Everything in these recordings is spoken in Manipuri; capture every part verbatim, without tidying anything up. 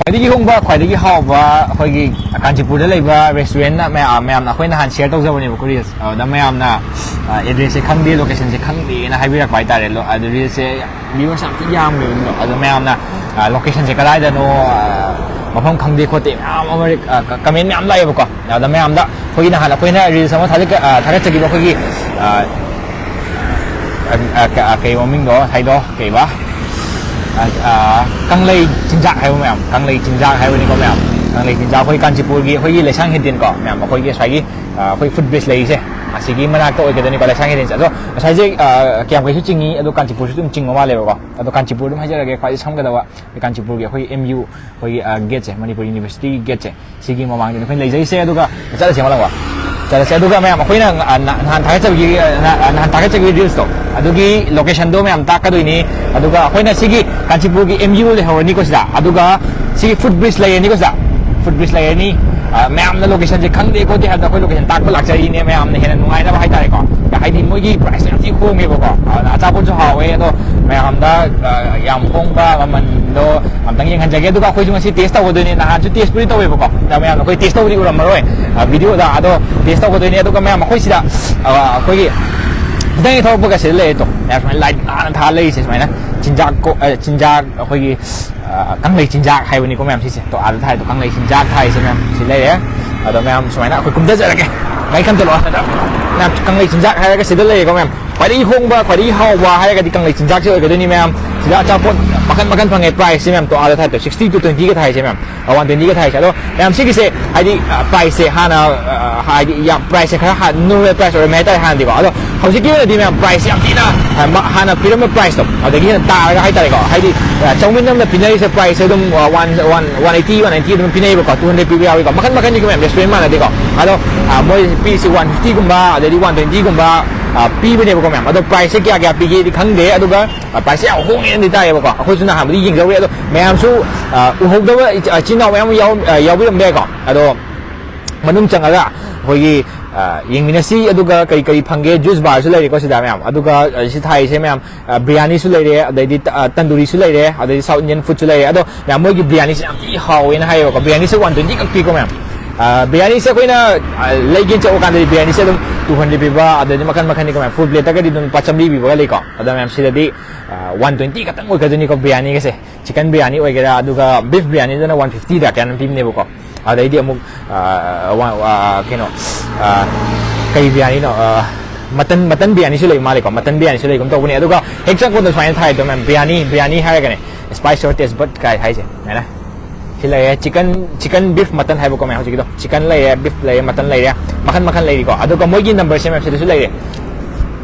ꯈ꯭ꯋꯥꯏꯗꯒꯤ ꯍꯣꯡꯕ, ꯈ꯭ꯋꯥꯏꯗꯒꯤ ꯍꯥꯎꯕ ꯑꯩꯈꯣꯏꯒꯤ ꯀꯥꯟꯆꯤꯄꯨꯔꯗ ꯂꯩꯕ restaurant ꯃꯌꯥꯝ, ꯃꯌꯥꯝꯅ ꯑꯩꯈꯣꯏ ꯅꯍꯥꯟ share ꯇꯧꯖꯕꯅꯦꯕꯀꯣ reels꯫ ꯑꯗꯨꯗ ꯃꯌꯥꯝꯅ, ꯑ, address ꯁꯦ ꯈꯪꯗꯦ, location ꯁꯦ ꯈꯪꯗꯦꯅ ꯍꯥꯏꯕꯤꯔꯛꯄ ꯍꯥꯏꯇꯥꯔꯦ꯫ ꯂꯣ-, ꯑꯗꯨ reels ꯁꯦ viewers ꯌꯥꯝ ꯊꯤ ꯌꯥꯝꯈ꯭ꯔꯦꯕ꯫ ꯑꯗꯣ ꯃꯌꯥꯝꯅ, ꯑ, location ꯁꯦ ꯀꯗꯥꯏꯗꯅꯣ, ꯑ, ꯃꯐꯝ ꯈꯪꯗꯦ ꯈꯣꯠꯇꯦ ꯃꯌꯥꯝ ꯑꯃ, ꯑ, ꯀ-, comment ꯃꯌꯥꯝ ꯂꯥꯛꯑꯦꯕꯀꯣ꯫ ꯑꯗ ꯃꯌꯥꯝꯗ ꯑꯩꯈꯣꯏꯒꯤ ꯅꯍꯥꯟ ꯑꯩꯈꯣꯏꯅ reels ꯑꯃ ꯊꯥꯒꯠ-, ꯑ, ꯊꯥꯒꯠꯆꯈꯤꯕ ꯑꯩꯈꯣꯏꯒꯤ, ꯑ, ꯑ, ꯑ, ꯀ-, ꯑ, ꯀꯩ ꯃꯃꯤꯡꯗꯣ ꯉꯁꯥꯏꯗꯣ ꯀꯩꯕ? ꯑ, ꯑ, ꯀꯪꯂꯩ ꯆꯤꯟꯖꯥꯛ ꯍꯥꯏꯕ ꯃꯌꯥꯝ, ꯀꯪꯂꯩ ꯆꯤꯟꯖꯥꯛ ꯍꯥꯏꯕꯅꯤꯀꯣ ꯃꯌꯥꯝ, ꯀꯪꯂꯩ ꯆꯤꯟꯖꯥꯛ ꯑꯩꯈꯣꯏ ꯀꯥꯟꯆꯤꯄꯨꯔꯒꯤ ꯑꯩꯈꯣꯏꯒꯤ ꯂꯩꯁꯥꯡ ꯍꯤꯟꯗꯤꯟꯀꯣ ꯃꯌꯥꯝ, ꯑꯩꯈꯣꯏꯒꯤ ꯉꯁꯥꯏꯒꯤ, ꯑ, ꯑꯩꯈꯣꯏ foot bridge ꯂꯩꯔꯤꯁꯦ ꯑꯁꯤꯒꯤ ꯃꯅꯥꯛꯇ ꯑꯣꯏꯒꯗꯣꯏꯅꯤꯀꯣ ꯂꯩꯁꯥꯡ ꯍꯤꯟꯗꯤꯟꯁꯦ꯫ ꯑꯗꯣ ꯉꯁꯥꯏꯁꯦ, ꯑ, ꯀꯌꯥꯝ ꯀꯩꯁꯨ ꯆꯤꯡꯉꯤ, ꯑꯗꯣ ꯀꯥꯟꯆꯤꯄꯨꯔꯁꯨ ꯑꯗꯨꯝ ꯆꯤꯡꯕ ꯃꯥꯜꯂꯦꯕꯀꯣ꯫ ꯑꯗꯣ ꯀꯥꯟꯆꯤꯄꯨꯔ ꯑꯗꯨꯝ ꯍꯥꯏꯖꯔꯒꯦ, ꯈ꯭ꯋꯥꯏꯗꯒꯤ ꯁꯝꯒꯗꯕ ꯀꯥꯟꯆꯤꯄꯨꯔꯒꯤ ꯑꯩꯈꯣꯏ M U ꯑꯩꯈꯣꯏꯒꯤ, ꯑ, gate ꯁꯦ, ꯃꯅꯤꯄꯨꯔ University ꯒꯤ gate ꯁꯦ, ꯁꯤꯒꯤ ꯃꯃꯥꯡꯗ ꯑꯩꯈꯣꯏꯅ ꯂꯩꯖꯩꯁꯦ꯫ ꯑꯗꯨꯒ ꯆꯠꯂꯁꯦ ꯃꯥꯂꯪꯕ, ꯆꯠꯂꯁꯦ꯫ ꯑꯗꯨꯒ ꯃꯌꯥꯝ ꯑꯩꯈꯣꯏꯅ, ꯑ, ꯅ-, ꯅꯍꯥꯟ ꯊꯥꯒꯠꯆꯕꯒꯤ, ꯑ, ꯅ-, ꯑ, ꯅꯍꯥꯟ ꯊꯥꯒꯠꯆꯕꯒꯤ reels ꯇꯣ, ꯑꯗꯨꯒꯤ location ꯗꯣ ꯃꯌꯥꯝ ꯇꯥꯛꯀꯗꯣꯏꯅꯤ꯫ ꯑꯗꯨꯒ ꯑꯩꯈꯣꯏꯅ ꯁꯤꯒꯤ ꯀꯥꯟꯆꯤꯄꯨꯔꯒꯤ M U ꯂꯩꯍꯧꯔꯅꯤꯀꯣ ꯁꯤꯗ, ꯑꯗꯨꯒ ꯁꯤꯒꯤ foot bridge ꯂꯩꯔꯅꯤꯀꯣ ꯁꯤꯗ, foot bridge ꯂꯩꯔꯅꯤ꯫ ꯑ, ꯃꯌꯥꯝꯅ location ꯁꯦ ꯈꯪꯗꯦ ꯈꯣꯠꯇꯦ ꯍꯥꯏꯕꯗ ꯑꯩꯈꯣꯏ location ꯇꯥꯛꯄ ꯂꯥꯛꯆꯔꯤꯅꯦ ꯃꯌꯥꯝꯅ ꯍꯦꯟꯅ ꯅꯨꯡꯉꯥꯏꯅꯕ ꯍꯥꯏꯇꯥꯔꯦꯀꯣ꯫ ꯍꯥꯏꯗꯤ ꯃꯣꯏꯒꯤ price ꯌꯥꯝ ꯊꯤ ꯍꯣꯡꯉꯦꯕꯀꯣ꯫ ꯑꯗꯨꯅ ꯑꯆꯥꯄꯣꯠꯁꯨ ꯍꯥꯎꯋꯦ, ꯑꯗꯣ ꯃꯌꯥꯝꯗ, ꯑ, ꯌꯥꯝ ꯍꯣꯡꯕ ꯃꯃꯟꯗꯣ ꯑꯝꯇꯪ ꯌꯦꯡꯍꯟꯖꯒꯦ꯫ ꯑꯗꯨꯒ ꯑꯩꯈꯣꯏꯁꯨ ꯉꯁꯤ taste ꯇꯧꯒꯗꯣꯏꯅꯦ, ꯅꯍꯥꯟꯁꯨ taste ꯄꯨꯗꯤ ꯇꯧꯋꯦꯕꯀꯣ꯫ ꯑꯗ ꯃꯌꯥꯝ ꯑꯩꯈꯣꯏ taste ꯇꯧꯕꯗꯤ ꯎꯔꯝꯃꯔꯣꯏ, ꯑ, video ꯗ꯫ ꯑꯗꯣ taste ꯇꯧꯒꯗꯣꯏꯅꯦ꯫ ꯑꯗꯨꯒ ꯃꯌꯥꯝ ꯑꯩꯈꯣꯏ ꯁꯤꯗ, ꯑ, ꯑꯩꯈꯣꯏꯒꯤ ꯈꯤꯇꯪ ꯍꯦꯛ ꯊꯧꯔꯛꯄꯒ ꯁꯤꯗ ꯂꯩꯔꯦ ꯇꯣ꯫ ꯃꯌꯥꯝ ꯁꯨꯃꯥꯏꯅ light ꯉꯥꯟꯅ ꯊꯥꯜꯂ ꯂꯩꯔꯤꯁꯦ ꯁꯨꯃꯥꯏꯅ꯫ ꯆꯤꯟꯖꯥꯛ ꯀꯣ-, ꯑ, ꯆꯤꯟꯖꯥꯛ ꯑꯩꯈꯣꯏꯒꯤ, ꯑ, ꯀꯪꯂꯩ ꯆꯤꯟꯖꯥꯛ ꯍꯥꯏꯕꯅꯤꯀꯣ ꯃꯌꯥꯝ ꯁꯤꯁꯦ꯫ ꯇꯣ ꯑꯥꯗ ꯊꯥꯏꯗꯣ ꯀꯪꯂꯩ ꯆꯤꯟꯖꯥꯛ ꯊꯥꯏꯁꯦ ꯃꯌꯥꯝ ꯁꯤ ꯂꯩꯔꯦ꯫ ꯑꯗꯣ ꯃꯌꯥꯝ ꯁꯨꯃꯥꯏꯅ ꯑꯩꯈꯣꯏ ꯀꯨꯝꯊꯖꯔꯒꯦ꯫ ꯒꯥꯔꯤ ꯈꯟ ꯆꯠꯂꯣ꯫ ꯃꯌꯥꯝ ꯀꯪꯂꯩ ꯆꯤꯟꯖꯥꯛ ꯍꯥꯏꯔꯒ ꯁꯤꯗ ꯂꯩꯔꯦꯀꯣ ꯃꯌꯥꯝ꯫ ꯈ꯭ꯋꯥꯏꯗꯒꯤ ꯍꯣꯡꯕ, ꯈ꯭ꯋꯥꯏꯗꯒꯤ ꯍꯥꯎꯕ ꯍꯥꯏꯔꯒꯗꯤ ꯀꯪꯂꯩ ꯆꯤꯟꯖꯥꯛꯁꯦ ꯑꯣꯏꯒꯗꯣꯏꯅꯤ ꯃꯌꯥꯝ꯫ ꯁꯤꯗ ꯑꯆꯥꯄꯣꯠ ꯃꯈꯟ ꯃꯈꯟ ꯐꯪꯉꯦ꯫ Price ꯁꯦ ꯃꯌꯥꯝ ꯇꯣ ꯑꯥꯗ ꯊꯥꯏꯗꯣ sixty to twenty ꯒ ꯊꯥꯏꯁꯦ ꯃꯌꯥꯝ꯫ ꯑ, one twenty ꯒ ꯊꯥꯏꯁꯦ꯫ ꯑꯗꯣ ꯃꯌꯥꯝ ꯁꯤꯒꯤꯁꯦ ꯍꯥꯏꯗꯤ, ꯑ, price ꯁꯦ ꯍꯥꯟꯅ, ꯑ, ꯍꯥꯏꯗꯤ ꯌꯥꯝ price ꯁꯦ ꯈꯔ ꯍꯥ-, normal price ꯑꯣꯏꯔꯝꯃꯦ ꯍꯥꯏꯇꯥꯔꯦ ꯍꯥꯟꯅꯗꯤꯀꯣ꯫ ꯑꯗꯣ ꯍꯧꯖꯤꯛꯀꯤ ꯑꯣꯏꯅꯗꯤ ꯃꯌꯥꯝ price ꯁꯦ ꯌꯥꯝ ꯊꯤꯅ, ꯑ, ꯃ-, ꯍꯥꯟꯅ ꯄꯤꯔꯝꯕ price ꯇꯣ ꯑꯗꯒꯤ ꯍꯦꯟꯅ ꯇꯥꯔꯒ ꯍꯥꯏꯇꯥꯔꯦꯀꯣ꯫ ꯍꯥꯏꯗꯤ, ꯑ, ꯆꯧꯃꯤꯟ ꯑꯃꯅ ꯄꯤꯅꯔꯤꯁꯦ price ꯁꯦ ꯑꯗꯨꯝ, ꯑ, one, one, one eighty, one ninety ꯑꯗꯨꯝ ꯄꯤꯅꯩꯕꯀꯣ, two hundred ꯄꯤꯕ ꯌꯥꯎꯏꯀꯣ, ꯃꯈꯟ ꯃꯈꯟꯅꯤꯀꯣ ꯃꯌꯥꯝ, restaurant ꯃꯥꯟꯅꯗꯦꯀꯣ꯫ ꯑꯗꯣ, ꯑ, ꯃꯣꯏ ꯄꯤꯔꯤꯁꯦ one fifty ꯒꯨꯝꯕ ꯑꯗꯩꯗꯤ one twenty ꯒꯨꯝꯕ, ꯑ, ꯄꯤꯕꯅꯦꯕꯀꯣ ꯃꯌꯥꯝ꯫ ꯑꯗꯣ price ꯁꯦ ꯀꯌꯥ ꯀꯌꯥ ꯄꯤꯒꯦꯗꯤ ꯈꯪꯗꯦ, ꯑꯗꯨꯒ, ꯑ, price ꯁꯦ ꯌꯥꯝ ꯍꯣꯡꯉꯦꯅꯗꯤ ꯇꯥꯏꯌꯦꯕꯀꯣ꯫ ꯑꯩꯈꯣꯏꯁꯨ ꯅꯍꯥꯟꯕꯨꯗꯤ ꯌꯦꯡꯖꯧꯔꯦ, ꯑꯗꯣ ꯃꯌꯥꯝꯁꯨ, ꯑ, ꯎꯍꯧꯗꯕ ꯏꯆ-, ꯏꯆꯤꯟ ꯏꯅꯥꯎ ꯃꯌꯥꯝ ꯌꯥꯎ-, ꯑ, ꯌꯥꯎꯕꯤꯔꯝꯕ ꯌꯥꯏꯀꯣ꯫ ꯑꯗꯣ ꯃꯅꯨꯡ ꯆꯪꯉꯒ ꯑꯩꯈꯣꯏꯒꯤ ꯑ, ꯌꯦꯡꯃꯤꯟꯅꯁꯤ꯫ ꯑꯗꯨꯒ ꯀꯔꯤ ꯀꯔꯤ ꯐꯪꯒꯦ? ꯖꯨꯁ ꯕꯥꯔꯁꯨ ꯂꯩꯔꯦꯀꯣ ꯁꯤꯗ ꯃꯌꯥꯝ꯫ ꯑꯗꯨꯒ, ꯑ, ꯁꯤ ꯊꯥꯔꯤꯁꯦ ꯃꯌꯥꯝ, ꯑ, ꯕꯤꯔꯌꯥꯅꯤꯁꯨ ꯂꯩꯔꯦ, ꯑꯗꯩꯗꯤ ꯇ-, ꯑ, ꯇꯟꯗꯨꯔꯤꯁꯨ ꯂꯩꯔꯦ, ꯑꯗꯩꯗꯤ ꯁꯥꯎꯠ ꯏꯟꯗꯤꯌꯟ ꯐꯨꯗꯁꯨ ꯂꯩꯔꯦ꯫ ꯑꯗꯣ ꯃꯌꯥꯝ ꯃꯣꯏꯒꯤ ꯕꯤꯔꯌꯥꯅꯤꯁꯦ ꯌꯥꯝ ꯊꯤ ꯍꯥꯎꯋꯦꯅ ꯍꯥꯏꯌꯦꯕꯀꯣ꯫ ꯕꯤꯔꯌꯥꯅꯤꯁꯦ ꯋꯥꯟ ꯇ꯭ꯋꯦꯟꯇꯤ ꯈꯛ ꯄꯤꯀꯣ ꯃꯌꯥꯝ꯫ ꯑ, ꯕꯤꯔꯌꯥꯅꯤꯁꯦ ꯑꯩꯈꯣꯏꯅ, ꯑ, ꯂꯩꯒꯦ ꯆꯠꯂꯀꯥꯟꯗꯗꯤ ꯕꯤꯔꯌꯥꯅꯤꯁꯦ ꯑꯗꯨꯝ ꯇꯨ ꯍꯟꯗ꯭ꯔꯦꯗ ꯄꯤꯕ, ꯑꯗꯩꯗꯤ ꯃꯈꯟ ꯃꯈꯟꯅꯤꯀꯣ ꯃꯌꯥꯝ꯫ ꯐꯨꯜ ꯄ꯭ꯂꯦꯠꯇꯒꯗꯤ ꯑꯗꯨꯝ ꯂꯨꯄꯥ ꯆꯥꯝꯃꯔꯤ ꯄꯤꯕꯒ ꯂꯩꯀꯣ꯫ ꯑꯗ ꯃꯌꯥꯝ ꯁꯤꯗꯗꯤ, ꯑ, ꯋꯥꯟ ꯇ꯭ꯋꯦꯟꯇꯤ ꯈꯛꯇꯪ ꯑꯣꯏꯒꯗꯣꯏꯅꯤꯀꯣ ꯕꯤꯔꯌꯥꯅꯤꯒꯁꯦ꯫ ꯆꯤꯀꯟ ꯕꯤꯔꯌꯥꯅꯤ ꯑꯣꯏꯒꯦꯔꯥ, ꯑꯗꯨꯒ ꯕꯤꯐ ꯕꯤꯔꯌꯥꯅꯤꯗꯅ ꯋꯥꯟ ꯐꯤꯐꯇꯤꯗ ꯀꯌꯥꯅꯣ ꯄꯤꯕꯅꯦꯕꯀꯣ꯫ ꯑꯗꯩꯗꯤ ꯑꯃꯨꯛ, ꯑ, ꯋꯥ-, ꯋꯥ-, ꯀꯩꯅꯣ, ꯑ, ꯀꯩ ꯕꯤꯔꯌꯥꯅꯤꯅꯣ? ꯑ, ꯃꯇꯟ, ꯃꯇꯟ ꯕꯤꯔꯌꯥꯅꯤꯁꯨ ꯂꯩꯕ ꯃꯥꯜꯂꯦꯀꯣ꯫ ꯃꯇꯟ ꯕꯤꯔꯌꯥꯅꯤꯁꯨ ꯂꯩꯒꯨꯝ ꯇꯧꯕꯅꯦ꯫ ꯑꯗꯨꯒ ꯍꯦꯛ ꯆꯪꯉꯛꯄꯗ ꯁꯨꯃꯥꯏꯅ ꯊꯥꯏꯗꯣ ꯃꯌꯥꯝ, ꯕꯤꯔꯌꯥꯅꯤ, ꯕꯤꯔꯌꯥꯅꯤ ꯍꯥꯏꯔꯒꯅꯦ, "Spice your taste bud" ꯀꯥꯏ ꯍꯥꯏꯁꯦ꯫ ꯁꯨꯃꯥꯏꯅ ꯁꯤ ꯂꯩꯔꯦ, ꯆꯤꯀꯟ, ꯆꯤꯀꯟ ꯕꯤꯐ ꯃꯇꯟ ꯍꯥꯏꯕꯀꯣ ꯃꯌꯥꯝ ꯍꯧꯖꯤꯛꯀꯤꯗꯣ꯫ ꯆꯤꯀꯟ ꯂꯩꯔꯦ, ꯕꯤꯐ ꯂꯩꯔꯦ, ꯃꯇꯟ ꯂꯩꯔꯦ, ꯃꯈꯟ ꯃꯈꯟ ꯂꯩꯔꯤꯀꯣ꯫ ꯑꯗꯨꯒ ꯃꯣꯏꯒꯤ ꯅꯝꯕꯔꯁꯦ ꯃꯌꯥꯝ ꯁꯤꯗꯁꯨ ꯂꯩꯔꯦ,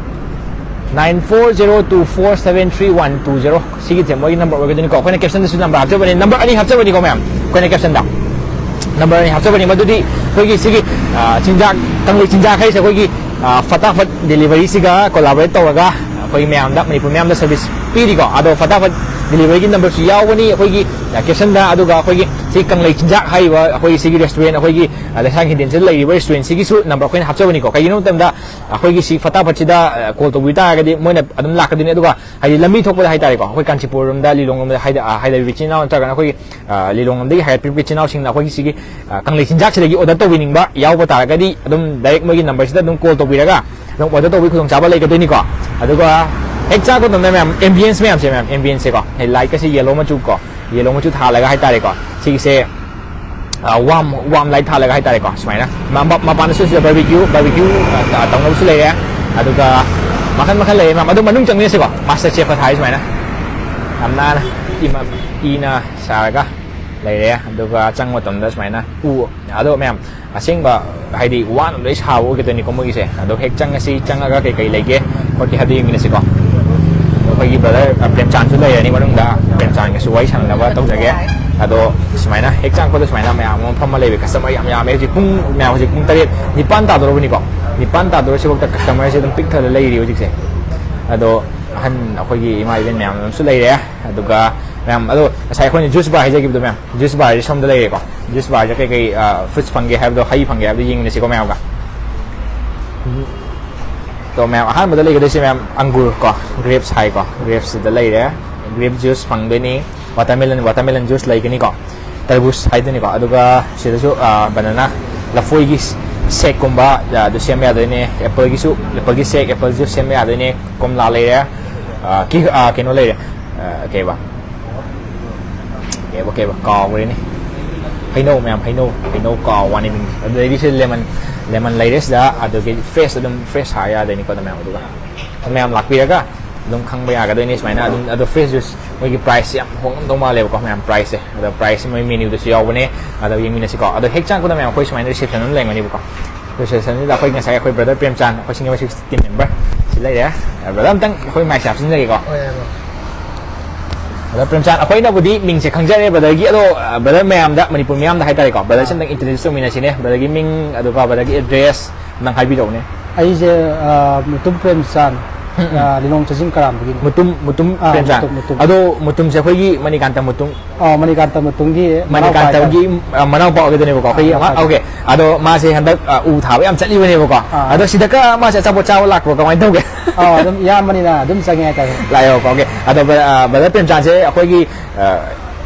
nine four zero two four seven three one two zero. ꯁꯤꯒꯤꯁꯦ ꯃꯣꯏꯒꯤ ꯅꯝꯕꯔ ꯑꯣꯏꯒꯗꯣꯏꯅꯤꯀꯣ꯫ ꯑꯩꯈꯣꯏꯅ ꯀꯦꯞꯁꯟꯗꯁꯨ ꯅꯝꯕꯔ ꯍꯥꯞꯆꯕꯅꯤ, ꯅꯝꯕꯔ ꯑꯅꯤ ꯍꯥꯞꯆꯕꯅꯤꯀꯣ ꯃꯌꯥꯝ꯫ ꯑꯩꯈꯣꯏꯅ ꯀꯦꯞꯁꯟꯗ ꯅꯝꯕꯔ ꯑꯅꯤ ꯍꯥꯞꯆꯕꯅꯤ꯫ ꯃꯗꯨꯗꯤ ꯑꯩꯈꯣꯏꯒꯤ ꯁꯤꯒꯤ, ꯑ, ꯆꯤꯟꯖꯥꯛ, ꯀꯪꯂꯩ ꯆꯤꯟꯖꯥꯛ ꯍꯥꯏꯔꯤꯁꯦ ꯑꯩꯈꯣꯏꯒꯤ, ꯑ, ꯐꯇꯥꯐꯠ ꯗꯦꯂꯤꯚꯔꯤꯁꯤꯒ ꯀꯣꯂꯥꯕꯣꯔꯦꯠ ꯇꯧꯔꯒ ꯑꯩꯈꯣꯏ ꯃꯌꯥꯝꯗ, ꯃꯅꯤꯄꯨꯔ ꯃꯌꯥꯝꯗ ꯁꯔꯚꯤꯁ ꯄꯤꯔꯤꯀꯣ꯫ ꯑꯗꯣ ꯐꯇꯥꯐꯠ ꯗꯦꯂꯤꯚꯔꯤꯒꯤ ꯅꯝꯕꯔꯁꯨ ꯌꯥꯎꯒꯅꯤ ꯑꯩꯈꯣꯏꯒꯤ, ꯑ, ꯀꯦꯞꯁꯟꯗ꯫ ꯑꯗꯨꯒ ꯑꯩꯈꯣꯏꯒꯤ ꯁꯤ ꯀꯪꯂꯩ ꯆꯤꯟꯖꯥꯛ ꯍꯥꯏꯔꯤꯕ ꯑꯩꯈꯣꯏꯒꯤ ꯁꯤꯒꯤ ꯔꯦꯁꯇꯨꯔꯦꯟ, ꯑꯩꯈꯣꯏꯒꯤ, ꯑ, ꯂꯩꯁꯥꯡ ꯍꯤꯗꯦꯟꯁꯤꯗ ꯂꯩꯔꯤꯕ ꯔꯦꯁꯇꯨꯔꯦꯟꯁꯤꯒꯤꯁꯨ ꯅꯝꯕꯔ ꯑꯩꯈꯣꯏꯅ ꯍꯥꯞꯆꯕꯅꯤꯀꯣ꯫ ꯀꯩꯒꯤꯅꯣ ꯃꯇꯝꯗ ꯑꯩꯈꯣꯏꯒꯤ ꯁꯤ ꯐꯇꯥꯐꯠꯁꯤꯗ, ꯑ, ꯀꯣꯜ ꯇꯧꯕꯤ ꯇꯥꯔꯒꯗꯤ ꯃꯣꯏꯅ ꯑꯗꯨꯝ ꯂꯥꯛꯀꯗꯣꯏꯅꯤ꯫ ꯑꯗꯨꯒ ꯍꯥꯏꯗꯤ ꯂꯝꯕꯤ ꯊꯣꯛꯄꯗ ꯍꯥꯏꯇꯥꯔꯦꯀꯣ, ꯑꯩꯈꯣꯏ ꯀꯥꯟꯆꯤꯄꯨꯔ ꯂꯣꯝꯗ, ꯂꯤꯂꯣꯡ ꯂꯣꯝꯗ ꯍꯥꯏꯗ-, ꯑ, ꯍꯥꯏꯗꯕ ꯏꯆꯤꯟ ꯏꯅꯥꯎ ꯅꯠꯇ꯭ꯔꯒꯅ ꯑꯩꯈꯣꯏꯒꯤ, ꯑ, ꯂꯤꯂꯣꯡ ꯂꯣꯝꯗꯒꯤ ꯍꯥꯏꯒꯠꯄꯤꯔꯛꯄ ꯏꯆꯤꯟ ꯏꯅꯥꯎꯁꯤꯡꯅ ꯑꯩꯈꯣꯏꯒꯤ ꯁꯤꯒꯤ, ꯑ, ꯀꯪꯂꯩ ꯆꯤꯟꯖꯥꯛꯁꯤꯗꯒꯤ ꯑꯣꯔꯗꯔ ꯇꯧꯕꯤꯅꯤꯡꯕ ꯌꯥꯎꯕ ꯇꯥꯔꯒꯗꯤ ꯑꯗꯨꯝ ꯗꯥꯏꯔꯦꯛ ꯃꯣꯏꯒꯤ ꯅꯝꯕꯔꯁꯤꯗ ꯑꯗꯨꯝ ꯀꯣꯜ ꯇꯧꯕꯤꯔꯒ ꯑꯗꯨꯝ ꯑꯣꯔꯗꯔ ꯇꯧꯕꯒꯤ ꯈꯨꯗꯣꯡꯆꯥꯕ ꯂꯩꯒꯗꯣꯏꯅꯤꯀꯣ꯫ ꯑꯗꯨꯒ ꯍꯦꯛ ꯆꯥꯛꯄ ꯃꯇꯝꯗ ꯃꯌꯥꯝ ꯑꯦꯝꯕꯤꯌꯦꯟꯁ ꯃꯌꯥꯝꯁꯦ ꯃꯌꯥꯝ, ꯑꯦꯝꯕꯤꯌꯦꯟꯁꯁꯦꯀꯣ, ꯍꯥꯏꯗꯤ ꯂꯥꯏꯠꯀꯁꯦ ꯌꯦꯂꯣ ꯃꯆꯨ ꯀꯣ, ꯌꯦꯂꯣ ꯃꯆꯨ ꯊꯥꯜꯂꯒ ꯍꯥꯏꯇꯥꯔꯦꯀꯣ꯫ ꯁꯤꯒꯤꯁꯦ, ꯑ, ꯋꯥꯝ, ꯋꯥꯝ ꯂꯥꯏꯠ ꯊꯥꯜꯂꯒ ꯍꯥꯏꯇꯥꯔꯦꯀꯣ꯫ ꯁꯨꯃꯥꯏꯅ ꯃ-, ꯃ-, ꯃꯄꯥꯟꯗꯁꯨ ꯁꯤꯗ ꯕꯥꯔꯕꯤꯀ꯭ꯌꯨ, ꯕꯥꯔꯕꯤꯀ꯭ꯌꯨ, ꯑ, ꯇꯧꯅꯕꯁꯨ ꯂꯩꯔꯦ꯫ ꯑꯗꯨꯒ ꯃꯈꯜ ꯃꯈꯜ ꯂꯩꯔꯦ ꯃꯌꯥꯝ꯫ ꯑꯗꯨ ꯃꯅꯨꯡ ꯆꯪꯃꯤꯟꯅꯁꯤꯀꯣ꯫ ꯃꯥꯁꯇꯔ ꯆꯦꯐ ꯊꯥꯏ ꯁꯨꯃꯥꯏꯅ ꯌꯥꯝ ꯅꯥꯟꯅ ꯏꯃ-, ꯏꯅ ꯁꯥꯔꯒ ꯂꯩꯔꯦ꯫ ꯑꯗꯨꯒ ꯆꯪꯕ ꯃꯇꯝꯗ ꯁꯨꯃꯥꯏꯅ ꯎ, ꯑꯗꯣ ꯃꯌꯥꯝ ꯑꯁꯦꯡꯕ ꯍꯥꯏꯗꯤ ꯋꯥꯅ ꯂꯣꯏ ꯁꯥꯕ ꯑꯣꯏꯒꯗꯣꯏꯅꯤꯀꯣ ꯃꯣꯏꯒꯤꯁꯦ꯫ ꯑꯗꯣ ꯍꯦꯛ ꯆꯪꯉꯁꯤ, ꯆꯪꯉꯒ ꯀꯩ ꯀꯩ ꯂꯩꯒꯦ ꯈꯣꯠꯀꯦ ꯍꯥꯏꯕꯗꯣ ꯌꯦꯡꯃꯤꯟꯅꯁꯤꯀꯣ꯫ ꯑꯩꯈꯣꯏꯒꯤ ꯕ꯭ꯔꯗꯔ, ꯑ, ꯄ꯭ꯔꯦꯝꯆꯥꯟꯁꯨ ꯂꯩꯔꯅꯤ ꯃꯅꯨꯡꯗ, ꯄ꯭ꯔꯦꯝꯆꯥꯟꯒꯁꯨ ꯋꯥꯔꯤ ꯁꯥꯟꯅꯅꯕ ꯇꯧꯖꯒꯦ꯫ ꯑꯗꯣ ꯁꯨꯃꯥꯏꯅ ꯍꯦꯛ ꯆꯪꯉꯛꯄꯗ ꯁꯨꯃꯥꯏꯅ ꯃꯌꯥꯝ ꯑꯃ ꯐꯝꯃ ꯂꯩꯕ ꯀꯁꯇꯃꯔ ꯌꯥꯝ ꯌꯥꯝꯃꯦ ꯍꯧꯖꯤꯛ ꯄꯨꯡ, ꯃꯌꯥꯝ ꯍꯧꯖꯤꯛ ꯄꯨꯡ ꯇꯔꯦꯠ, ꯅꯤꯄꯥꯟ ꯇꯥꯗꯧꯔꯕꯅꯤꯀꯣ꯫ ꯅꯤꯄꯥꯟ ꯇꯥꯗꯧꯔꯁꯤꯐꯥꯎꯗ ꯀꯁꯇꯃꯔꯁꯦ ꯑꯗꯨꯝ ꯄꯤꯛ ꯊꯜꯂ ꯂꯩꯔꯤ ꯍꯧꯖꯤꯛꯁꯦ꯫ ꯑꯗꯣ ꯑꯍꯟ ꯑꯩꯈꯣꯏꯒꯤ ꯏꯃꯥ ꯏꯕꯦꯟ ꯃꯌꯥꯝ ꯑꯃꯁꯨ ꯂꯩꯔꯦ꯫ ꯑꯗꯨꯒ ꯃꯌꯥꯝ, ꯑꯗꯣ ꯉꯁꯥꯏ ꯑꯩꯈꯣꯏꯅ ꯖꯨꯁ ꯕꯥꯔ ꯍꯥꯏꯖꯈꯤꯕꯗꯣ ꯃꯌꯥꯝ, ꯖꯨꯁ ꯕꯥꯔꯁꯦ ꯁꯣꯝꯗ ꯂꯩꯔꯦꯀꯣ꯫ ꯖꯨꯁ ꯕꯥꯔꯁꯦ ꯀꯩꯀꯩ, ꯑ, ꯐ꯭ꯔꯨꯠꯁ ꯐꯪꯒꯦ ꯍꯥꯏꯕꯗꯣ, ꯍꯩ ꯐꯪꯒꯦ ꯍꯥꯏꯕꯗꯣ ꯌꯦꯡꯃꯤꯟꯅꯁꯤꯀꯣ ꯃꯌꯥꯝꯒ꯫ ꯇꯣ ꯃꯌꯥꯝ, ꯑꯍꯥꯟꯕꯗ ꯂꯩꯒꯗꯣꯏꯁꯦ ꯃꯌꯥꯝ, ꯑꯪꯒꯨꯔ ꯀꯣ, ꯒ꯭ꯔꯦꯞꯁ ꯍꯥꯏꯀꯣ, ꯒ꯭ꯔꯦꯞꯁꯤꯗ ꯂꯩꯔꯦ, ꯒ꯭ꯔꯦꯞ ꯖꯨꯁ ꯐꯪꯗꯣꯏꯅꯤ, ꯋꯥꯇꯔꯃꯦꯂꯟ, ꯋꯥꯇꯔꯃꯦꯂꯟ ꯖꯨꯁ ꯂꯩꯒꯅꯤꯀꯣ, ꯇꯔꯕꯨꯖ ꯍꯥꯏꯗꯣꯏꯅꯤꯀꯣ, ꯑꯗꯨꯒ ꯁꯤꯗꯁꯨ ꯕꯅꯥꯅꯥ, ꯂꯐꯣꯏꯒꯤ ꯁꯦꯛꯀꯨꯝꯕ ꯑꯗꯨ ꯁꯦꯝꯕ ꯌꯥꯗꯣꯏꯅꯦ, ꯑꯦꯄꯜꯒꯤꯁꯨ, ꯑꯦꯄꯜꯒꯤ ꯁꯦꯛ, ꯑꯦꯄꯜ ꯖꯨꯁ ꯁꯦꯝꯕ ꯌꯥꯗꯣꯏꯅꯦ, ꯀꯣꯝꯂꯥ ꯂꯩꯔꯦ, ꯑ, ꯀꯤ-, ꯑ, ꯀꯩꯅꯣ ꯂꯩꯔꯦ, ꯑ, ꯀꯩꯕ, ꯀꯩꯕ, ꯀꯩꯕ, ꯀꯥꯎꯈ꯭ꯔꯦꯅꯦ꯫ ꯍꯩꯅꯧ ꯃꯌꯥꯝ, ꯍꯩꯅꯧ, ꯍꯩꯅꯧ ꯀꯥꯎ ꯋꯥꯅꯤ ꯃꯤꯡ꯫ ꯑꯗꯨꯗꯒꯤ ꯁꯤ ꯂꯦꯃꯟ, ꯂꯦꯃꯟ ꯂꯩꯔꯦ ꯁꯤꯗ, ꯑꯗꯨꯗꯒꯤ ꯐ꯭ꯔꯦꯁ, ꯑꯗꯨꯝ ꯐ꯭ꯔꯦꯁ ꯍꯥꯏ ꯌꯥꯗꯣꯏꯅꯤꯀꯣ꯫ ꯑꯗꯨ ꯃꯌꯥꯝ, ꯑꯗꯨꯒ ꯃꯌꯥꯝ ꯂꯥꯛꯄꯤꯔꯒ ꯑꯗꯨꯝ ꯈꯪꯕ ꯌꯥꯒꯗꯣꯏꯅꯤ ꯁꯨꯃꯥꯏꯅ꯫ ꯑꯗꯨꯝ, ꯑꯗꯣ ꯐ꯭ꯔꯦꯁ ꯖꯨꯁ ꯃꯣꯏꯒꯤ ꯄ꯭ꯔꯥꯏꯁꯁꯦ ꯌꯥꯝ ꯍꯣꯡꯉꯝꯗꯧ ꯃꯥꯜꯂꯦꯕꯀꯣ ꯃꯌꯥꯝ, ꯄ꯭ꯔꯥꯏꯁꯁꯦ꯫ ꯑꯗꯣ ꯄ꯭ꯔꯥꯏꯁꯁꯦ ꯃꯣꯏ ꯃꯦꯅ꯭ꯌꯨꯗꯁꯨ ꯌꯥꯎꯕꯅꯦ꯫ ꯑꯗꯣ ꯌꯦꯡꯃꯤꯟꯅꯁꯤꯀꯣ꯫ ꯑꯗꯣ ꯍꯦꯛ ꯆꯪꯉꯛꯄꯗ ꯃꯌꯥꯝ ꯑꯩꯈꯣꯏ ꯁꯨꯃꯥꯏꯅ ꯔꯤꯁꯦꯞꯁꯟ ꯑꯃ ꯂꯩꯔꯝꯒꯅꯤꯕꯀꯣ꯫ ꯔꯤꯁꯦꯞꯁꯟꯁꯤꯗ ꯑꯩꯈꯣꯏ ꯉꯁꯥꯏ ꯑꯩꯈꯣꯏ ꯕ꯭ꯔꯗꯔ ꯄ꯭ꯔꯦꯝꯆꯥꯟ, ꯑꯩꯈꯣꯏ ꯁꯤꯡꯖꯃꯩ ꯁꯤꯛꯁ ꯇꯤꯝ ꯃꯦꯝꯕꯔ ꯁꯤ ꯂꯩꯔꯦ꯫ ꯕ꯭ꯔꯗꯔ, ꯑꯝꯇꯪ ꯑꯩꯈꯣꯏ ꯃꯥꯏꯛꯁꯦ ꯍꯥꯞꯆꯤꯟꯖꯒꯦꯀꯣ꯫ ꯍꯣꯏ, ꯌꯥꯏ, ꯕ꯭ꯔꯣ꯫ ꯕ꯭ꯔꯗꯔ ꯄ꯭ꯔꯦꯝꯆꯥꯟ, ꯑꯩꯈꯣꯏꯅꯕꯨꯗꯤ ꯃꯤꯡꯁꯦ ꯈꯪꯖꯔꯦ ꯕ꯭ꯔꯗꯔꯒꯤ, ꯑꯗꯣ, ꯑ, ꯕ꯭ꯔꯗꯔ ꯃꯌꯥꯝꯗ, ꯃꯅꯤꯄꯨꯔ ꯃꯤꯌꯥꯝꯗ ꯍꯥꯏꯇꯥꯔꯦꯀꯣ, ꯕ꯭ꯔꯗꯔꯁꯦ ꯑꯥ꯫ ꯑꯝꯇꯪ ꯏꯟꯇ꯭ꯔꯣꯗ꯭ꯌꯨꯁ ꯇꯧꯃꯤꯟꯅꯁꯤꯅꯦ, ꯕ꯭ꯔꯗꯔꯒꯤ ꯃꯤꯡ, ꯑꯗꯨꯒ ꯕ꯭ꯔꯗꯔꯒꯤ ꯑꯦꯗ꯭ꯔꯦꯁ ꯑꯝꯇꯪ ꯍꯥꯏꯕꯤꯔꯛꯎꯅꯦ꯫ ꯑꯩꯁꯦ, ꯑ, ꯃꯨꯇꯨꯝ ꯄ꯭ꯔꯦꯝꯆꯥꯟ, ꯎꯝ, ꯎꯝ꯫ ꯑ, ꯂꯤꯂꯣꯡ ꯆꯤꯡꯖꯤꯡ ꯀꯔꯥꯝꯗꯒꯤꯅꯤ꯫ ꯃꯨꯇꯨꯝ, ꯃꯨꯇꯨꯝ ꯑꯥ, ꯄ꯭ꯔꯦꯝꯆꯥꯟ꯫ ꯃꯨꯇꯨꯝ, ꯃꯨꯇꯨꯝ꯫ ꯑꯗꯣ ꯃꯨꯇꯨꯝꯁꯦ ꯑꯩꯈꯣꯏꯒꯤ ꯃꯅꯤꯀꯥꯟꯇ ꯃꯨꯇꯨꯝ ꯑ, ꯃꯅꯤꯀꯥꯟꯇ ꯃꯨꯇꯨꯝꯒꯤ ꯃꯅꯥꯎꯄꯥ ꯃꯅꯤꯀꯥꯟꯇꯒꯤ, ꯍꯥꯏꯇꯥꯔꯦ꯫ ꯑ, ꯃꯅꯥꯎꯄꯥ ꯑꯣꯏꯒꯗꯣꯏꯅꯦꯕꯀꯣ꯫ ꯑꯩꯈꯣꯏꯒꯤ ꯑꯥ, ꯑꯉꯥꯡ, ꯃꯅꯥꯎꯄꯥ꯫ ꯑꯣꯀꯦ꯫ ꯑꯗꯣ ꯃꯥꯁꯦ ꯍꯟꯗꯛ, ꯑ, ꯎ ꯊꯥꯕ ꯌꯥꯝ ꯆꯠꯂꯤꯕꯅꯦꯕꯀꯣ꯫ ꯑꯥ꯫ ꯑꯗꯣ ꯁꯤꯗꯒ ꯃꯥꯁꯦ ꯑꯆꯥꯄꯣꯠ ꯆꯥꯕ ꯂꯥꯛꯄ꯭ꯔꯣ? ꯀꯃꯥꯏꯅ ꯇꯧꯒꯦ? ꯑꯥ, ꯑꯗꯨꯝ ꯏꯌꯥꯝꯕꯅꯤꯅ ꯑꯗꯨꯝ ꯆꯪꯉꯦ ꯍꯥꯏꯇꯥꯔꯦ꯫ ꯂꯥꯛꯑꯦꯕꯀꯣ꯫ ꯑꯣꯀꯦ꯫ ꯑꯗꯣ ꯕ꯭ꯔ-, ꯑ, ꯕ꯭ꯔꯗꯔ ꯄ꯭ꯔꯦꯝꯆꯥꯟꯁꯦ ꯑꯩꯈꯣꯏꯒꯤ, ꯑ,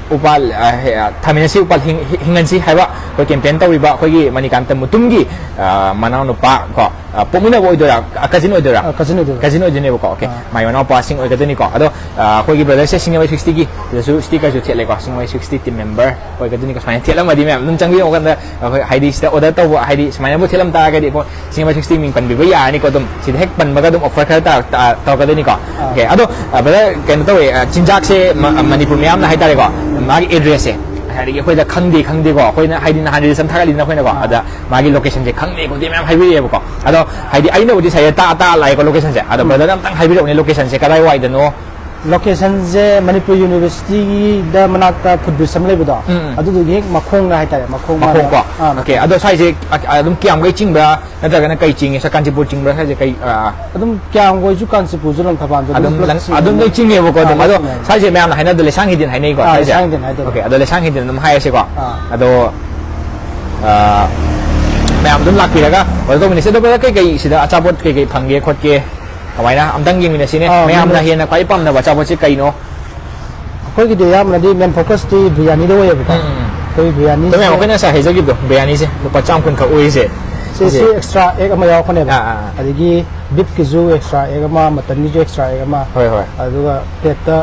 ꯎꯄꯥꯜ, ꯑ, ꯍꯦ-, ꯑ, ꯊꯥꯃꯤꯟꯅꯁꯤ ꯎꯄꯥꯜ ꯍꯤꯡ-, ꯍꯤꯡ-, ꯍꯤꯡꯍꯟꯁꯤ ꯍꯥꯏꯕ ꯑꯩꯈꯣꯏ ꯀꯦꯝꯄꯦꯟ ꯇꯧꯔꯤꯕ ꯑꯩꯈꯣꯏꯒꯤ ꯃꯅꯤꯀꯥꯟꯇ ꯃꯨꯇꯨꯝꯒꯤ, ꯑ, ꯃꯅꯥꯎꯅꯨꯄꯥ ꯀꯣ, ꯑ, ꯄꯣꯛꯃꯤꯟꯅꯕ ꯑꯣꯏꯗꯣꯏꯔꯥ? ꯑ, ꯀꯖꯤꯟ ꯑꯣꯏꯗꯣꯏꯔꯥ? ꯑ, ꯀꯖꯤꯟ ꯑꯣꯏꯗꯣꯏꯕ꯫ ꯀꯖꯤꯟ ꯑꯣꯏꯗꯣꯏꯅꯦꯕꯀꯣ꯫ ꯑꯣꯀꯦ꯫ ꯑꯥ꯫ ꯃꯥꯏ ꯃꯅꯥꯎꯄꯥꯁꯤꯡ ꯑꯣꯏꯒꯗꯣꯏꯅꯤꯀꯣ꯫ ꯑꯗꯣ, ꯑ, ꯑꯩꯈꯣꯏꯒꯤ ꯕ꯭ꯔꯗꯔꯁꯦ ꯁꯤꯡꯖꯃꯩ ꯁꯤꯛꯁꯇꯤꯒꯤ, ꯁꯤꯗꯁꯨ ꯁ꯭ꯇꯤꯀꯔꯁꯨ ꯊꯦꯠꯂꯦꯀꯣ, ꯁꯤꯡꯖꯃꯩ ꯁꯤꯛꯁꯇꯤ ꯇꯤꯝ ꯃꯦꯝꯕꯔ ꯑꯣꯏꯒꯗꯣꯏꯅꯤꯀꯣ꯫ ꯁꯨꯃꯥꯏꯅ ꯊꯦꯠꯂꯝꯃꯗꯤ ꯃꯌꯥꯝ ꯑꯗꯨꯝ ꯆꯪꯕꯤꯔꯛꯑꯣ ꯀꯥꯟꯗ, ꯑꯩꯈꯣꯏ ꯍꯥꯏꯗꯤ ꯁꯤꯗ ꯑꯣꯔꯗꯔ ꯇꯧꯕ, ꯍꯥꯏꯗꯤ ꯁꯨꯃꯥꯏꯅꯕꯨ ꯊꯦꯠꯂꯝ ꯇꯥꯔꯒꯗꯤ ꯑꯩꯈꯣꯏ ꯁꯤꯡꯖꯃꯩ ꯁꯤꯛꯁꯇꯤ ꯃꯤꯡ ꯄꯟꯕꯤꯕ ꯌꯥꯔꯅꯤꯀꯣ꯫ ꯑꯗꯨꯝ ꯁꯤꯗ ꯍꯦꯛ ꯄꯟꯕꯒ ꯑꯗꯨꯝ ꯑꯣꯐꯔ ꯈꯔ ꯇꯥ-, ꯇꯥ-, ꯇꯧꯔꯛꯀꯗꯣꯏꯅꯤꯀꯣ꯫ ꯑꯥ꯫ ꯑꯣꯀꯦ꯫ ꯑꯗꯣ, ꯑ, ꯕ꯭ꯔꯗꯔ, ꯀꯩꯅꯣ ꯇꯧꯋꯦ, ꯑ, ꯆꯤꯟꯖꯥꯛꯁꯦ ꯃ-, ꯃꯅꯤꯄꯨꯔ ꯃꯌꯥꯝꯅ ꯍꯥꯏꯇꯥꯔꯦꯀꯣ, ꯃꯥꯒꯤ ꯑꯦꯗ꯭ꯔꯦꯁꯁꯦ ꯉꯁꯥꯏꯗꯒꯤ ꯑꯩꯈꯣꯏꯗ ꯈꯪꯗꯦ, ꯈꯪꯗꯦꯀꯣ, ꯑꯩꯈꯣꯏꯅ ꯍꯥꯏꯗꯤ ꯅꯍꯥꯟ ꯔꯤꯜꯁ ꯑꯃ ꯊꯥꯒꯠꯂꯤꯗꯅ ꯑꯩꯈꯣꯏꯅꯀꯣ, ꯑꯥ꯫ ꯑꯗ ꯃꯥꯒꯤ ꯂꯣꯀꯦꯁꯟꯁꯦ ꯈꯪꯗꯦ ꯈꯣꯠꯇꯦ ꯃꯌꯥꯝ ꯍꯥꯏꯕꯤꯔꯛꯑꯦꯕꯀꯣ꯫ ꯑꯗꯣ ꯍꯥꯏꯗꯤ ꯑꯩꯅꯕꯨꯗꯤ ꯉꯁꯥꯏ ꯇꯥꯛꯑ ꯇꯥꯛꯑ ꯂꯥꯛꯑꯦꯀꯣ ꯂꯣꯀꯦꯁꯟꯁꯦ꯫ ꯑꯗꯣ ꯎꯝ꯫ ꯕ꯭ꯔꯗꯔꯅ ꯑꯝꯇꯪ ꯍꯥꯏꯕꯤꯔꯛꯎꯅꯦ ꯂꯣꯀꯦꯁꯟꯁꯦ ꯀꯗꯥꯏꯋꯥꯏꯗꯅꯣ? ꯂꯣꯀꯦꯁꯟꯁꯦ ꯃꯅꯤꯄꯨꯔ ꯌꯨꯅꯤꯚꯔꯁꯤꯇꯤꯗ ꯃꯅꯥꯛꯇ ꯐꯨꯠ ꯕ꯭ꯔꯤꯖ ꯑꯃ ꯂꯩꯕꯗꯣ, ꯎꯝ, ꯎꯝ꯫ ꯑꯗꯨꯗꯨꯒꯤ ꯍꯦꯛ ꯃꯈꯣꯡꯗ ꯍꯥꯏꯇꯥꯔꯦ, ꯃꯈꯣꯡ ꯃꯈꯣꯡ ꯃꯥꯅ-, ꯀꯣ? ꯑꯥ, ꯑꯣꯀꯦ꯫ ꯃꯈꯣꯡ꯫ ꯑꯗꯣ ꯁ꯭ꯋꯥꯏꯁꯦ ꯑ-, ꯑꯗꯨꯝ ꯀꯤꯌꯥꯝꯒꯩ ꯆꯤꯡꯕ꯭ꯔꯥ? ꯅꯠꯇ꯭ꯔꯒꯅ ꯀꯩ ꯆꯤꯡꯉꯤ? ꯁ-, ꯀꯥꯟꯆꯤꯄꯨꯔ ꯆꯤꯡꯕ꯭ꯔꯥ? ꯁ꯭ꯋꯥꯏꯁꯦ ꯀꯩ, ꯑ, ꯑꯗꯨꯝ ꯀꯤꯌꯥꯝꯒꯩꯁꯨ ꯀꯥꯟꯆꯤꯄꯨꯔꯁꯨ ꯂꯪꯊꯕꯥꯜꯁꯨ ꯑꯗꯨꯝ ꯑꯗꯨꯝ ꯄꯨꯂꯞ ꯂꯪ-, ꯆꯤꯡꯉꯦ꯫ ꯑꯗꯨꯝ ꯂꯣꯏ ꯆꯤꯡꯉꯦꯕꯀꯣ ꯑꯗꯨꯝ꯫ ꯑꯥ, ꯑꯗꯣ ꯂꯣꯏ ꯆꯤꯡꯉꯦ꯫ ꯁ꯭ꯋꯥꯏꯁꯦ ꯃꯌꯥꯝꯅ ꯍꯥꯏꯅꯕꯗ ꯂꯩꯁꯥꯡ ꯍꯤꯗꯤꯟ ꯍꯥꯏꯅꯩꯀꯣ ꯑꯥ, ꯁ꯭ꯋꯥꯏꯁꯦ? ꯂꯩꯁꯥꯡ ꯍꯤꯗꯤꯟ ꯍꯥꯏꯗꯣꯏꯕ꯫ ꯑꯣꯀꯦ, ꯑꯗꯣ ꯂꯩꯁꯥꯡ ꯍꯤꯗꯤꯟ ꯑꯗꯨꯝ ꯍꯥꯏꯔꯁꯤꯀꯣ꯫ ꯑꯥ꯫ ꯑꯗꯣ, ꯑ, ꯃꯌꯥꯝ ꯑꯗꯨꯝ ꯂꯥꯛꯄꯤꯔꯒ ꯑꯣꯔꯗꯔ ꯇꯧꯃꯤꯟꯅꯁꯦ꯫ ꯑꯗꯣ ꯕ꯭ꯔꯗꯔ, ꯀꯩꯀꯩ ꯁꯤꯗ ꯑꯆꯥꯄꯣꯠ ꯀꯩꯀꯩ ꯐꯪꯒꯦ ꯈꯣꯠꯀꯦ, ꯀꯃꯥꯏꯅ ꯑꯝꯇꯪ ꯌꯦꯡꯃꯤꯟꯅꯁꯤꯅꯦ꯫ ꯑꯥ, ꯃꯌꯥꯝꯅ ꯃꯦꯅꯨ ꯍꯦꯟꯅ ꯈ꯭ꯋꯥꯏ ꯄꯥꯝꯅꯕ ꯑꯆꯥꯄꯣꯠꯁꯦ ꯀꯩꯅꯣ? ꯑꯩꯈꯣꯏꯒꯤꯗꯤ ꯑꯌꯥꯝꯕꯅꯗꯤ ꯃꯦꯟ ꯐꯣꯀꯁꯇꯤ ꯕꯤꯔꯌꯥꯅꯤꯗ ꯑꯣꯏꯌꯦꯕꯀꯣ꯫ ꯎꯝ, ꯎꯝ, ꯎꯝ꯫ ꯑꯩꯈꯣꯏ ꯕꯤꯔꯌꯥꯅꯤꯁꯦ ꯑꯗꯣ ꯃꯌꯥꯝ, ꯑꯩꯈꯣꯏꯅ ꯉꯁꯥꯏ ꯍꯥꯏꯖꯈꯤꯕꯗꯣ, ꯕꯤꯔꯌꯥꯅꯤꯁꯦ ꯂꯨꯄꯥ ꯆꯥꯝꯃ ꯀꯨꯟꯈꯛ ꯑꯣꯏꯔꯤꯁꯦ꯫ ꯁꯤ, ꯁꯤꯁꯦ꯫ ꯁꯤ ꯑꯦꯛꯁꯇ꯭ꯔꯥ ꯑꯦꯛ ꯑꯃ ꯌꯥꯎꯔꯛꯀꯅꯦꯕ꯫ ꯑꯥ, ꯑꯥ, ꯑꯥ꯫ ꯑꯗꯒꯤ ꯕꯤꯐꯀꯤꯁꯨ ꯑꯦꯛꯁꯇ꯭ꯔꯥ ꯑꯦꯛ ꯑꯃ, ꯃꯇꯟꯒꯤꯁꯨ ꯑꯦꯛꯁꯇ꯭ꯔꯥ ꯑꯦꯛ ꯑꯃ꯫ ꯍꯣꯏ, ꯍꯣꯏ꯫ ꯑꯗꯨꯒ ꯄ꯭ꯂꯦꯠꯇ,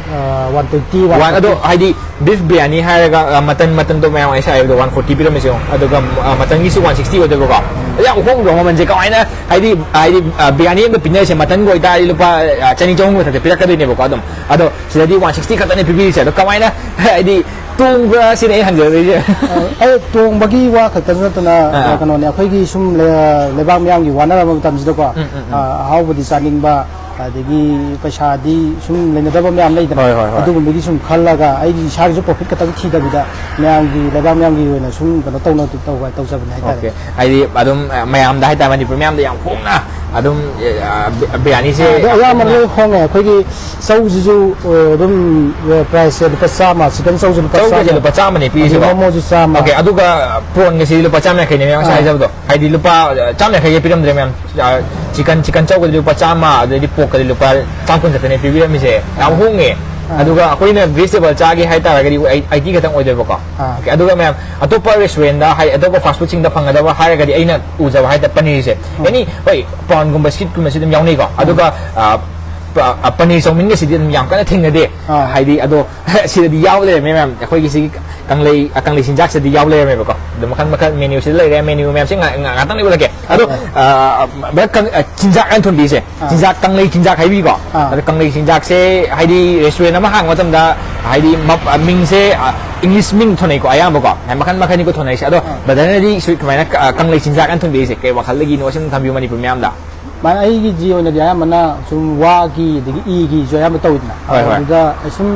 ꯑ, ꯋꯥꯟ ꯇ꯭ꯋꯦꯟꯇꯤ, ꯋꯥꯟ, ꯑꯗꯣ ꯋꯥꯟ ꯐꯣꯔꯇꯤ꯫ ꯍꯥꯏꯗꯤ ꯕꯤꯐ ꯕꯤꯔꯌꯥꯅꯤ ꯍꯥꯏꯔꯒ, ꯑ, ꯃꯇꯟ, ꯃꯇꯟꯗꯣ ꯃꯌꯥꯝ ꯑꯩ ꯁꯥꯏ ꯍꯥꯏꯕꯗꯣ ꯋꯥꯟ ꯐꯣꯔꯇꯤ ꯄꯤꯔꯝꯃꯤꯁꯦ ꯌꯦꯡꯉꯣ꯫ ꯑꯗꯨꯒ, ꯑ, ꯃꯇꯟꯒꯤꯁꯨ ꯋꯥꯟ ꯁꯤꯛꯁꯇꯤ ꯑꯣꯏꯗꯣꯏꯕꯀꯣ꯫ ꯑꯗ ꯌꯥꯝ ꯍꯣꯡꯗ꯭ꯔꯣ ꯃꯃꯜꯁꯦ? ꯀꯃꯥꯏꯅ, ꯍꯥꯏꯗꯤ, ꯍꯥꯏꯗꯤ, ꯑ, ꯕꯤꯔꯌꯥꯅꯤ ꯑꯃꯗ ꯄꯤꯅꯔꯤꯁꯦ, ꯃꯇꯟꯒ ꯑꯣꯏꯇꯥꯔꯗꯤ ꯂꯨꯄꯥ, ꯑ, ꯆꯅꯤ ꯆꯍꯨꯝ ꯃꯊꯛꯇ ꯄꯤꯔꯛꯀꯗꯣꯏꯅꯦꯕꯀꯣ꯫ ꯑꯗꯨꯝ, ꯑꯗꯣ ꯁꯤꯗꯗꯤ ꯋꯥꯟ ꯁꯤꯛꯁꯇꯤ ꯈꯛꯇꯅꯦ ꯄꯤꯕꯤꯔꯤꯁꯦ꯫ ꯑꯗꯣ ꯀꯃꯥꯏꯅ, ꯍꯥꯏꯗꯤ, ꯇꯣꯡꯕ꯭ꯔꯥ ꯁꯤꯅꯦ ꯑꯩ ꯍꯪꯖꯗꯣꯏꯁꯦ꯫ ꯑ, ꯑꯩ ꯇꯣꯡꯕꯒꯤ ꯋꯥ ꯈꯛꯇ ꯅꯠꯇꯅ, ꯑꯥ, ꯑꯥ꯫ ꯀꯩꯅꯣꯅꯦ, ꯑꯩꯈꯣꯏꯒꯤ ꯁꯨꯝ ꯂꯩ-, ꯂꯩꯕꯥꯛ ꯃꯤꯌꯥꯝꯒꯤ ꯋꯥꯅꯔꯕ ꯃꯇꯝꯁꯤꯗꯀꯣ, ꯎꯝ, ꯎꯝ, ꯎꯝ꯫ ꯑ, ꯑꯍꯥꯎꯕꯗꯤ ꯆꯥꯅꯤꯡꯕ, ꯑꯗꯒꯤ ꯄꯩꯁꯥꯗꯤ ꯁꯨꯝ ꯂꯩꯅꯗꯕ ꯃꯌꯥꯝ ꯂꯩꯗꯅ, ꯍꯣꯏ, ꯍꯣꯏ, ꯍꯣꯏ꯫ ꯑꯗꯨꯒꯨꯝꯕꯒꯤ ꯁꯨꯝ ꯈꯜꯂꯒ ꯑꯩꯒꯤ ꯏꯁꯥꯒꯤꯁꯨ ꯄ꯭ꯔꯣꯐꯤꯠ ꯈꯛꯇꯪ ꯊꯤꯗꯕꯤꯗ ꯃꯌꯥꯝꯒꯤ, ꯂꯩꯕꯥꯛ ꯃꯤꯌꯥꯝꯒꯤ ꯑꯣꯏꯅ ꯁꯨꯝ ꯀꯩꯅꯣ ꯇꯧꯅ-, ꯇꯧꯕ, ꯇꯧꯖꯕꯅꯦ ꯍꯥꯏꯇꯥꯔꯦ꯫ ꯑꯣꯀꯦ꯫ ꯍꯥꯏꯗꯤ ꯑꯗꯨꯝ, ꯑ, ꯃꯌꯥꯝꯗ ꯍꯥꯏꯇꯥꯔꯦ, ꯃꯅꯤꯄꯨꯔ ꯃꯌꯥꯝꯗ ꯌꯥꯝ ꯍꯣꯡꯅ ꯑꯗꯨꯝ, ꯑ, ꯕꯤ-, ꯕꯤꯔꯌꯥꯅꯤꯁꯦ ꯑꯗꯣ ꯌꯥꯝ ꯑꯌꯥꯝꯕꯅ ꯍꯣꯡꯅ꯫ ꯂꯣꯏ ꯍꯣꯡꯉꯦ꯫ ꯑꯩꯈꯣꯏꯒꯤ ꯆꯧꯁꯤꯁꯨ, ꯑ, ꯑꯗꯨꯝ, ꯑ, ꯄ꯭ꯔꯥꯏꯁꯁꯦ ꯂꯨꯄꯥ ꯆꯥꯝꯃ, ꯆꯤꯀꯟ ꯆꯧꯁꯦ ꯂꯨꯄꯥ ꯆꯧꯒꯁꯦ ꯆꯥꯝꯃ꯫ ꯂꯨꯄꯥ ꯆꯥꯝꯃꯅꯦ ꯄꯤꯔꯤꯁꯦꯀꯣ꯫ ꯑꯗꯩ ꯃꯣꯃꯣꯁꯨ ꯆꯥꯝꯃ꯫ ꯑꯣꯀꯦ, ꯑꯗꯨꯒ ꯄ꯭ꯔꯣꯟꯒꯁꯤꯗꯤ ꯂꯨꯄꯥ ꯆꯥꯝꯃ ꯌꯥꯡꯈꯩꯅꯦ ꯃꯌꯥꯝ ꯉꯁꯥꯏ ꯑꯥ꯫ ꯍꯥꯏꯖꯕꯗꯣ꯫ ꯍꯥꯏꯗꯤ ꯂꯨꯄꯥ, ꯑ, ꯆꯥꯝꯃ ꯌꯥꯡꯈꯩꯒ ꯄꯤꯔꯝꯗ꯭ꯔꯦ ꯃꯌꯥꯝ꯫ ꯑ, ꯆꯤꯀꯟ, ꯆꯤꯀꯟ ꯆꯧꯒꯗꯤ ꯂꯨꯄꯥ ꯆꯥꯝꯃ, ꯑꯗꯩꯗꯤ ꯄꯣꯛꯀꯗꯤ ꯂꯨꯄꯥ ꯆꯥꯝꯃ ꯀꯨꯟ ꯈꯛꯇꯅꯦ ꯄꯤꯕꯤꯔꯝꯃꯤꯁꯦ꯫ ꯌꯥꯝ ꯑꯥ꯫ ꯍꯣꯡꯉꯦ꯫ ꯑꯥ꯫ ꯑꯗꯨꯒ ꯑꯩꯈꯣꯏꯅ ꯚꯦꯖꯤꯇꯦꯕꯜ ꯆꯥꯒꯦ ꯍꯥꯏ ꯇꯥꯔꯒꯗꯤ ꯑꯩ, ꯑꯩꯠꯇꯤ ꯈꯛꯇꯪ ꯑꯣꯏꯗꯣꯏꯕꯀꯣ꯫ ꯑꯥ꯫ ꯑꯣꯀꯦ, ꯑꯗꯨꯒ ꯃꯌꯥꯝ ꯑꯇꯣꯞꯄ ꯔꯦꯁꯇꯨꯔꯦꯟꯗ ꯍꯥꯏ, ꯑꯇꯣꯞꯄ ꯐꯥꯁ ꯐꯨꯗꯁꯤꯡꯗ ꯐꯪꯒꯗꯕ ꯍꯥꯏꯔꯒꯗꯤ ꯑꯩꯅ ꯎꯖꯕ ꯍꯥꯏ ꯇꯥꯔꯦ ꯄꯅꯤꯔꯁꯦ꯫ ꯑꯥ꯫ ꯑꯦꯅꯤ, ꯍꯣꯏ, ꯄ꯭ꯔꯥꯎꯟꯒꯨꯝꯕ, ꯁ꯭ꯀꯤꯠꯀꯨꯝꯕꯁꯤꯗꯤ ꯑꯗꯨꯝ ꯌꯥꯎꯅꯩꯀꯣ꯫ ꯑꯥ꯫ ꯑꯗꯨꯒ, ꯑ, ꯄ-, ꯑ, ꯄꯅꯤꯔ ꯆꯧꯃꯤꯟꯒꯁꯤꯗꯤ ꯑꯗꯨꯝ ꯌꯥꯝ ꯀꯟꯅ ꯊꯦꯡꯅꯗꯦ꯫ ꯑꯥ꯫ ꯍꯥꯏꯗꯤ ꯑꯗꯣ ꯁꯤꯗꯗꯤ ꯌꯥꯎ ꯂꯩꯔꯝꯃꯦ ꯃꯌꯥꯝ꯫ ꯑꯩꯈꯣꯏꯒꯤ ꯁꯤꯒꯤ ꯀꯪꯂꯩ, ꯑ, ꯀꯪꯂꯩ ꯆꯤꯟꯖꯥꯛꯁꯤꯗꯗꯤ ꯌꯥꯎ ꯂꯩꯔꯝꯃꯦꯕꯀꯣ꯫ ꯑꯗꯣ ꯃꯈꯜ ꯃꯈꯜ ꯃꯦꯅ꯭ꯌꯨꯁꯤꯗ ꯂꯩꯔꯦ꯫ ꯃꯦꯅ꯭ꯌꯨ ꯃꯌꯥꯝꯁꯦ ꯉꯥ-, ꯉꯥ-, ꯉꯥꯛꯇꯪ ꯂꯩꯕꯤꯔꯛꯀꯦ꯫ ꯑꯗꯣ, ꯑꯥ꯫ ꯑ, ꯕ꯭ꯔꯗꯔ, ꯀꯪ-, ꯑ, ꯆꯤꯟꯖꯥꯛ ꯑꯅ ꯊꯣꯟꯕꯤꯁꯦ꯫ ꯑꯥ꯫ ꯆꯤꯟꯖꯥꯛ, ꯀꯪꯂꯩ ꯆꯤꯟꯖꯥꯛ ꯍꯥꯏꯕꯤꯀꯣ꯫ ꯑꯥ꯫ ꯑꯗꯣ ꯀꯪꯂꯩ ꯆꯤꯟꯖꯥꯛꯁꯦ ꯍꯥꯏꯗꯤ ꯔꯦꯁꯇꯨꯔꯦꯟ ꯑꯃ ꯍꯥꯡꯕ ꯃꯇꯝꯗ ꯍꯥꯏꯗꯤ ꯃꯞ-, ꯑ, ꯃꯤꯡꯁꯦ, ꯑ, ꯏꯪꯂꯤꯁ ꯃꯤꯡ ꯊꯣꯟꯅꯩꯀꯣ ꯑꯌꯥꯝꯕꯀꯣ꯫ ꯍꯥꯏ ꯃꯈꯜ ꯃꯈꯜꯅꯤꯀꯣ ꯊꯣꯟꯅꯩꯁꯦ꯫ ꯑꯗꯣ ꯑꯥ꯫ ꯕ꯭ꯔꯗꯔꯅꯗꯤ ꯁꯤ ꯀꯃꯥꯏꯅ ꯀ-, ꯑ, ꯀꯪꯂꯩ ꯆꯤꯟꯖꯥꯛ ꯑꯅ ꯊꯣꯟꯕꯤꯔꯤꯁꯦ? ꯀꯩ ꯋꯥꯈꯜꯗꯒꯤꯅꯣ ꯁꯨꯝ ꯊꯝꯕꯤꯌꯨ ꯃꯅꯤꯄꯨꯔ ꯃꯤꯌꯥꯝꯗ꯫ ꯃꯥꯅ ꯑꯩꯒꯤꯗꯤ ꯑꯣꯏꯅꯗꯤ ꯑꯌꯥꯝꯕꯅ ꯁꯨꯝ ꯋꯥꯒꯤ ꯑꯗꯒꯤ ꯏꯒꯤꯁꯨ ꯑꯌꯥꯝꯕ ꯇꯧꯋꯤꯗꯅ꯫ ꯍꯣꯏ, ꯍꯣꯏ꯫ ꯑꯗꯨꯗ ꯑꯩ ꯁꯨꯝ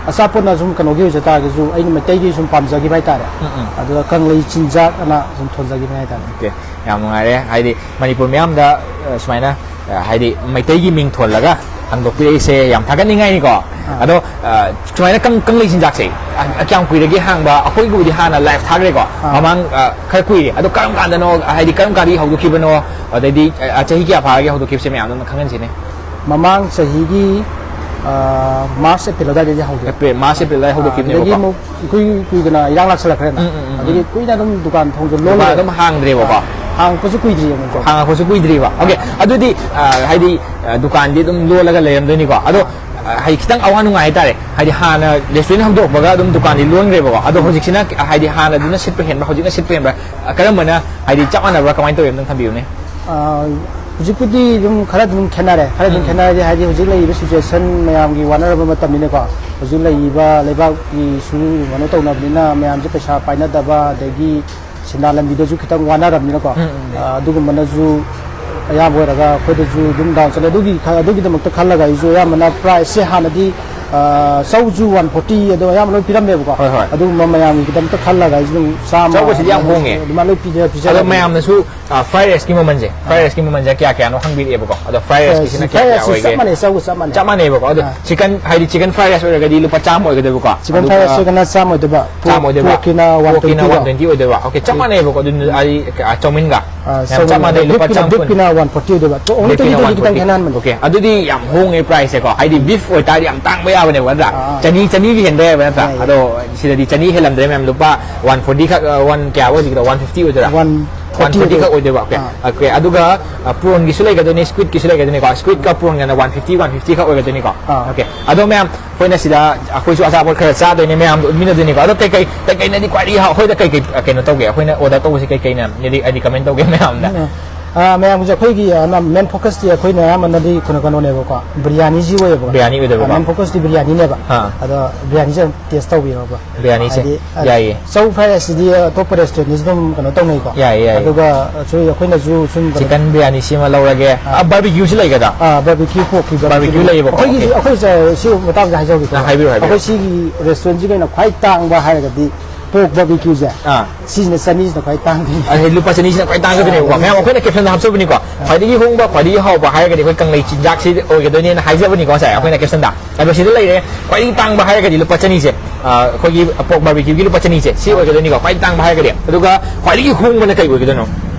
ꯑꯆꯥꯄꯣꯠꯅ ꯁꯨꯝ ꯀꯩꯅꯣꯒꯤ ꯑꯣꯏꯖ ꯇꯥꯔꯒꯁꯨ ꯑꯩꯅ ꯃꯩꯇꯩꯒꯤ ꯁꯨꯝ ꯄꯥꯝꯖꯈꯤꯕ ꯍꯥꯏꯇꯥꯔꯦ꯫ ꯎꯝ, ꯎꯝ꯫ ꯑꯗꯨꯒ ꯀꯪꯂꯩ ꯆꯤꯟꯖꯥꯛ ꯑꯅ ꯁꯨꯝ ꯊꯣꯟꯖꯈꯤꯕꯅꯦ ꯍꯥꯏꯇꯥꯔꯦ꯫ ꯑꯣꯀꯦ꯫ ꯌꯥꯝ ꯅꯨꯡꯉꯥꯏꯔꯦ꯫ ꯍꯥꯏꯗꯤ ꯃꯅꯤꯄꯨꯔ ꯃꯤꯌꯥꯝꯗ, ꯑ, ꯁꯨꯃꯥꯏꯅ, ꯑ, ꯍꯥꯏꯗꯤ ꯃꯩꯇꯩꯒꯤ ꯃꯤꯡ ꯊꯣꯜꯂꯒ ꯍꯥꯡꯗꯣꯛꯄꯤꯔꯛꯏꯁꯦ ꯌꯥꯝ ꯊꯥꯒꯠꯅꯤꯡꯉꯥꯏꯅꯤꯀꯣ꯫ ꯑꯗꯣ, ꯑ, ꯁꯨꯃꯥꯏꯅ ꯀꯪ-, ꯀꯪꯂꯩ ꯆꯤꯟꯖꯥꯛꯁꯦ, ꯑ, ꯀꯌꯥꯝ ꯀꯨꯏꯔꯒꯦ ꯍꯥꯡꯕ? ꯑꯩꯈꯣꯏꯒꯤꯕꯨꯗꯤ ꯍꯥꯟꯅ ꯂꯥꯏꯐ ꯊꯥꯈ꯭ꯔꯦꯀꯣ꯫ ꯑꯥ꯫ ꯃꯃꯥꯡ, ꯑ, ꯈꯔ ꯀꯨꯏꯔꯦ꯫ ꯑꯗꯣ ꯀꯔꯝ ꯀꯥꯟꯗꯅꯣ, ꯍꯥꯏꯗꯤ ꯀꯔꯝ ꯀꯥꯟꯗꯒꯤ ꯍꯧꯗꯣꯛꯈꯤꯕꯅꯣ? ꯑꯗꯩꯗꯤ, ꯑ, ꯆꯍꯤ ꯀꯌꯥ ꯐꯥꯔꯒꯦ ꯍꯧꯗꯣꯛꯈꯤꯕꯁꯦ? ꯃꯌꯥꯝꯗꯣ ꯑꯝꯇ ꯈꯪꯍꯟꯁꯤꯅꯦ꯫ ꯃꯃꯥꯡ ꯆꯍꯤꯒꯤ, ꯑ, ꯃꯥꯔꯆ, ꯑꯦꯄ꯭ꯔꯤꯜ ꯑꯗꯨꯋꯥꯏꯗꯒꯤ ꯍꯧꯈꯤꯕ꯫ ꯑꯦꯄ꯭ꯔꯤꯜ, ꯃꯥꯔꯆ, ꯑꯦꯄ꯭ꯔꯤꯜ ꯑꯗꯨꯋꯥꯏ ꯑꯥ, ꯍꯧꯗꯣꯛꯈꯤꯕꯅꯦꯕꯀꯣ꯫ ꯑꯗꯒꯤ ꯑꯃꯨꯛ ꯏꯀꯨꯏ ꯀꯨꯏꯗꯅ ꯏꯔꯥꯡ ꯂꯥꯛꯁꯜꯂꯛꯈ꯭ꯔꯦꯅ꯫ ꯎꯝ, ꯎꯝ, ꯎꯝ, ꯑꯗꯒꯤ ꯎꯝ꯫ ꯀꯨꯏꯅ ꯑꯗꯨꯝ ꯗꯨꯀꯥꯟ ꯊꯣꯡꯁꯨ ꯗꯨꯀꯥꯟ ꯂꯣꯜꯂꯦ꯫ ꯑꯗꯨꯝ ꯍꯥꯡꯗ꯭ꯔꯦꯕꯀꯣ? ꯑꯥ, ꯍꯥꯡꯉꯛꯄꯁꯨ ꯀꯨꯏꯗ꯭ꯔꯤ ꯑꯃꯨꯛꯁꯨ꯫ ꯍꯥꯡꯉꯛꯄꯁꯨ ꯀꯨꯏꯗ꯭ꯔꯤꯕ꯫ ꯑꯣꯀꯦ, ꯑꯥ꯫ ꯑꯗꯨꯗꯤ, ꯑ, ꯍꯥꯏꯗꯤ, ꯑ, ꯗꯨꯀꯥꯟꯗꯤ ꯑꯗꯨꯝ ꯂꯣꯜꯂꯒ ꯂꯩꯔꯝꯗꯣꯏꯅꯤꯀꯣ꯫ ꯑꯗꯣ, ꯑꯥ꯫ ꯑ, ꯍꯥꯏꯗꯤ ꯈꯤꯇꯪ ꯑꯋꯥ ꯅꯨꯡꯉꯥꯏ ꯍꯥꯏꯇꯥꯔꯦ꯫ ꯍꯥꯏꯗꯤ ꯍꯥꯟꯅ ꯔꯦꯁꯇꯨꯔꯦꯟ ꯍꯧꯗꯣꯔꯛꯄꯒ ꯑꯗꯨꯝ ꯗꯨꯀꯥꯟꯗꯤ ꯂꯣꯟꯈ꯭ꯔꯦꯕꯀꯣ꯫ ꯑꯗꯣ ꯎꯝ꯫ ꯍꯧꯖꯤꯛꯁꯤꯅ, ꯍꯥꯏꯗꯤ ꯍꯥꯟꯅꯗꯨꯅ ꯁꯤꯠꯄ ꯍꯦꯟꯕ꯭ꯔꯥ, ꯍꯧꯖꯤꯛꯅ ꯁꯤꯠꯄ ꯍꯦꯟꯕ꯭ꯔꯥ? ꯑ, ꯀꯔꯝꯕꯅ, ꯍꯥꯏꯗꯤ ꯆꯞ ꯃꯥꯟꯅꯕ꯭ꯔꯥ, ꯀꯃꯥꯏꯅ ꯇꯧꯋꯤ? ꯑꯝꯇꯪ ꯊꯝꯕꯤꯌꯨꯅꯦ꯫ ꯑꯥ, ꯍꯧꯖꯤꯛꯄꯨꯗꯤ ꯑꯗꯨꯝ ꯈꯔ ꯑꯗꯨꯝ ꯈꯦꯠꯅꯔꯦ꯫ ꯈꯔ ꯑꯗꯨꯝ ꯎꯝ꯫ ꯈꯦꯠꯅꯔꯦꯗꯤ ꯍꯥꯏꯗꯤ ꯍꯧꯖꯤꯛ ꯂꯩꯔꯤꯕ ꯁꯤꯆꯨꯋꯦꯁꯟ ꯃꯌꯥꯝꯒꯤ ꯋꯥꯅꯔꯕ ꯃꯇꯝꯅꯤꯅꯀꯣ꯫ ꯍꯧꯖꯤꯛ ꯂꯩꯔꯤꯕ ꯂꯩꯕꯥꯛꯀꯤꯁꯨ ꯀꯩꯅꯣ ꯇꯧꯅꯕꯅꯤꯅ ꯃꯌꯥꯝꯁꯦ ꯄꯩꯁꯥ ꯄꯥꯏꯅꯗꯕ, ꯑꯗꯒꯤ ꯁꯦꯟꯗꯥ ꯂꯝꯕꯤꯗꯁꯨ ꯈꯤꯇꯪ ꯋꯥꯅꯔꯕꯅꯤꯅꯀꯣ꯫ ꯎꯝ, ꯎꯝ, ꯎꯝ꯫ ꯑꯥ, ꯑꯗꯨꯒꯨꯝꯕꯅꯁꯨ ꯑꯌꯥꯝꯕ ꯑꯣꯏꯔꯒ ꯑꯩꯈꯣꯏꯗꯁꯨ ꯑꯗꯨꯝ ꯗꯥꯎꯟ ꯆꯠꯂꯦ꯫ ꯑꯗꯨꯒꯤ ꯈ-, ꯑꯗꯨꯒꯤꯗꯃꯛꯇ ꯈꯜꯂꯒ ꯑꯩꯁꯨ ꯑꯌꯥꯝꯕꯅ ꯄ꯭ꯔꯥꯏꯁꯁꯦ ꯍꯥꯟꯅꯗꯤ, ꯑꯥ, ꯆꯧꯁꯨ ꯋꯥꯟ ꯐꯣꯔꯇꯤ ꯑꯗꯣ ꯑꯌꯥꯝꯕ ꯂꯣꯏ ꯄꯤꯔꯝꯃꯦꯕꯀꯣ꯫ ꯍꯣꯏ, ꯍꯣꯏ꯫ ꯑꯗꯨꯒꯨꯝꯕ ꯃꯌꯥꯝꯒꯤꯗꯃꯛꯇ ꯈꯜꯂꯒ ꯑꯩꯁꯨ ꯑꯗꯨꯝ ꯆꯥꯝꯃ ꯆꯧꯒꯁꯤꯗꯤ ꯌꯥꯝ ꯍꯣꯡꯉꯦ꯫ ꯑꯗꯨꯃꯥꯏꯅ ꯂꯣꯏ ꯄꯤꯖ-, ꯑꯗꯣ ꯄꯤꯖꯔꯕꯅꯦ꯫ ꯃꯌꯥꯝꯅꯁꯨ, ꯑꯥ, ꯐ꯭ꯔꯥꯏ ꯔꯥꯏꯁꯀꯤ ꯃꯃꯜꯁꯦ, ꯐ꯭ꯔꯥꯏ ꯑꯥ꯫ ꯔꯥꯏꯁꯀꯤ ꯃꯃꯜꯁꯦ ꯀꯌꯥ ꯀꯌꯥꯅꯣ ꯍꯪꯕꯤꯔꯛꯑꯦꯕꯀꯣ꯫ ꯑꯗꯣ ꯐ꯭ꯔꯥꯏ ꯔꯥꯏꯁꯀꯤꯁꯤꯅ ꯐ꯭ꯔꯥꯏ ꯀꯌꯥ ꯀꯌꯥ ꯔꯥꯏꯁꯁꯤ ꯑꯣꯏꯒꯦ? ꯆꯞ ꯃꯥꯟꯅꯩ, ꯆꯧꯒ ꯆꯞ ꯃꯥꯟꯅꯩ꯫ ꯆꯞ ꯃꯥꯟꯅꯩꯕꯀꯣ꯫ ꯑꯗꯣ ꯑꯥ꯫ ꯆꯤꯀꯟ, ꯍꯥꯏꯗꯤ ꯆꯤꯀꯟ ꯐ꯭ꯔꯥꯏ ꯔꯥꯏꯁ ꯑꯣꯏꯔꯒꯗꯤ ꯂꯨꯄꯥ ꯆꯥꯝꯃ ꯑꯣꯏꯒꯗꯣꯏꯕꯀꯣ꯫ ꯆꯤꯀꯟ ꯐ꯭ꯔꯥꯏ ꯑꯗꯨꯒ ꯔꯥꯏꯁꯁꯤꯒꯅ ꯆꯥꯝꯃ ꯑꯣꯏꯗꯣꯏꯕ꯫ ꯄꯣꯔꯛ-, ꯆꯥꯝꯃ ꯑꯣꯏꯗꯣꯏꯕ꯫ ꯄꯣꯔꯛꯀꯤꯅ ꯄꯣꯔꯛꯀꯤꯅ ꯋꯥꯟ ꯇ꯭ꯋꯦꯟꯇꯤ ꯀꯣ꯫ ꯋꯥꯟ ꯇ꯭ꯋꯦꯟꯇꯤ ꯑꯣꯏꯗꯣꯏꯕ꯫ ꯑꯣꯀꯦ, ꯆꯞ ꯃꯥꯟꯅꯩꯕꯀꯣ꯫ ꯑꯗꯨ, ꯎꯝ꯫ ꯑꯩ, ꯑ, ꯆꯧꯃꯤꯟꯒ꯫ ꯑꯥ, ꯌꯥꯝ ꯆꯞ ꯆꯧꯃꯤꯟꯒ꯫ ꯃꯥꯟꯅꯩ, ꯂꯨꯄꯥ ꯕꯤꯐꯀꯤꯅ, ꯆꯥꯝꯃ ꯀꯨꯟ꯫ ꯕꯤꯐꯀꯤꯅ ꯋꯥꯟ ꯐꯣꯔꯇꯤ ꯑꯣꯏꯗꯣꯏꯕ꯫ ꯇꯣ-, only ꯕꯤꯐꯀꯤꯅ ꯇ꯭ꯋꯦꯟꯇꯤ ꯇ꯭ꯋꯦꯟꯇꯤ ꯋꯥꯟ ꯐꯣꯔꯇꯤ꯫ ꯈꯤꯇꯪ ꯈꯦꯠꯅꯍꯟꯕꯅꯦ꯫ ꯑꯣꯀꯦ, ꯑꯗꯨꯗꯤ ꯌꯥꯝ ꯍꯣꯡꯉꯦ ꯄ꯭ꯔꯥꯏꯁꯁꯦꯀꯣ꯫ ꯍꯥꯏꯗꯤ ꯕꯤꯐ ꯑꯣꯏꯇꯥꯔꯗꯤ ꯌꯥꯝ ꯇꯥꯡꯕ ꯌꯥꯕꯅꯦꯕ, ꯅꯠꯇ꯭ꯔꯥ? ꯑꯥ, ꯑꯥ꯫ ꯆꯅꯤ, ꯆꯅꯤ ꯍꯦꯟꯕ ꯌꯥꯏꯕ, ꯅꯠꯇ꯭ꯔꯥ? ꯌꯥꯏ, ꯌꯥꯏ꯫ ꯑꯗꯣ ꯁꯤꯗꯗꯤ ꯆꯅꯤ ꯍꯦꯜꯂꯝꯗ꯭ꯔꯦ, ꯃꯌꯥꯝ꯫ ꯂꯨꯄꯥ ꯋꯥꯟ ꯐꯣꯔꯇꯤ ꯈꯛ, ꯑ, ꯋꯥꯟ ꯀꯌꯥ ꯑꯣꯏꯁꯤꯒꯦ? ꯋꯥꯟ ꯐꯤꯐꯇꯤ ꯑꯣꯏꯗꯣꯏꯔꯥ? ꯋꯥꯟ ꯋꯥꯟ ꯐꯣꯔꯇꯤ ꯐꯣꯔꯇꯤ ꯈꯛ ꯑꯣꯏꯗꯣꯏꯕ꯫ ꯑꯣꯀꯦ, ꯑꯥ꯫ ꯑꯣꯀꯦ, ꯑꯗꯨꯒ, ꯑ, ꯄ꯭ꯔꯣꯟꯒꯤꯁꯨ ꯂꯩꯒꯗꯣꯏꯅꯤ, ꯁ꯭ꯀ꯭ꯋꯤꯗꯀꯤꯁꯨ ꯂꯩꯒꯗꯣꯏꯅꯤꯀꯣ꯫ ꯁ꯭ꯀ꯭ꯋꯤꯗꯀ ꯄ꯭ꯔꯣꯟꯒꯅ ꯋꯥꯟ ꯐꯤꯐꯇꯤ, ꯋꯥꯟ ꯐꯤꯐꯇꯤ ꯈꯛ ꯑꯣꯏꯒꯗꯣꯏꯅꯤꯀꯣ꯫ ꯑꯥ꯫ ꯑꯣꯀꯦ, ꯑꯗꯣ ꯃꯌꯥꯝ, ꯑꯩꯈꯣꯏꯅ ꯁꯤꯗ ꯑꯩꯈꯣꯏꯁꯨ ꯑꯆꯥꯄꯣꯠ ꯈꯔ ꯆꯥꯗꯣꯏꯅꯦ, ꯃꯌꯥꯝꯗꯣ ꯎꯠꯃꯤꯟꯅꯗꯣꯏꯅꯤꯀꯣ꯫ ꯑꯗꯣ ꯀꯩꯀꯩ, ꯀꯩꯀꯩꯅꯗꯤ ꯈ꯭ꯋꯥꯏꯗꯒꯤ ꯍꯥꯎ-, ꯑꯩꯈꯣꯏꯗ ꯀꯩꯀꯩ, ꯑ, ꯀꯩꯅꯣ ꯇꯧꯒꯦ? ꯑꯩꯈꯣꯏꯅ ꯑꯣꯔꯗꯔ ꯇꯧꯕꯁꯦ ꯀꯩꯀꯩꯅ ꯔꯤꯀꯃꯦꯟ ꯇꯧꯒꯦ ꯃꯌꯥꯝꯗ? ꯎꯝ, ꯑ, ꯃꯌꯥꯝꯒꯤꯁꯦ ꯑꯩꯈꯣꯏꯒꯤ, ꯑ, ꯃꯦꯟ ꯐꯣꯀꯁꯇꯤ ꯑꯩꯈꯣꯏꯅ ꯑꯌꯥꯝꯕꯅꯗꯤ ꯀꯩꯅꯣ, ꯀꯩꯅꯣꯅꯦꯕꯀꯣ, ꯕꯤꯔꯌꯥꯅꯤꯁꯤ ꯑꯣꯏꯌꯦꯕꯀꯣ꯫ ꯕꯤꯔꯌꯥꯅꯤ ꯑꯣꯏꯗꯣꯏꯕꯀꯣ꯫ ꯑ, ꯃꯦꯟ ꯐꯣꯀꯁꯇꯤ ꯕꯤꯔꯌꯥꯅꯤꯅꯦꯕ꯫ ꯑꯥ꯫ ꯑꯗꯣ ꯕꯤꯔꯌꯥꯅꯤꯁꯦ ꯑꯗꯨꯝ ꯇꯦꯁ ꯇꯧꯕꯤꯔꯣꯕ꯫ ꯕꯤꯔꯌꯥꯅꯤꯁꯦ꯫ ꯍꯥꯏꯗꯤ, ꯑ, ꯌꯥꯏꯌꯦ꯫ ꯆꯧ ꯐ꯭ꯔꯥꯏ ꯔꯥꯏꯁꯁꯤꯗꯤ ꯑꯇꯣꯞꯄ ꯔꯦꯁꯇꯨꯔꯦꯟꯗꯁꯨ ꯑꯗꯨꯝ ꯀꯩꯅꯣ ꯇꯧꯅꯩꯀꯣ꯫ ꯌꯥꯏꯌꯦ, ꯌꯥꯏꯌꯦ꯫ ꯑꯗꯨꯒ ꯁꯨꯝ ꯑꯩꯈꯣꯏꯅꯁꯨ ꯁꯨꯝ ꯀꯩꯅꯣ ꯆꯤꯀꯟ ꯕꯤꯔꯌꯥꯅꯤꯁꯤ ꯑꯃ ꯂꯧꯔꯒꯦ꯫ ꯑꯥ꯫ ꯑꯥ, ꯕꯥꯔꯕꯤꯀ꯭ꯌꯨꯁꯤ ꯂꯩꯒꯗ꯭ꯔꯥ? ꯑꯥ, ꯕꯥꯔꯕꯤꯀ꯭ꯌꯨ ꯄꯣꯔꯛꯀꯤ ꯕꯥꯔꯕꯤꯀ꯭ꯌꯨ ꯕꯥꯔꯕꯤꯀ꯭ꯌꯨ ꯂꯩꯌꯦꯕꯀꯣ꯫ ꯑꯩꯈꯣꯏꯒꯤ, ꯑꯣꯀꯦ꯫ ꯑꯩꯈꯣꯏ ꯁꯤ ꯃꯇꯥꯡꯁꯦ ꯍꯥꯏꯖꯍꯧꯒꯦꯀꯣ꯫ ꯑꯥ, ꯍꯥꯏꯕꯤꯔꯣ, ꯍꯥꯏꯕꯤꯔꯣ꯫ ꯑꯩꯈꯣꯏ ꯁꯤꯒꯤ ꯔꯦꯁꯇꯨꯔꯦꯟꯁꯤꯒꯤ ꯑꯣꯏꯅ ꯈ꯭ꯋꯥꯏ ꯇꯥꯡꯕ ꯍꯥꯏꯔꯒꯗꯤ ꯄꯣꯔꯛ ꯕꯥꯔꯕꯤꯀ꯭ꯌꯨꯁꯦ, ꯑꯥ ꯁꯤꯁꯤꯅ ꯆꯅꯤꯁꯤꯅ ꯈ꯭ꯋꯥꯏ ꯇꯥꯡꯕꯅꯤ꯫ ꯑꯗꯩ ꯂꯨꯄꯥ ꯆꯅꯤꯁꯤꯅ ꯈ꯭ꯋꯥꯏ ꯇꯥꯡꯒꯗꯣꯏꯅꯦꯕꯀꯣ꯫ ꯃꯌꯥꯝ ꯑꯩꯈꯣꯏꯅ ꯀꯦꯞꯁꯟꯗ ꯍꯥꯞꯆꯕꯅꯤꯀꯣ, ꯈ꯭ꯋꯥꯏꯗꯒꯤ ꯍꯣꯡꯕ, ꯈ꯭ꯋꯥꯏꯗꯒꯤ ꯍꯥꯎꯕ ꯍꯥꯏꯔꯒꯗꯤ ꯑꯩꯈꯣꯏ ꯀꯪꯂꯩ ꯆꯤꯟꯖꯥꯛꯁꯤ ꯑꯣꯏꯒꯗꯣꯏꯅꯦꯅ ꯍꯥꯏꯖꯕꯅꯤꯀꯣ ꯉꯁꯥꯏ ꯑꯩꯈꯣꯏꯅ ꯀꯦꯞꯁꯟꯗ꯫ ꯑꯗꯣ ꯁꯤꯗ ꯂꯩꯔꯦ, ꯈ꯭ꯋꯥꯏꯗꯒꯤ ꯇꯥꯡꯕ ꯍꯥꯏꯔꯒꯗꯤ ꯂꯨꯄꯥ ꯆꯅꯤꯁꯦ, ꯑ, ꯑꯩꯈꯣꯏꯒꯤ ꯄꯣꯔꯛ ꯕꯥꯔꯕꯤꯀ꯭ꯌꯨꯒꯤ ꯂꯨꯄꯥ ꯆꯅꯤꯁꯦ, ꯁꯤ ꯑꯣꯏꯒꯗꯣꯏꯅꯤꯀꯣ ꯈ꯭ꯋꯥꯏꯗꯒꯤ ꯇꯥꯡꯕ ꯍꯥꯏꯔꯒꯗꯤ꯫ ꯑꯗꯨꯒ ꯈ꯭ꯋꯥꯏꯗꯒꯤ ꯍꯣꯡꯕꯅ ꯀꯩ ꯑꯣꯏꯒꯗꯣꯏꯅꯣ?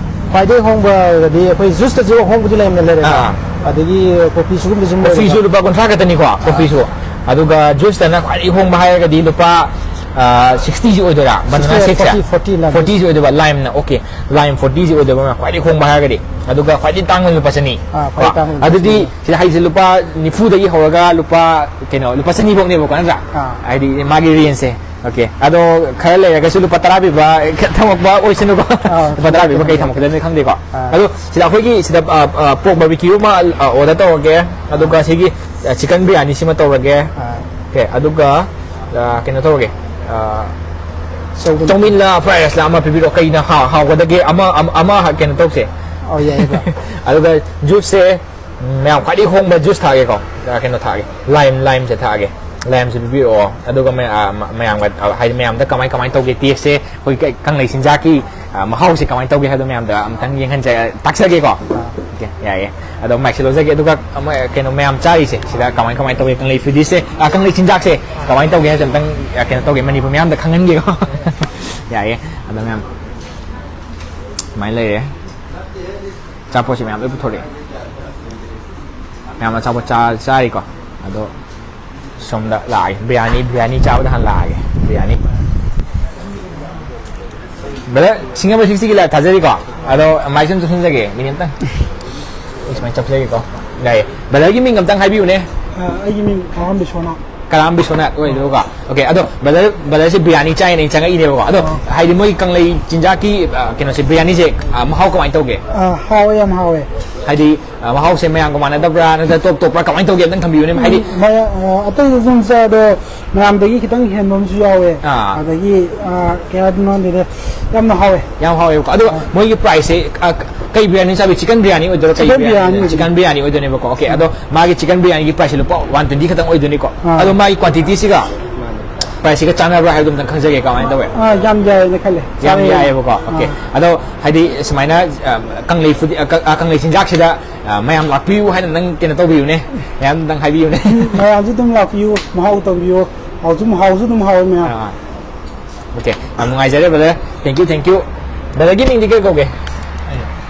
ꯈ꯭ꯋꯥꯏꯗꯒꯤ ꯍꯣꯡꯕꯗꯤ ꯑꯩꯈꯣꯏ ꯖꯨꯁꯇꯁꯨ ꯑꯍꯣꯡꯕꯗꯤ ꯂꯩꯔꯝꯅ ꯂꯩꯔꯦꯀꯣ꯫ ꯑꯥ꯫ ꯑꯗꯒꯤ ꯀꯣꯐꯤꯁꯨꯒꯨꯝꯕꯁꯨ ꯀꯣꯐꯤꯁꯨ ꯂꯨꯄꯥ ꯀꯨꯟꯊ꯭ꯔꯥ ꯈꯛꯇꯅꯤꯀꯣ, ꯀꯣꯐꯤꯁꯨ꯫ ꯑꯗꯨꯒ ꯖꯨꯁꯇꯅ ꯈ꯭ꯋꯥꯏꯗꯒꯤ ꯍꯣꯡꯕ ꯍꯥꯏꯔꯒꯗꯤ ꯂꯨꯄꯥ, ꯑ, ꯁꯤꯛꯁꯇꯤꯁꯤ ꯑꯣꯏꯗꯣꯏꯔꯥ? ꯕꯅꯥꯅꯥ ꯁꯤꯛꯁꯇꯤ, ꯁꯦꯛꯁꯦ? ꯐꯣꯔꯇꯤ, ꯐꯣꯔꯇꯤ ꯂꯥꯏꯝ꯫ ꯐꯣꯔꯇꯤꯁꯤ ꯑꯣꯏꯗꯣꯏꯕ, ꯂꯥꯏꯝꯅ꯫ ꯑꯣꯀꯦ, ꯂꯥꯏꯝ ꯐꯣꯔꯇꯤꯁꯤ ꯑꯣꯏꯗꯣꯏꯕ, ꯈ꯭ꯋꯥꯏꯗꯒꯤ ꯍꯣꯡꯕ ꯍꯥꯏꯔꯒꯗꯤ꯫ ꯑꯗꯨꯒ ꯈ꯭ꯋꯥꯏꯗꯒꯤ ꯇꯥꯡꯕ ꯂꯨꯄꯥ ꯆꯅꯤ꯫ ꯑꯥ, ꯈ꯭ꯋꯥꯏꯗꯒꯤ ꯀꯣ? ꯇꯥꯡꯕ ꯂꯨꯄꯥ ꯑꯗꯨꯗꯤ ꯆꯅꯤ꯫ ꯁꯤꯗ ꯍꯥꯏꯁꯦ ꯂꯨꯄꯥ ꯅꯤꯐꯨꯗꯒꯤ ꯍꯧꯔꯒ ꯂꯨꯄꯥ, ꯀꯩꯅꯣ, ꯂꯨꯄꯥ ꯆꯅꯤ ꯐꯥꯎꯅꯦꯕꯀꯣ, ꯅꯠꯇ꯭ꯔꯥ? ꯑꯥ꯫ ꯍꯥꯏꯗꯤ ꯃꯥꯒꯤ ꯔꯦꯟꯖꯁꯦ꯫ ꯑꯣꯀꯦ, ꯑꯗꯣ ꯈꯔ ꯂꯩꯔꯒꯁꯨ ꯂꯨꯄꯥ ꯇꯔꯥ ꯄꯤꯕ ꯊꯝꯃꯛꯄ ꯑꯣꯏꯁꯅꯨꯀꯣ꯫ ꯑꯥ, ꯂꯨꯄꯥ ꯇꯔꯥ ꯄꯤꯕ ꯀꯩ ꯊꯝꯃꯛꯄ ꯊꯝꯃꯛꯀꯗꯕꯅꯤ ꯈꯪꯗꯦꯀꯣ꯫ ꯑꯥ꯫ ꯑꯗꯣ ꯁꯤꯗ ꯑꯩꯈꯣꯏꯒꯤ ꯁꯤꯗ, ꯑ, ꯑ, ꯄꯣꯔꯛ ꯕꯥꯔꯕꯤꯀ꯭ꯌꯨ ꯑꯃ, ꯑ, ꯑꯣꯔꯗꯔ ꯇꯧꯔꯒꯦ, ꯑꯗꯨꯒ ꯁꯤꯒꯤ, ꯑ, ꯆꯤꯀꯟ ꯕꯤꯔꯌꯥꯅꯤꯁꯤꯃ ꯇꯧꯔꯒꯦ꯫ ꯑꯥ꯫ ꯑꯣꯀꯦ, ꯑꯗꯨꯒ, ꯑ, ꯀꯩꯅꯣ ꯇꯧꯔꯒꯦ, ꯑ, ꯆꯧꯃꯤꯟ꯫ ꯆꯧꯃꯤꯟꯂ ꯐ꯭ꯔꯥꯏ ꯔꯥꯏꯁꯂ ꯑꯃ ꯄꯤꯕꯤꯔꯛꯑꯣ, ꯀꯩꯅ ꯍꯥꯎ-, ꯍꯥꯎꯒꯗꯒꯦ, ꯑꯃ, ꯑꯃ, ꯑꯃ ꯀꯩꯅꯣ ꯇꯧꯁꯦ꯫ ꯑꯧ, ꯌꯥꯏꯌꯦ, ꯕ꯭ꯔꯣ꯫ ꯑꯗꯨꯒ ꯖꯨꯁꯁꯦ, ꯎꯝ, ꯃꯌꯥꯝ ꯈ꯭ꯋꯥꯏꯗꯒꯤ ꯍꯣꯡꯕ ꯖꯨꯁ ꯊꯥꯛꯑꯒꯦꯀꯣ꯫ ꯑ, ꯀꯩꯅꯣ ꯊꯥꯛꯑꯒꯦ, ꯂꯥꯏꯝ, ꯂꯥꯏꯝꯁꯦ ꯊꯥꯛꯑꯒꯦ꯫ ꯂꯥꯏꯝꯁꯦ ꯄꯤꯕꯤꯔꯛꯑꯣ꯫ ꯑꯗꯨꯒ ꯃꯌꯥ-, ꯑ, ꯃ-, ꯃꯌꯥꯝꯒ, ꯑ, ꯍꯥꯏꯗꯤ ꯃꯌꯥꯝꯗ ꯀꯃꯥꯏ, ꯀꯃꯥꯏꯅ ꯇꯧꯒꯦ, ꯇꯦꯁꯁꯦ, ꯑꯩꯈꯣꯏ ꯀ-, ꯀꯪꯂꯩ ꯆꯤꯟꯖꯥꯛꯀꯤ, ꯑ, ꯃꯍꯥꯎꯁꯦ ꯀꯃꯥꯏꯅ ꯇꯧꯒꯦ ꯍꯥꯏꯕꯗꯣ ꯃꯌꯥꯝꯗ ꯑꯃꯨꯛꯇꯪ ꯌꯦꯡꯍꯟꯖ-, ꯇꯥꯛꯆꯒꯦꯀꯣ꯫ ꯑꯣꯀꯦ, ꯌꯥꯏꯌꯦ꯫ ꯑꯗꯣ ꯃꯥꯏꯛꯁꯦ ꯂꯧꯖꯒꯦ꯫ ꯑꯗꯨꯒ ꯑꯃ, ꯀꯩꯅꯣ, ꯃꯌꯥꯝ ꯆꯥꯔꯤꯁꯦ, ꯁꯤꯗ ꯀꯃꯥꯏ, ꯀꯃꯥꯏꯅ ꯇꯧꯒꯦ, ꯀꯪꯂꯩ ꯐꯨꯗꯤꯁꯁꯦ, ꯑ, ꯀꯪꯂꯩ ꯆꯤꯟꯖꯥꯛꯁꯦ ꯀꯃꯥꯏꯅ ꯇꯧꯒꯦ ꯍꯥꯏꯕꯁꯦ ꯑꯝꯇꯪ, ꯑ, ꯀꯩꯅꯣ ꯇꯧꯒꯦ, ꯃꯅꯤꯄꯨꯔ ꯃꯌꯥꯝꯗ ꯈꯪꯍꯟꯒꯦꯀꯣ꯫ ꯌꯥꯏꯌꯦ꯫ ꯑꯗꯣ ꯃꯌꯥꯝ ꯁꯨꯃꯥꯏꯅ ꯂꯩꯔꯦ꯫ ꯑꯆꯥꯄꯣꯠꯁꯦ ꯃꯌꯥꯝ ꯂꯣꯏ ꯄꯨꯊꯣꯔꯛꯑꯦ꯫ ꯃꯌꯥꯝ ꯑꯆꯥꯄꯣꯠ ꯆꯥ-, ꯆꯥꯔꯤꯀꯣ꯫ ꯑꯗꯣ ꯁꯣꯝꯗ ꯂꯥꯛꯑꯒꯦ꯫ ꯕꯤꯔꯌꯥꯅꯤ, ꯕꯤꯔꯌꯥꯅꯤ ꯆꯥꯕꯗ ꯍꯥꯟꯅ ꯂꯥꯛꯑꯒꯦ꯫ ꯕꯤꯔꯌꯥꯅꯤ꯫ ꯕ꯭ꯔꯗꯔ, ꯁꯤꯡꯒꯜ ꯁꯤꯛꯁꯇꯤꯒꯤ ꯂꯥꯏꯚ ꯊꯥꯖꯔꯤꯀꯣ꯫ ꯑꯗꯣ ꯃꯥꯏꯛꯁꯦ ꯑꯝꯇ ꯁꯨꯝꯖꯒꯦ, ꯃꯤꯅꯤꯠ ꯑꯝꯇꯪ꯫ ꯑꯩ ꯁꯨꯃꯥꯏꯅ ꯆꯞꯆꯒꯦꯀꯣ꯫ ꯌꯥꯏꯌꯦ꯫ ꯕ꯭ꯔꯗꯔꯒꯤ ꯃꯤꯡ ꯑꯝꯇꯪ ꯍꯥꯏꯕꯤꯌꯨꯅꯦ꯫ ꯑ, ꯑꯩꯒꯤ ꯃꯤꯡ ꯀꯥꯔꯥꯝ ꯕꯤꯁ꯭ꯋꯥꯅꯥꯊ꯫ ꯀꯥꯔꯥꯝ ꯕꯤꯁ꯭ꯋꯥꯅꯥꯊ ꯑꯣꯏꯗꯣꯏꯕꯀꯣ꯫ ꯑꯣꯀꯦ, ꯑꯗꯣ ꯕ꯭ꯔꯗꯔ, ꯕ꯭ꯔꯗꯔꯁꯦ ꯕꯤꯔꯌꯥꯅꯤ ꯆꯥꯏꯅ ꯑꯩ ꯆꯪꯉꯛꯏꯅꯦꯕꯀꯣ꯫ ꯑꯗꯣ ꯑꯥ꯫ ꯍꯥꯏꯗꯤ ꯃꯣꯏ ꯀꯪꯂꯩ ꯆꯤꯟꯖꯥꯛꯀꯤ, ꯑ, ꯀꯩꯅꯣꯁꯦ, ꯕꯤꯔꯌꯥꯅꯤꯁꯦ, ꯑ, ꯃꯍꯥꯎ ꯀꯃꯥꯏꯅ ꯇꯧꯒꯦ? ꯑ, ꯍꯥꯎꯋꯦ, ꯌꯥꯝ ꯍꯥꯎꯋꯦ꯫ ꯍꯥꯏꯗꯤ, ꯑ, ꯃꯍꯥꯎꯁꯦ ꯃꯌꯥꯝꯒ ꯃꯥꯟꯅꯗꯕ꯭ꯔꯥ, ꯅꯠꯇ꯭ꯔꯒ ꯇꯣꯞ ꯇꯣꯞꯄ꯭ꯔꯥ, ꯀꯃꯥꯏꯅ ꯇꯧꯒꯦ? ꯑꯝꯇꯪ ꯊꯝꯕꯤꯌꯨꯅꯦ꯫ ꯍꯥꯏꯗꯤ, ꯎꯝ, ꯃꯌꯥ-, ꯑ, ꯑꯇꯩꯗꯁꯨ ꯑꯗꯨꯝ ꯆꯥꯏ, ꯑꯗꯣ ꯃꯌꯥꯝꯗꯒꯤ ꯈꯤꯇꯪ ꯍꯦꯟꯕ ꯑꯃꯁꯨ ꯌꯥꯎꯋꯦ꯫ ꯑꯥ꯫ ꯑꯗꯒꯤ, ꯑ, ꯀꯩ ꯍꯥꯏꯗꯣꯏꯅꯣ ꯈꯪꯗꯦꯗ, ꯌꯥꯝꯅ ꯍꯥꯎꯋꯦ꯫ ꯌꯥꯝ ꯍꯥꯎꯋꯦꯕꯀꯣ꯫ ꯑꯗꯣ ꯃꯣꯏꯒꯤ ꯄ꯭ꯔꯥꯏꯁꯁꯦ, ꯑ, ꯀꯩ ꯕꯤꯔꯌꯥꯅꯤ ꯆꯥꯕꯤ? ꯆꯤꯀꯟ ꯕꯤꯔꯌꯥꯅꯤ ꯑꯣꯏꯗꯣꯏꯔꯣ? ꯀꯩ ꯆꯤꯀꯟ ꯕꯤꯔꯌꯥꯅꯤ? ꯕꯤꯔꯌꯥꯅꯤ ꯑꯣꯏꯗꯣꯏꯅꯤ꯫ ꯆꯤꯀꯟ ꯕꯤꯔꯌꯥꯅꯤ ꯑꯣꯏꯗꯣꯏꯅꯦꯕꯀꯣ꯫ ꯑꯣꯀꯦ, ꯑꯗꯣ ꯃꯥꯒꯤ ꯆꯤꯀꯟ ꯕꯤꯔꯌꯥꯅꯤꯒꯤ ꯄ꯭ꯔꯥꯏꯁꯁꯦ ꯂꯨꯄꯥ ꯋꯥꯟ ꯇ꯭ꯋꯦꯟꯇꯤ ꯈꯛꯇꯪ ꯑꯣꯏꯗꯣꯏꯅꯤꯀꯣ꯫ ꯑꯥ꯫ ꯑꯗꯣ ꯃꯥꯒꯤ ꯀ꯭ꯋꯥꯟꯇꯤꯇꯤꯁꯤꯒ? ꯄ꯭ꯔꯥꯏꯁꯁꯤꯒ ꯆꯥꯟꯅꯕ꯭ꯔꯥ ꯍꯥꯏꯕꯗꯣ ꯑꯝꯇꯪ ꯈꯪꯖꯒꯦ, ꯀꯃꯥꯏꯅ ꯇꯧꯋꯦ? ꯑꯥ, ꯌꯥꯝ ꯌꯥꯏꯅ ꯈꯜꯂꯦ꯫ ꯌꯥꯝ ꯆꯥꯅꯩ꯫ ꯌꯥꯏꯌꯦꯕꯀꯣ꯫ ꯑꯣꯀꯦ꯫ ꯑꯥ꯫ ꯑꯗꯣ ꯍꯥꯏꯗꯤ ꯁꯨꯃꯥꯏꯅ, ꯑ, ꯀꯪꯂꯩ ꯐꯨꯗꯤ-, ꯑ, ꯀ-, ꯑ, ꯀꯪꯂꯩ ꯆꯤꯟꯖꯥꯛꯁꯤꯗ, ꯑ, ꯃꯌꯥꯝ ꯂꯥꯛꯄꯤꯌꯨ ꯍꯥꯏꯅ ꯅꯪ ꯀꯩꯅꯣ ꯇꯧꯕꯤꯌꯨꯅꯦ, ꯃꯌꯥꯝ ꯅꯪ ꯍꯥꯏꯕꯤꯌꯨꯅꯦ꯫ ꯃꯌꯥꯝꯁꯨ ꯑꯗꯨꯝ ꯂꯥꯛꯄꯤꯌꯨ, ꯃꯍꯥꯎ ꯇꯪꯕꯤꯌꯨ꯫ ꯍꯥꯎꯁꯨ, ꯍꯥꯎꯁꯨ ꯑꯗꯨꯝ ꯍꯥꯎꯋꯦ ꯃꯌꯥꯝ꯫ ꯑꯥ, ꯑꯣꯀꯦ, ꯌꯥꯝ ꯅꯨꯡꯉꯥꯏꯖꯔꯦ brother, thank you, thank you꯫ Brotherꯒꯤ ꯃꯤꯡꯗꯤ ꯀꯩ ꯀꯧꯒꯦ?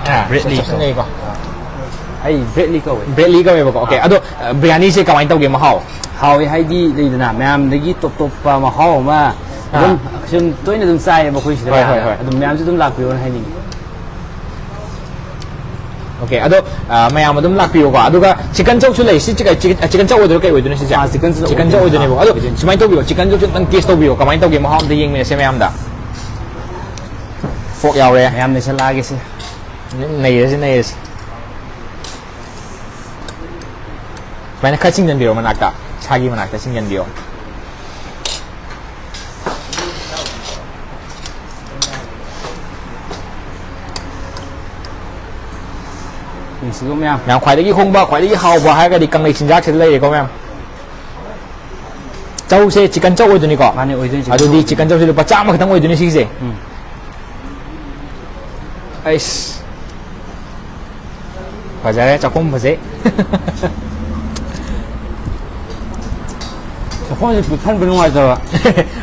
ꯑꯥ, ꯕ꯭ꯔꯦꯗꯂꯤ ꯁꯨꯝ ꯂꯩꯀꯣ꯫ ꯑꯩ ꯕ꯭ꯔꯦꯗꯂꯤ ꯀꯧꯋꯦ꯫ ꯕ꯭ꯔꯦꯗꯂꯤ ꯀꯧꯋꯦꯕꯀꯣ꯫ ꯑꯣꯀꯦ, ꯑꯗꯣ, ꯑ, ꯕꯤꯔꯌꯥꯅꯤꯁꯦ ꯀꯃꯥꯏꯅ ꯇꯧꯒꯦ ꯃꯍꯥꯎ? ꯍꯥꯎꯋꯦ ꯍꯥꯏꯗꯤ ꯂꯩꯗꯅ, ꯃꯌꯥꯝꯗꯒꯤ ꯇꯣꯞ ꯇꯣꯞꯄ ꯃꯍꯥꯎ ꯑꯃ ꯑꯗꯨꯝ ꯑꯥ꯫ ꯁꯨꯝ ꯇꯣꯏꯅ ꯑꯗꯨꯝ ꯆꯥꯏꯌꯦꯕ ꯑꯩꯈꯣꯏ ꯁꯤꯗ ꯍꯣꯏ, ꯍꯣꯏ, ꯃꯌꯥꯝꯅ꯫ ꯍꯣꯏ꯫ ꯑꯗꯨꯝ ꯃꯌꯥꯝꯁꯨ ꯑꯗꯨꯝ ꯂꯥꯛꯄꯤꯌꯣꯅ ꯍꯥꯏꯅꯤꯡꯉꯤ꯫ ꯑꯣꯀꯦ, ꯑꯗꯣ, ꯑ, ꯃꯌꯥꯝ ꯑꯗꯨꯝ ꯂꯥꯛꯄꯤꯌꯨꯀꯣ꯫ ꯑꯗꯨꯒ ꯆꯤꯛꯀꯟ ꯆꯧꯁꯨ ꯂꯩ꯫ ꯁꯤ ꯆꯤꯛꯀꯟ, ꯆꯤꯛꯀꯟ, ꯆꯤꯛꯀꯟ ꯆꯧ ꯑꯣꯏꯗꯣꯏꯔꯣ, ꯀꯩ ꯑꯣꯏꯗꯣꯏꯅꯣ ꯁꯤꯁꯦ? ꯑꯥ, ꯆꯤꯛꯀꯟ ꯆꯧ ꯆꯤꯛꯀꯟ ꯆꯧ ꯑꯣꯏꯗꯣꯏꯅꯦ꯫ ꯑꯣꯏꯗꯣꯏꯅꯦꯕꯀꯣ꯫ ꯑꯗꯣ ꯁꯨꯃꯥꯏꯅ ꯇꯧꯕꯤꯌꯣ, ꯆꯤꯛꯀꯟ ꯆꯧꯁꯨ ꯑꯝꯇꯪ ꯇꯦꯁ ꯇꯧꯕꯤꯌꯣ, ꯀꯃꯥꯏꯅ ꯇꯧꯒꯦ ꯃꯍꯥꯎ ꯑꯝꯇ ꯌꯦꯡꯃꯤꯟꯅꯁꯦ ꯃꯌꯥꯝꯗ꯫ ꯐꯣꯛ ꯌꯥꯎꯔꯦ꯫ ꯃꯌꯥꯝ ꯂꯩꯁꯜꯂꯛꯑꯒꯦꯁꯦ꯫ ꯅꯩꯔꯁꯤ, ꯅꯩꯔꯁꯤ꯫ ꯁꯨꯃꯥꯏꯅ ꯈꯔ ꯆꯤꯡꯁꯤꯟꯕꯤꯔꯣ ꯃꯅꯥꯛꯇ, ꯏꯁꯥꯒꯤ ꯃꯅꯥꯛꯇ ꯆꯤꯡꯁꯤꯟꯕꯤꯌꯣ꯫ ꯌꯦꯡꯁꯤꯀꯣ ꯃꯌꯥꯝ꯫ ꯃꯌꯥꯝ, ꯈ꯭ꯋꯥꯏꯗꯒꯤ ꯍꯣꯡꯕ, ꯈ꯭ꯋꯥꯏꯗꯒꯤ ꯍꯥꯎꯕ ꯍꯥꯏꯔꯒꯗꯤ ꯀꯪꯂꯩ ꯆꯤꯟꯖꯥꯛꯁꯤꯗ ꯂꯩꯔꯦꯀꯣ ꯃꯌꯥꯝ꯫ ꯆꯧꯁꯦ ꯆꯤꯛꯀꯟ ꯆꯧ ꯑꯣꯏꯗꯣꯏꯅꯤꯀꯣ? ꯃꯥꯅꯦ, ꯑꯣꯏꯗꯣꯏꯅꯤ, ꯆꯤꯛꯀꯟ ꯑꯗꯨꯗꯤ ꯆꯧ꯫ ꯆꯤꯛꯀꯟ ꯆꯧꯁꯦ ꯂꯨꯄꯥ ꯆꯥꯝꯃ ꯈꯛꯇꯪ ꯑꯣꯏꯗꯣꯏꯅꯤ ꯁꯤꯒꯤꯁꯦ꯫ ꯎꯝ꯫ ꯑꯩꯁ꯫ ꯐꯖꯔꯦ, ꯆꯥꯛꯈꯨꯝ ꯐꯖꯩ꯫ ꯆꯥꯛꯈꯨꯝꯁꯦ ꯄꯤꯛꯊꯟꯕ ꯅꯨꯡꯉꯥꯏꯇꯕ꯫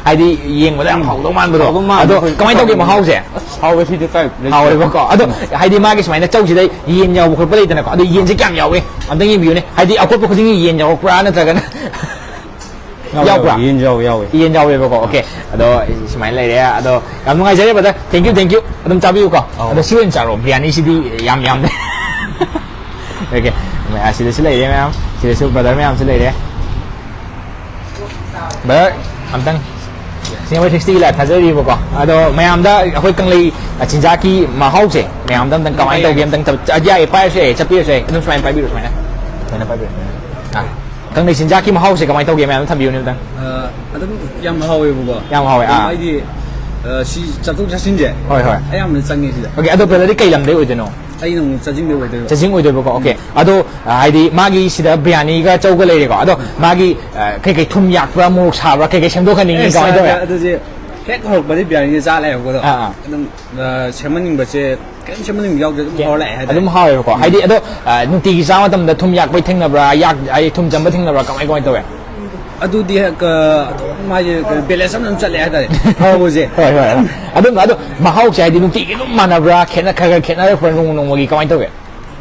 ꯍꯥꯏꯗꯤ ꯌꯦꯡꯕꯗ ꯌꯥꯝ ꯍꯥꯎꯗꯧ ꯃꯥꯟꯕꯗꯣ꯫ ꯍꯥꯎꯗꯧ ꯃꯥꯟꯕ ꯑꯗꯣ ꯑꯩꯈꯣꯏ ꯀꯃꯥꯏꯅ ꯇꯧꯒꯦ ꯆꯥꯛꯈꯨꯝ꯫ ꯃꯍꯥꯎꯁꯦ? ꯑꯁ, ꯍꯥꯎꯋꯦ ꯁꯤꯗꯤ ꯀꯥꯏ ꯂꯩꯇꯦ꯫ ꯍꯥꯎꯋꯦꯕꯀꯣ꯫ ꯑꯗꯣ ꯍꯥꯏꯗꯤ ꯃꯥꯒꯤ ꯁꯨꯃꯥꯏꯅ ꯆꯧꯁꯤꯗ ꯌꯦꯟ ꯌꯥꯎꯕ ꯈꯣꯠꯄ ꯂꯩꯗꯅꯀꯣ꯫ ꯑꯗꯣ ꯌꯦꯟꯁꯦ ꯀꯌꯥꯝ ꯌꯥꯎꯋꯦ? ꯑꯝꯇꯪ ꯌꯦꯡꯕꯤꯌꯨꯅꯦ꯫ ꯍꯥꯏꯗꯤ ꯑꯀꯣꯠꯄ ꯈꯨꯗꯤꯡꯒꯤ ꯌꯦꯟ ꯌꯥꯎꯔꯛꯄ꯭ꯔꯥ ꯅꯠꯇ꯭ꯔꯒꯅ? ꯌꯥꯎꯋꯦ, ꯌꯥꯎꯕ꯭ꯔꯥ? ꯌꯦꯟ ꯌꯥꯎꯋꯦ, ꯌꯥꯎꯋꯦ꯫ ꯌꯦꯟ ꯌꯥꯎꯋꯦꯕꯀꯣ꯫ ꯑꯣꯀꯦ꯫ ꯑꯗꯣ ꯁꯨꯃꯥꯏꯅ ꯂꯩꯔꯦ꯫ ꯑꯗꯣ ꯌꯥꯝ ꯅꯨꯡꯉꯥꯏꯖꯔꯦ brother꯫ Thank you, thank you꯫ ꯑꯗꯨꯝ ꯆꯥꯕꯤꯌꯨꯀꯣ꯫ ꯑꯧ꯫ ꯑꯗꯣ ꯁꯤ ꯑꯣꯏꯅ ꯆꯥꯔꯣ꯫ ꯕꯤꯔꯌꯥꯅꯤꯁꯤꯗꯤ ꯌꯥꯝ ꯌꯥꯝꯗꯦ꯫ ꯑꯣꯀꯦ꯫ ꯑꯁꯤꯗꯁꯨ ꯂꯩꯔꯦ ꯃꯌꯥꯝ꯫ ꯁꯤꯗꯁꯨ brother ꯃꯌꯥꯝꯁꯨ ꯂꯩꯔꯦ꯫ Brother, ꯑꯝꯇꯪ ꯁꯤꯅꯦ ꯑꯩꯈꯣꯏ ꯁꯤꯛꯁꯇꯤꯒꯤ live ꯊꯥꯖꯔꯤꯕꯀꯣ꯫ ꯑꯗꯣ ꯃꯌꯥꯝꯗ ꯑꯩꯈꯣꯏ ꯀꯪꯂꯩ ꯆꯤꯟꯖꯥꯛꯀꯤ ꯃꯍꯥꯎꯁꯦ ꯃꯌꯥꯝꯗ ꯑꯝꯇꯪ ꯀꯃꯥꯏꯅ ꯇꯧꯒꯦ ꯑꯝꯇꯪ ꯆꯠ-, ꯌꯥꯏꯌꯦ, ꯄꯥꯏꯔꯁꯨ ꯌꯥꯏꯌꯦ, ꯆꯠꯄꯤꯔꯁꯨ ꯌꯥꯏꯌꯦ꯫ ꯑꯗꯨꯝ ꯁꯨꯃꯥꯏꯅ ꯄꯥꯏꯕꯤꯔꯣ, ꯁꯨꯃꯥꯏꯅ꯫ ꯁꯨꯃꯥꯏꯅ ꯄꯥꯏꯕꯤꯔꯣ꯫ ꯑꯥ꯫ ꯀꯪꯂꯩ ꯆꯤꯟꯖꯥꯛꯀꯤ ꯃꯍꯥꯎꯁꯦ ꯀꯃꯥꯏꯅ ꯇꯧꯒꯦ ꯃꯌꯥꯝꯗ ꯊꯝꯕꯤꯌꯨꯅꯦ ꯑꯝꯇꯪ꯫ ꯑ, ꯑꯗꯨꯝ ꯌꯥꯝ ꯍꯥꯎꯋꯦꯕꯀꯣ꯫ ꯌꯥꯝ ꯍꯥꯎꯋꯦ, ꯑꯗꯨꯝ ꯑꯥ꯫ ꯍꯥꯏꯗꯤ, ꯑ, ꯁꯤ ꯆꯠꯊꯣꯛ ꯆꯠꯁꯤꯟꯁꯦ ꯍꯣꯏ, ꯍꯣꯏ꯫ ꯑꯌꯥꯝꯕꯅ ꯆꯪꯉꯦ ꯁꯤꯗ꯫ ꯑꯣꯀꯦ, ꯑꯗꯣ brotherꯗꯤ ꯀꯩ ꯂꯝꯗꯩ ꯑꯣꯏꯗꯣꯏꯅꯣ? ꯑꯩꯅ ꯑꯃꯨꯛ ꯆꯥꯖꯤꯡꯗ ꯑꯣꯏꯗꯣꯏꯕ꯫ ꯆꯥꯖꯤꯡ ꯑꯣꯏꯗꯣꯏꯕꯀꯣ꯫ ꯑꯣꯀꯦ, ꯑꯗꯣ ꯑ, ꯍꯥꯏꯗꯤ ꯃꯥꯒꯤ ꯁꯤꯗ ꯕꯤꯔꯌꯥꯅꯤꯒ ꯆꯧꯒ ꯂꯩꯔꯦꯀꯣ꯫ ꯑꯗꯣ ꯃꯥꯒꯤ ꯑ, ꯀꯩꯀꯩ ꯊꯨꯝ ꯌꯥꯛꯄ꯭ꯔꯥ, ꯃꯣꯔꯣꯛ ꯁꯥꯕ꯭ꯔꯥ, ꯀꯩꯀꯩ ꯁꯦꯝꯗꯣꯛꯍꯟꯅꯤꯡꯉꯤ, ꯀꯃꯥꯏꯅ ꯇꯧꯋꯦ? ꯑꯗꯨꯁꯦ ꯍꯦꯛ ꯍꯧꯔꯛꯄꯗꯤ ꯕꯤꯔꯌꯥꯅꯤꯁꯦ ꯆꯥ ꯂꯥꯛꯑꯦꯕꯀꯣ꯫ ꯑꯗꯣ ꯑꯥ, ꯑꯥ꯫ ꯑꯗꯨꯝ ꯑ, ꯁꯦꯝꯍꯟꯅꯤꯡꯕꯁꯦ ꯀꯩꯝ ꯁꯦꯝꯍꯟꯅꯤꯡꯕ ꯌꯥꯎꯗꯦ, ꯑꯗꯨꯝ ꯍꯧꯔ ꯂꯥꯛꯑꯦ ꯍꯥꯏꯇꯥꯔꯦ꯫ ꯑꯗꯨꯝ ꯍꯥꯎꯋꯦꯕꯀꯣ꯫ ꯍꯥꯏꯗꯤ ꯑꯗꯣ ꯑ, ꯅꯨꯡꯇꯤꯒꯤ ꯆꯥꯕ ꯃꯇꯝꯗ ꯊꯨꯝ ꯌꯥꯛꯄꯩ ꯊꯦꯡꯅꯕ꯭ꯔꯥ, ꯌꯥꯛ-, ꯍꯥꯏꯗꯤ ꯊꯨꯝ ꯆꯝꯕ ꯊꯦꯡꯅꯕ꯭ꯔꯥ, ꯀꯃꯥꯏ ꯀꯃꯥꯏꯅ ꯇꯧꯋꯦ? ꯑꯗꯨꯗꯤ ꯍꯦꯛ, ꯑ, ꯑꯗꯨꯝ ꯃꯥꯁꯦ ꯕꯦꯂꯦꯟꯁ ꯑꯃ ꯑꯗꯨꯝ ꯆꯠꯂꯦ ꯍꯥꯏꯇꯥꯔꯦ, ꯍꯥꯎꯕꯁꯦ꯫ ꯍꯣꯏ, ꯍꯣꯏ, ꯍꯣꯏ꯫ ꯑꯗꯨꯝ ꯑꯗꯣ ꯃꯍꯥꯎꯁꯦ ꯍꯥꯏꯗꯤ ꯅꯨꯡꯇꯤꯒꯤ ꯑꯗꯨꯝ ꯃꯥꯟꯅꯕ꯭ꯔꯥ, ꯈꯦꯠꯅ-, ꯈꯔ ꯈꯔ ꯈꯦꯠꯅꯔꯛꯄ꯭ꯔꯥ ꯅꯣꯡꯃ ꯅꯣꯡꯃꯒꯤ, ꯀꯃꯥꯏꯅ ꯇꯧꯒꯦ?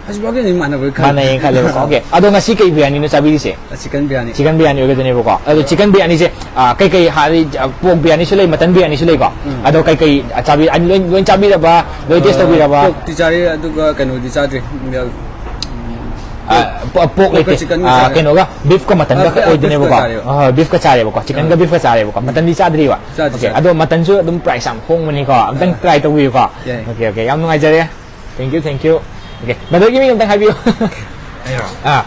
ꯍꯧꯖꯤꯛꯐꯥꯎꯒꯤ ꯑꯗꯨꯝ ꯃꯥꯟꯅꯕ ꯈꯜꯂꯦ꯫ ꯃꯥꯟꯅꯩꯌꯦ ꯈꯜꯂꯦꯕꯀꯣ꯫ ꯑꯣꯀꯦ, ꯑꯗꯣ ꯉꯁꯤ ꯀꯩ ꯕꯤꯔꯌꯥꯅꯤꯅꯣ ꯆꯥꯕꯤꯔꯤꯁꯦ? ꯆꯤꯀꯟ ꯕꯤꯔꯌꯥꯅꯤ꯫ ꯆꯤꯀꯟ ꯕꯤꯔꯌꯥꯅꯤ ꯑꯣꯏꯒꯗꯣꯏꯅꯦꯕꯀꯣ꯫ ꯑꯗꯣ ꯆꯤꯀꯟ ꯕꯤꯔꯌꯥꯅꯤꯁꯦ ꯑ, ꯀꯩꯀꯩ ꯍꯥꯏꯗꯤ, ꯑ, ꯄꯣꯔꯛ ꯕꯤꯔꯌꯥꯅꯤꯁꯨ ꯂꯩ, ꯃꯇꯟ ꯕꯤꯔꯌꯥꯅꯤꯁꯨ ꯂꯩꯀꯣ꯫ ꯑꯗꯣ ꯀꯩꯀꯩ, ꯑ, ꯆꯥꯕꯤ-, ꯑ, ꯂꯣꯏ, ꯂꯣꯏ ꯆꯥꯕꯤꯔꯕ, ꯂꯣꯏ ꯇꯦꯁ ꯇꯧꯕꯤꯔꯕ? ꯄꯣꯛꯇꯤ ꯆꯥꯔꯦ, ꯑꯗꯨꯒ ꯀꯩꯅꯣꯗꯤ ꯆꯥꯗ꯭ꯔꯤ꯫ ꯑ, ꯄ-, ꯄꯣꯛ ꯄꯣꯛꯀ ꯂꯩꯇꯦ꯫ ꯆꯤꯀꯟꯒ ꯑ, ꯆꯥꯔꯦ꯫ ꯀꯩꯅꯣꯒ ꯕꯤꯐꯀ ꯃꯇꯟꯒ ꯑ, ꯕꯤ-, ꯑ, ꯑꯣꯏꯗꯣꯏꯅꯦꯕꯀꯣ꯫ ꯕꯤꯐꯀ ꯆꯥꯔꯦꯕ꯫ ꯑ, ꯕꯤꯐꯀ ꯆꯥꯔꯦꯕꯀꯣ, ꯆꯤꯀꯟꯒ ꯕꯤꯐꯀ ꯆꯥꯔꯦꯕꯀꯣ꯫ ꯃꯇꯟꯗꯤ ꯆꯥꯗ꯭ꯔꯤꯕ? ꯆꯥꯗ꯭ꯔꯤ, ꯑꯣꯀꯦ, ꯆꯥꯗ꯭ꯔꯤ꯫ ꯑꯗꯣ ꯃꯇꯟꯁꯨ ꯑꯗꯨꯝ ꯄ꯭ꯔꯥꯏꯁ ꯌꯥꯝ ꯍꯣꯡꯕꯅꯤꯀꯣ, ꯑꯝꯇꯪ ꯇ꯭ꯔꯥꯏ ꯇꯧꯕꯤꯌꯨꯀꯣ꯫ ꯌꯥꯏ꯫ ꯑꯣꯀꯦ, ꯑꯣꯀꯦ, ꯌꯥꯝ ꯅꯨꯡꯉꯥꯏꯖꯔꯦ꯫ Thank you, thank you. Okay, ꯕ꯭ꯔꯗꯔꯒꯤ ꯃꯤꯡ ꯑꯝꯇꯪ ꯍꯥꯏꯕꯤꯌꯨ꯫ ꯑꯩꯔꯣ? ꯑꯥ,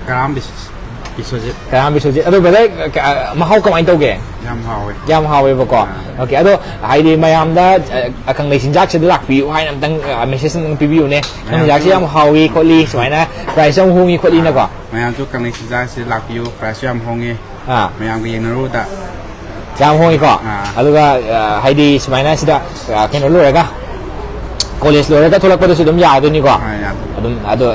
ꯀꯔꯥꯝ ꯕꯤꯁ-, ꯕꯤꯁ꯭ꯋꯖꯤꯠ꯫ ꯀꯔꯥꯝ ꯕꯤꯁ꯭ꯋꯖꯤꯠ꯫ ꯑꯗꯣ ꯕ꯭ꯔꯗꯔ, ꯑ, ꯃꯍꯥꯎ ꯀꯃꯥꯏꯅ ꯇꯧꯒꯦ? ꯌꯥꯝ ꯍꯥꯎꯋꯦ꯫ ꯌꯥꯝ ꯍꯥꯎꯋꯦꯕꯀꯣ꯫ ꯑꯥ꯫ ꯑꯣꯀꯦ, ꯑꯗꯣ ꯍꯥꯏꯗꯤ ꯃꯌꯥꯝꯗ, ꯑ, ꯀꯪꯂꯩ ꯆꯤꯟꯖꯥꯛꯁꯤꯗ ꯂꯥꯛꯄꯤꯌꯨ ꯍꯥꯏꯅ ꯑꯝꯇꯪ, ꯑ, ꯃꯦꯁꯦꯖ ꯑꯝꯇꯪ ꯄꯤꯕꯤꯌꯨꯅꯦ꯫ ꯀꯪꯂꯩ ꯃꯌꯥꯝꯁꯨ ꯆꯤꯟꯖꯥꯛꯁꯤ ꯌꯥꯝ ꯍꯥꯎꯏ ꯈꯣꯠꯂꯤ, ꯁꯨꯃꯥꯏꯅ ꯄ꯭ꯔꯥꯏꯁ ꯌꯥꯝ ꯍꯣꯡꯉꯤ ꯈꯣꯠꯂꯤꯅꯀꯣ꯫ ꯃꯌꯥꯝꯁꯨ ꯀꯪꯂꯩ ꯆꯤꯟꯖꯥꯛꯁꯤꯗ ꯂꯥꯛꯄꯤꯌꯨ, ꯄ꯭ꯔꯥꯏꯁꯁꯨ ꯌꯥꯝ ꯍꯣꯡꯉꯤ꯫ ꯑꯥ꯫ ꯃꯌꯥꯝꯒ ꯌꯦꯡꯅꯔꯨꯕꯗ꯫ ꯌꯥꯝ ꯍꯣꯡꯉꯤꯀꯣ꯫ ꯑꯥ꯫ ꯑꯗꯨꯒ, ꯑ, ꯍꯥꯏꯗꯤ ꯁꯨꯃꯥꯏꯅ ꯁꯤꯗ, ꯑ, ꯀꯩꯅꯣ ꯂꯣꯏꯔꯒ, ꯀꯣꯂꯦꯖ ꯂꯣꯏꯔꯒ ꯊꯣꯛꯂꯛꯄꯗꯁꯨ ꯑꯗꯨꯝ ꯌꯥꯗꯣꯏꯅꯤꯀꯣ꯫ ꯑꯥ, ꯌꯥꯗꯣꯏꯅꯤ꯫ ꯑꯗꯨꯝ, ꯑꯗꯣ,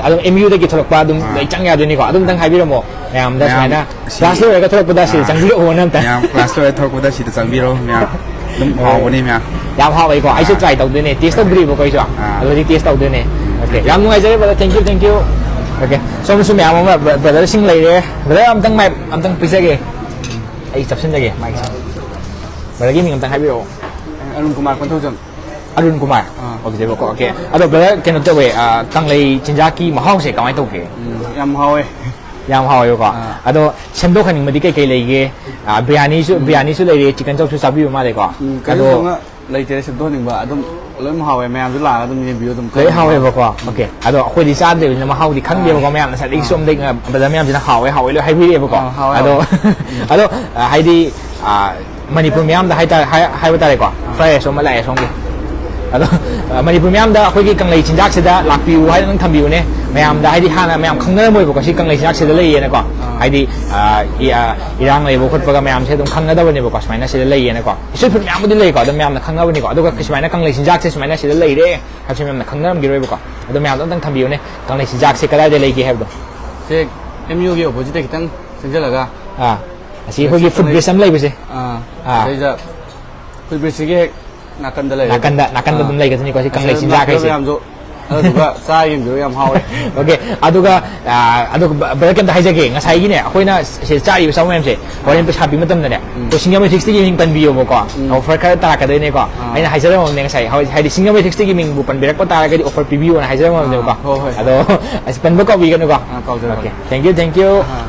ꯑꯗꯨꯝ ꯑꯦꯝ ꯌꯨꯗꯒꯤ ꯊꯣꯛꯂꯛꯄ ꯑꯗꯨꯝ ꯑꯥ꯫ ꯂꯣꯏ ꯆꯪ ꯌꯥꯗꯣꯏꯅꯤꯀꯣ꯫ ꯑꯗꯨꯝꯇꯪ ꯍꯥꯏꯕꯤꯔꯝꯃꯣ ꯃꯌꯥꯝꯗ, ꯃꯌꯥꯝ ꯁꯨꯃꯥꯏꯅ ꯁꯤ-, ꯀ꯭ꯂꯥꯁ ꯂꯣꯏꯔꯒ ꯊꯣꯛꯂꯛꯄꯗ ꯁꯤꯗ ꯑꯥ꯫ ꯆꯪꯕꯤꯔꯛꯑꯣꯅ ꯑꯝꯇ꯫ ꯃꯌꯥꯝ ꯀ꯭ꯂꯥꯁ ꯂꯣꯏꯔ ꯊꯣꯛꯂꯛꯄꯗ ꯁꯤꯗ ꯆꯪꯕꯤꯔꯣ ꯃꯌꯥꯝ꯫ ꯑꯗꯨꯝ ꯍꯥꯎꯕꯅꯤ ꯃꯌꯥꯝ꯫ ꯌꯥꯝ ꯍꯥꯎꯋꯦꯀꯣ꯫ ꯑꯩꯁꯨ ꯑꯥ꯫ ꯇ꯭ꯔꯥꯏ ꯇꯧꯗꯣꯏꯅꯦ, ꯇꯦꯁ ꯇꯧꯗ꯭ꯔꯤꯕꯀꯣ ꯑꯩꯁꯨ꯫ ꯑꯥ꯫ ꯑꯗꯨꯗꯤ ꯇꯦꯁ ꯇꯧꯗꯣꯏꯅꯦ꯫ Okay, thank you꯫ ꯌꯥꯝ ꯅꯨꯡꯉꯥꯏꯖꯔꯦ ꯕ꯭ꯔꯗꯔ, ꯊꯦꯡꯀ꯭ꯌꯨ, ꯊꯦꯡꯀ꯭ꯌꯨ꯫ ꯑꯣꯀꯦ, ꯁꯣꯝꯗꯁꯨ ꯃꯌꯥꯝ ꯑꯃ ꯕ꯭ꯔ-, ꯕ꯭ꯔꯗꯔꯁꯤꯡ ꯂꯩꯔꯦ꯫ ꯕ꯭ꯔꯗꯔ ꯑꯝꯇꯪ ꯃꯥꯏꯛ ꯑꯝꯇꯪ ꯄꯤꯖꯒꯦ꯫ ꯑꯩ ꯆꯞꯁꯤꯟꯖꯒꯦ ꯃꯥꯏꯛꯁꯦ꯫ ꯕ꯭ꯔꯗꯔꯒꯤ ꯃꯤꯡ ꯑꯝꯇꯪ ꯍꯥꯏꯕꯤꯔꯛꯑꯣ꯫ ꯑꯔꯨꯟ ꯀꯨꯃꯥꯔ ꯀꯣꯟꯊꯧꯖꯝ꯫ ꯑꯔꯨꯟ ꯀꯨꯃꯥꯔ꯫ ꯑꯥ꯫ ꯑꯣꯏꯗꯣꯏꯕꯀꯣ꯫ ꯑꯣꯀꯦ꯫ ꯑꯗꯣ ꯕ꯭ꯔꯗꯔ, ꯀꯩꯅꯣ ꯇꯧꯋꯦ, ꯑ, ꯀꯪꯂꯩ ꯆꯤꯟꯖꯥꯛꯀꯤ ꯃꯍꯥꯎꯁꯦ ꯀꯃꯥꯏꯅ ꯇꯧꯒꯦ? ꯎꯝ, ꯌꯥꯝ ꯍꯥꯎꯋꯦ꯫ ꯌꯥꯝ ꯍꯥꯎꯋꯦꯕꯀꯣ꯫ ꯑꯥ꯫ ꯑꯗꯣ ꯁꯦꯝꯗꯣꯛꯍꯟꯅꯤꯡꯕꯗꯤ ꯀꯩ ꯀꯩ ꯂꯩꯒꯦ? ꯑ, ꯕꯤꯔꯌꯥꯅꯤꯁꯨ, ꯕꯤꯔꯌꯥꯅꯤꯁꯨ ꯂꯩꯔꯦ, ꯆꯤꯀꯟ ꯆꯧꯁꯨ ꯆꯥꯕꯤꯕ ꯃꯥꯜꯂꯦꯀꯣ꯫ ꯎꯝ, ꯑꯗꯣ ꯀꯔꯤꯝ ꯂꯩꯇꯦ ꯁꯦꯝꯗꯣꯛꯍꯟꯅꯤꯡꯕ꯫ ꯑꯗꯨꯝ ꯂꯣꯏ ꯍꯥꯎꯋꯦ, ꯃꯌꯥꯝꯁꯨ ꯂꯥꯛꯑꯒ ꯑꯗꯨꯝ ꯌꯦꯡꯕꯤꯌꯨ ꯑꯗꯨꯝ꯫ ꯂꯣꯏ ꯍꯥꯎꯋꯦꯕꯀꯣ꯫ ꯑꯣꯀꯦ꯫ ꯑꯗꯣ ꯑꯩꯈꯣꯏꯗꯤ ꯆꯥꯗ꯭ꯔꯤꯕꯅꯤꯅ ꯃꯍꯥꯎꯗꯤ ꯈꯪꯗꯦꯕꯀꯣ꯫ ꯃꯌꯥꯝꯅ ꯉꯁꯥꯏꯗꯒꯤ ꯁꯣꯝꯗꯒꯤ ꯕ꯭ꯔꯗꯔ ꯃꯌꯥꯝꯁꯤꯅ ꯍꯥꯎꯋꯦ ꯍꯥꯎꯋꯦ ꯂꯣꯏ ꯍꯥꯏꯕꯤꯔꯛꯑꯦꯕꯀꯣ꯫ ꯑꯥ, ꯍꯥꯎꯋꯦ, ꯑꯗꯣ ꯍꯥꯎꯋꯦ꯫ ꯑꯗꯣ, ꯑ, ꯍꯥꯏꯗꯤ, ꯑ, ꯃꯅꯤꯄꯨꯔ ꯃꯌꯥꯝꯗ ꯍꯥꯏꯇꯥꯔꯦ, ꯍꯥꯏ-, ꯍꯥꯏꯕ ꯇꯥꯔꯦꯀꯣ꯫ ꯐ꯭ꯔꯥꯏ ꯔꯥꯏꯁ ꯑꯃ ꯂꯥꯛꯑꯦ ꯁꯣꯝꯒꯤ꯫ ꯑꯗꯣ, ꯑ, ꯃꯅꯤꯄꯨꯔ ꯃꯌꯥꯝꯗ ꯑꯩꯈꯣꯏꯒꯤ ꯀꯪꯂꯩ ꯆꯤꯟꯖꯥꯛꯁꯤꯗ ꯂꯥꯛꯄꯤꯌꯨ ꯍꯥꯏꯅ ꯅꯪ ꯊꯝꯕꯤꯌꯨꯅꯦ꯫ ꯃꯌꯥꯝꯗ, ꯍꯥꯏꯗꯤ, ꯍꯥꯟꯅ ꯃꯌꯥꯝ ꯈꯪꯅꯔꯝꯃꯣꯏꯕꯀꯣ, ꯁꯤ ꯀꯪꯂꯩ ꯆꯤꯟꯖꯥꯛꯁꯤꯗ ꯂꯩꯌꯦꯅꯀꯣ꯫ ꯑꯥ꯫ ꯍꯥꯏꯗꯤ, ꯑ, ꯏ-, ꯑ, ꯏꯔꯥꯡ ꯂꯩꯕ ꯈꯣꯠꯄꯒ ꯃꯌꯥꯝꯁꯦ ꯑꯗꯨꯝ ꯈꯪꯅꯗꯕꯅꯦꯕꯀꯣ, ꯁꯨꯃꯥꯏꯅ ꯁꯤꯗ ꯂꯩꯌꯦꯅꯀꯣ꯫ Street food ꯃꯌꯥꯝꯕꯨꯗꯤ ꯂꯩꯀꯣ, ꯑꯗꯨꯝ ꯃꯌꯥꯝꯅ ꯈꯪꯅꯕꯅꯤꯀꯣ꯫ ꯑꯗꯨꯒ ꯁꯨꯃꯥꯏꯅ ꯀꯪꯂꯩ ꯆꯤꯟꯖꯥꯛꯁꯦ ꯁꯨꯃꯥꯏꯅ ꯁꯤꯗ ꯂꯩꯔꯦ ꯍꯥꯏꯕꯁꯦ ꯃꯌꯥꯝꯅ ꯈꯪꯅꯔꯝꯈꯤꯔꯣꯏꯕꯀꯣ꯫ ꯑꯗꯣ ꯃꯌꯥꯝꯗ ꯑꯝꯇꯪ ꯊꯝꯕꯤꯌꯨꯅꯦ, ꯀꯪꯂꯩ ꯆꯤꯟꯖꯥꯛꯁꯦ ꯀꯗꯥꯏꯗ ꯂꯩꯒꯦ ꯍꯥꯏꯕꯗꯣ꯫ ꯁꯦ, ꯑꯦꯝ ꯌꯨꯒꯤ oppositeꯇ ꯈꯤꯇꯪ ꯆꯪꯁꯤꯜꯂꯒ꯫ ꯑꯥ, ꯑꯁꯤ ꯑꯩꯈꯣꯏꯒꯤ foot bridge ꯑꯃ ꯂꯩꯕꯁꯦ꯫ ꯑꯥ, ꯑꯥ꯫ ꯁꯤꯗ foot bridgeꯁꯤꯒꯤ ꯍꯦꯛ ꯅꯥꯀꯟꯗ ꯂꯩꯔꯦ꯫ ꯅꯥꯀꯟꯗ, ꯅꯥꯀꯟꯗ ꯑꯥ꯫ ꯑꯗꯨꯝ ꯂꯩꯒꯗꯣꯏꯅꯤꯀꯣ, ꯁꯤ ꯀꯪꯂꯩ ꯑꯁꯤꯗ ꯆꯤꯟꯖꯥꯛ ꯂꯥꯛꯄꯤꯌꯣ ꯍꯥꯏꯁꯦ꯫ ꯃꯌꯥꯝꯁꯨ꯫ ꯑꯗꯨꯗꯨꯒ ꯆꯥ ꯌꯦꯡꯕꯤꯌꯨ, ꯌꯥꯝ ꯍꯥꯎꯋꯦ꯫ OK, ꯑꯗꯨꯒ, ꯑꯥ, ꯑꯗꯨꯒ ꯕ-, brother, ꯀꯩꯝꯇ ꯍꯥꯏꯖꯒꯦ, ꯉꯁꯥꯏꯒꯤꯅꯦ, ꯑꯩꯈꯣꯏꯅ ꯁꯤꯗ ꯆꯥꯔꯤꯕ ꯑꯆꯥꯄꯣꯠ ꯃꯌꯥꯝꯁꯦ ꯍꯣꯔꯦꯟ ꯑꯥ꯫ ꯄꯩꯁꯥ ꯄꯤꯕ ꯃꯇꯝꯗꯅꯦ, ꯎꯝ꯫ ꯑꯩꯈꯣꯏ ꯁꯤꯡꯖꯃꯩ ꯐꯤꯛꯁꯇꯒꯤ ꯃꯤꯡ ꯄꯟꯕꯤꯌꯣꯕꯀꯣ, ꯎꯝ꯫ Offer ꯈꯔ ꯇꯥꯔꯛꯀꯗꯣꯏꯅꯦꯀꯣ꯫ ꯑꯥ꯫ ꯑꯩꯅ ꯍꯥꯏꯖꯔꯝꯃꯕꯅꯦ ꯉꯁꯥꯏ, ꯍꯧ-, ꯍꯥꯏꯗꯤ ꯁꯤꯡꯖꯃꯩ ꯐꯤꯛꯁꯇꯒꯤ ꯃꯤꯡꯕꯨ ꯄꯟꯕꯤꯔꯛꯄ ꯇꯥꯔꯒꯗꯤ offer ꯄꯤꯕꯤꯌꯣꯅ ꯍꯥꯏꯖꯔꯝꯃꯕꯅꯦꯕꯀꯣ꯫ ꯑꯥ, ꯍꯣꯏ, ꯍꯣꯏ꯫ ꯑꯗꯣ ꯑꯁ, ꯄꯟꯕ ꯀꯥꯎꯕꯤꯒꯅꯨꯀꯣ꯫ ꯑꯥ, ꯀꯥꯎꯖꯔꯣꯏ꯫ OK, thank you, thank you꯫ ꯑꯥ꯫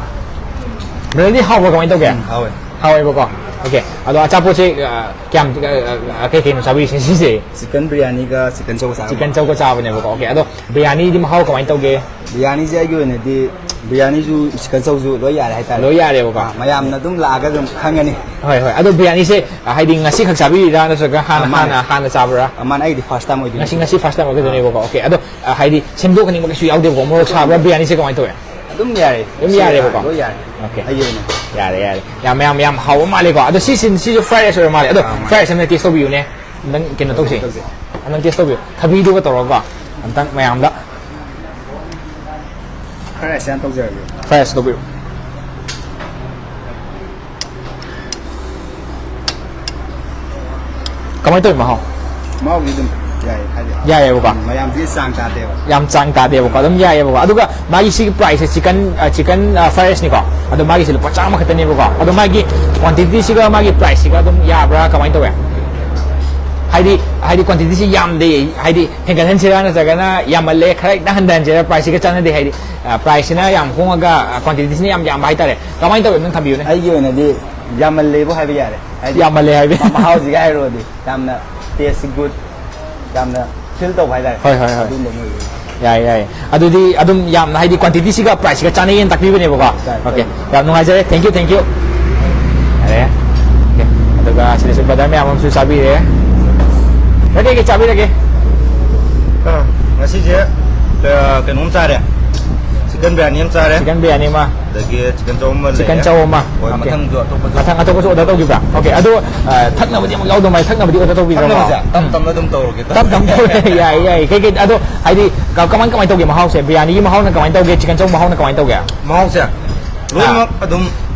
Brotherꯗꯤ ꯍꯥꯎꯕ꯭ꯔꯣ, ꯀꯃꯥꯏꯅ ꯇꯧꯒꯦ? ꯎꯝ, ꯍꯥꯎꯋꯦ꯫ ꯍꯥꯎꯋꯦꯕꯀꯣ꯫ OK, ꯑꯗꯣ ꯑꯆꯥꯄꯣꯠꯁꯦ, ꯑ, ꯀꯌꯥꯝ, ꯑ, ꯑ, ꯀꯩ ꯀꯩꯅꯣ ꯆꯥꯕꯤꯔꯤꯁꯦ ꯁꯤꯁꯦ? Chicken biryaniꯒ chicken chowꯒ ꯆꯥꯔꯝꯕ꯫ Chicken chowꯒ ꯆꯥꯕꯅꯦꯕꯀꯣ꯫ OK, ꯑꯗꯣ biryaniꯗꯤ ꯃꯍꯥꯎ ꯀꯃꯥꯏꯅ ꯇꯧꯒꯦ? Biryaniꯁꯦ ꯑꯩꯒꯤ ꯑꯣꯏꯅꯗꯤ biryaniꯁꯨ chicken chowꯁꯨ ꯂꯣꯏ ꯌꯥꯔꯦ ꯍꯥꯏꯇꯥꯔꯦ꯫ ꯂꯣꯏ ꯌꯥꯔꯦꯕꯀꯣ꯫ ꯑꯥ, ꯃꯌꯥꯝꯅ ꯑꯗꯨꯝ ꯂꯥꯛꯑꯒ ꯑꯗꯨꯝ ꯈꯪꯉꯅꯤ꯫ ꯍꯣꯏ, ꯍꯣꯏ꯫ ꯑꯗꯣ biryaniꯁꯦ, ꯑ, ꯍꯥꯏꯗꯤ ꯉꯁꯤ ꯈꯛ ꯆꯥꯕꯤꯔꯤꯔꯥ, ꯅꯠꯇ꯭ꯔꯒ ꯍꯥꯟꯅ, ꯑꯥ, ꯃꯥꯅꯦ꯫ ꯍꯥꯟꯅ, ꯍꯥꯟꯅ ꯆꯥꯕ꯭ꯔꯥ? ꯑꯥ, ꯃꯥꯅꯦ, ꯑꯩꯗꯤ first time ꯑꯣꯏꯗꯣꯏꯅꯦ꯫ ꯉꯁꯤ, ꯉꯁꯤ first time ꯑꯣꯏꯒꯗꯣꯏꯅꯦꯕꯀꯣ꯫ OK, ꯑꯗꯣ, ꯑ, ꯍꯥꯏꯗꯤ ꯁꯦꯝꯗꯣꯛꯍꯟꯅꯤꯡꯕ ꯀꯩꯁꯨ ꯌꯥꯎꯗꯦꯕꯀꯣ, ꯃꯣꯔꯣꯛ ꯁꯥꯕ꯭ꯔꯥ, biryaniꯁꯦ ꯀꯃꯥꯏꯅ ꯇꯧꯋꯦ? ꯑꯗꯨꯝ ꯌꯥꯔꯦ꯫ ꯑꯗꯨꯝ ꯌꯥꯔꯦꯕꯀꯣ? ꯂꯣꯏ ꯌꯥꯔꯦ꯫ OK꯫ ꯑꯩꯒꯤ ꯑꯣꯏꯅ꯫ ꯌꯥꯔꯦ, ꯌꯥꯔꯦ꯫ ꯌꯥꯝ, ꯌꯥꯝ, ꯌꯥꯝ ꯍꯥꯎꯕ ꯃꯥꯜꯂꯦꯀꯣ꯫ ꯑꯗꯣ ꯁꯤꯁꯤ, ꯁꯤꯁꯨ fried rice ꯑꯣꯏꯔ ꯃꯥꯜꯂꯦ꯫ ꯑꯗꯣ ꯑꯥ, ꯃꯥꯅꯦ꯫ Fried rice ꯑꯃ taste ꯇꯧꯕꯤꯌꯨꯅꯦ꯫ ꯑꯝꯇꯪ ꯀꯩꯅꯣ ꯇꯧꯁꯦ꯫ ꯇꯧꯁꯦ꯫ ꯑꯝꯇꯪ taste ꯇꯧꯕꯤꯌꯨ꯫ ꯊꯕꯤꯗꯨꯒ ꯇꯧꯔꯒꯀꯣ꯫ ꯑꯝꯇꯪ ꯃꯌꯥꯝꯗ꯫ Fried rice ꯍꯥꯟꯅ ꯇꯧꯖꯔꯒꯦ꯫ Fried rice ꯇꯧꯕꯤꯌꯨ꯫ ꯀꯃꯥꯏꯅ ꯇꯧꯋꯤ ꯃꯍꯥꯎ? ꯃꯍꯥꯎꯗꯤ ꯑꯗꯨꯝ ꯌꯥꯏ, ꯍꯥꯏꯗꯤ ꯌꯥꯏꯌꯦꯕꯀꯣ? ꯃꯌꯥꯝꯁꯤꯒꯤ ꯆꯥꯡ ꯇꯥꯗꯦꯕ꯫ ꯌꯥꯝ ꯆꯥꯡ ꯇꯥꯗꯦꯕꯀꯣ, ꯑꯗꯨꯝ ꯌꯥꯏꯌꯦꯕꯀꯣ꯫ ꯑꯗꯨꯒ ꯃꯥꯒꯤ ꯁꯤꯒꯤ priceꯁꯦ chicken, ꯑ, chicken, ꯑ, fried riceꯅꯤꯀꯣ, ꯑꯗꯣ ꯃꯥꯒꯤꯁꯦ ꯂꯨꯄꯥ ꯆꯥꯝꯃ ꯈꯛꯇꯅꯦꯕꯀꯣ꯫ ꯑꯗꯣ ꯃꯥꯒꯤ quantityꯁꯤꯒ ꯃꯥꯒꯤ priceꯁꯤꯒ ꯑꯗꯨꯝ ꯌꯥꯕ꯭ꯔꯥ, ꯀꯃꯥꯏꯅ ꯇꯧꯋꯦ? ꯍꯥꯏꯗꯤ, ꯍꯥꯏꯗꯤ quantityꯁꯤ ꯌꯥꯝꯗꯦ, ꯍꯥꯏꯗꯤ ꯍꯦꯟꯒꯠꯍꯟꯁꯤꯔꯥ ꯅꯠꯇ꯭ꯔꯒꯅ ꯌꯥꯝꯃꯜꯂꯦ, ꯈꯔ ꯍꯦꯛꯇ ꯍꯟꯊꯍꯟꯁꯤꯔꯥ? Priceꯁꯤꯒ ꯆꯥꯟꯅꯗꯦ, ꯍꯥꯏꯗꯤ, ꯑ, priceꯁꯤꯅ ꯌꯥꯝ ꯍꯣꯡꯉꯒ, ꯑ, quantityꯁꯤꯅ ꯌꯥꯝ ꯌꯥꯝꯕ ꯍꯥꯏꯇꯥꯔꯦ꯫ ꯀꯃꯥꯏꯅ ꯇꯧꯋꯦ, ꯅꯪ ꯊꯝꯕꯤꯌꯨꯅꯦ꯫ ꯑꯩꯒꯤ ꯑꯣꯏꯅꯗꯤ ꯌꯥꯝꯃꯜꯂꯦꯕꯨ ꯍꯥꯏꯕ ꯌꯥꯔꯦ꯫ ꯍꯥꯏꯗꯤ ꯌꯥꯝꯃꯜꯂꯦ ꯍꯥꯏꯕ꯫ ꯃꯍꯥꯎꯁꯤꯒ ꯍꯥꯏꯔꯨꯔꯗꯤ ꯌꯥꯝꯅ taste good, ꯌꯥꯝꯅ feel ꯇꯧꯕ ꯍꯥꯏꯇꯥꯔꯦ꯫ ꯍꯣꯏ, ꯍꯣꯏ, ꯍꯣꯏ꯫ ꯑꯗꯨꯝꯕ ꯑꯃ ꯑꯣꯏꯕ꯫ ꯌꯥꯏ, ꯌꯥꯏ꯫ ꯑꯗꯨꯗꯤ ꯑꯗꯨꯝ ꯌꯥꯝꯅ, ꯍꯥꯏꯗꯤ quantityꯁꯤꯒ priceꯁꯤꯒ ꯆꯥꯅꯩꯌꯦꯅ ꯇꯥꯛꯄꯤꯕꯅꯦꯕꯀꯣ꯫ ꯆꯥꯏ, OK, ꯆꯥꯏ꯫ ꯌꯥꯝ ꯅꯨꯡꯉꯥꯏꯖꯔꯦ꯫ Thank you, thank you꯫ ꯌꯥꯔꯦ꯫ OK, ꯑꯗꯨꯒ ꯁꯤꯗꯁꯨ brother ꯃꯌꯥꯝ ꯑꯃꯁꯨ ꯆꯥꯕꯤꯔꯦ꯫ ꯀꯩꯀꯩ ꯆꯥꯕꯤꯔꯒꯦ? ꯑꯥ, ꯉꯁꯤꯁꯦ ꯑ, ꯀꯩꯅꯣꯝ ꯆꯥꯔꯦ꯫ ꯆꯤꯛꯀꯟ ꯕꯤꯔꯌꯥꯅꯤ ꯑꯃ ꯆꯥꯔꯦ꯫ ꯆꯤꯛꯀꯟ ꯕꯤꯔꯌꯥꯅꯤ ꯑꯃ꯫ ꯑꯗꯒꯤ ꯆꯤꯛꯀꯟ ꯆꯧ ꯑꯃ ꯆꯤꯛꯀꯟ ꯂꯩꯔꯦ꯫ ꯆꯧ ꯑꯃ꯫ ꯍꯣꯏ, ꯑꯣꯀꯦ꯫ ꯃꯊꯪꯁꯨ ꯑꯇꯣꯞꯄꯁꯨ ꯃꯊꯪ ꯑꯇꯣꯞꯄꯁꯨ ꯑꯣꯔꯗꯔ ꯇꯧꯈꯤꯕ꯭ꯔꯥ? ꯑꯣꯀꯦ꯫ ꯑꯗꯣ ꯑ, ꯊꯛꯅꯕꯗꯤ ꯑꯃꯨꯛ ꯌꯥꯎꯗꯧ ꯃꯥꯜꯂꯦ꯫ ꯊꯛꯅꯕꯗꯤ ꯑꯣꯔꯗꯔ ꯇꯧꯕꯤꯗ꯭ꯔꯕꯣ? ꯊꯛꯅꯕꯁꯦ ꯇꯞ ꯎꯝ꯫ ꯇꯞꯅ ꯑꯗꯨꯝ ꯇꯧꯔꯒꯦ꯫ ꯇꯞ ꯇꯞ ꯇꯧꯔꯦ꯫ ꯌꯥꯏ, ꯌꯥꯏ꯫ ꯀꯩꯀꯩ ꯑꯗꯣ ꯍꯥꯏꯗꯤ ꯀ-, ꯀꯃꯥꯏ ꯀꯃꯥꯏꯅ ꯇꯧꯒꯦ ꯃꯍꯥꯎꯁꯦ? ꯕꯤꯔꯌꯥꯅꯤꯒꯤ ꯃꯍꯥꯎꯅ ꯀꯃꯥꯏꯅ ꯇꯧꯒꯦ? ꯆꯤꯛꯀꯟ ꯆꯧ ꯃꯍꯥꯎꯅ ꯀꯃꯥꯏꯅ ꯇꯧꯒꯦ? ꯃꯍꯥꯎꯁꯦ ꯂꯣꯏꯅꯃꯛ ꯑꯗꯨꯝ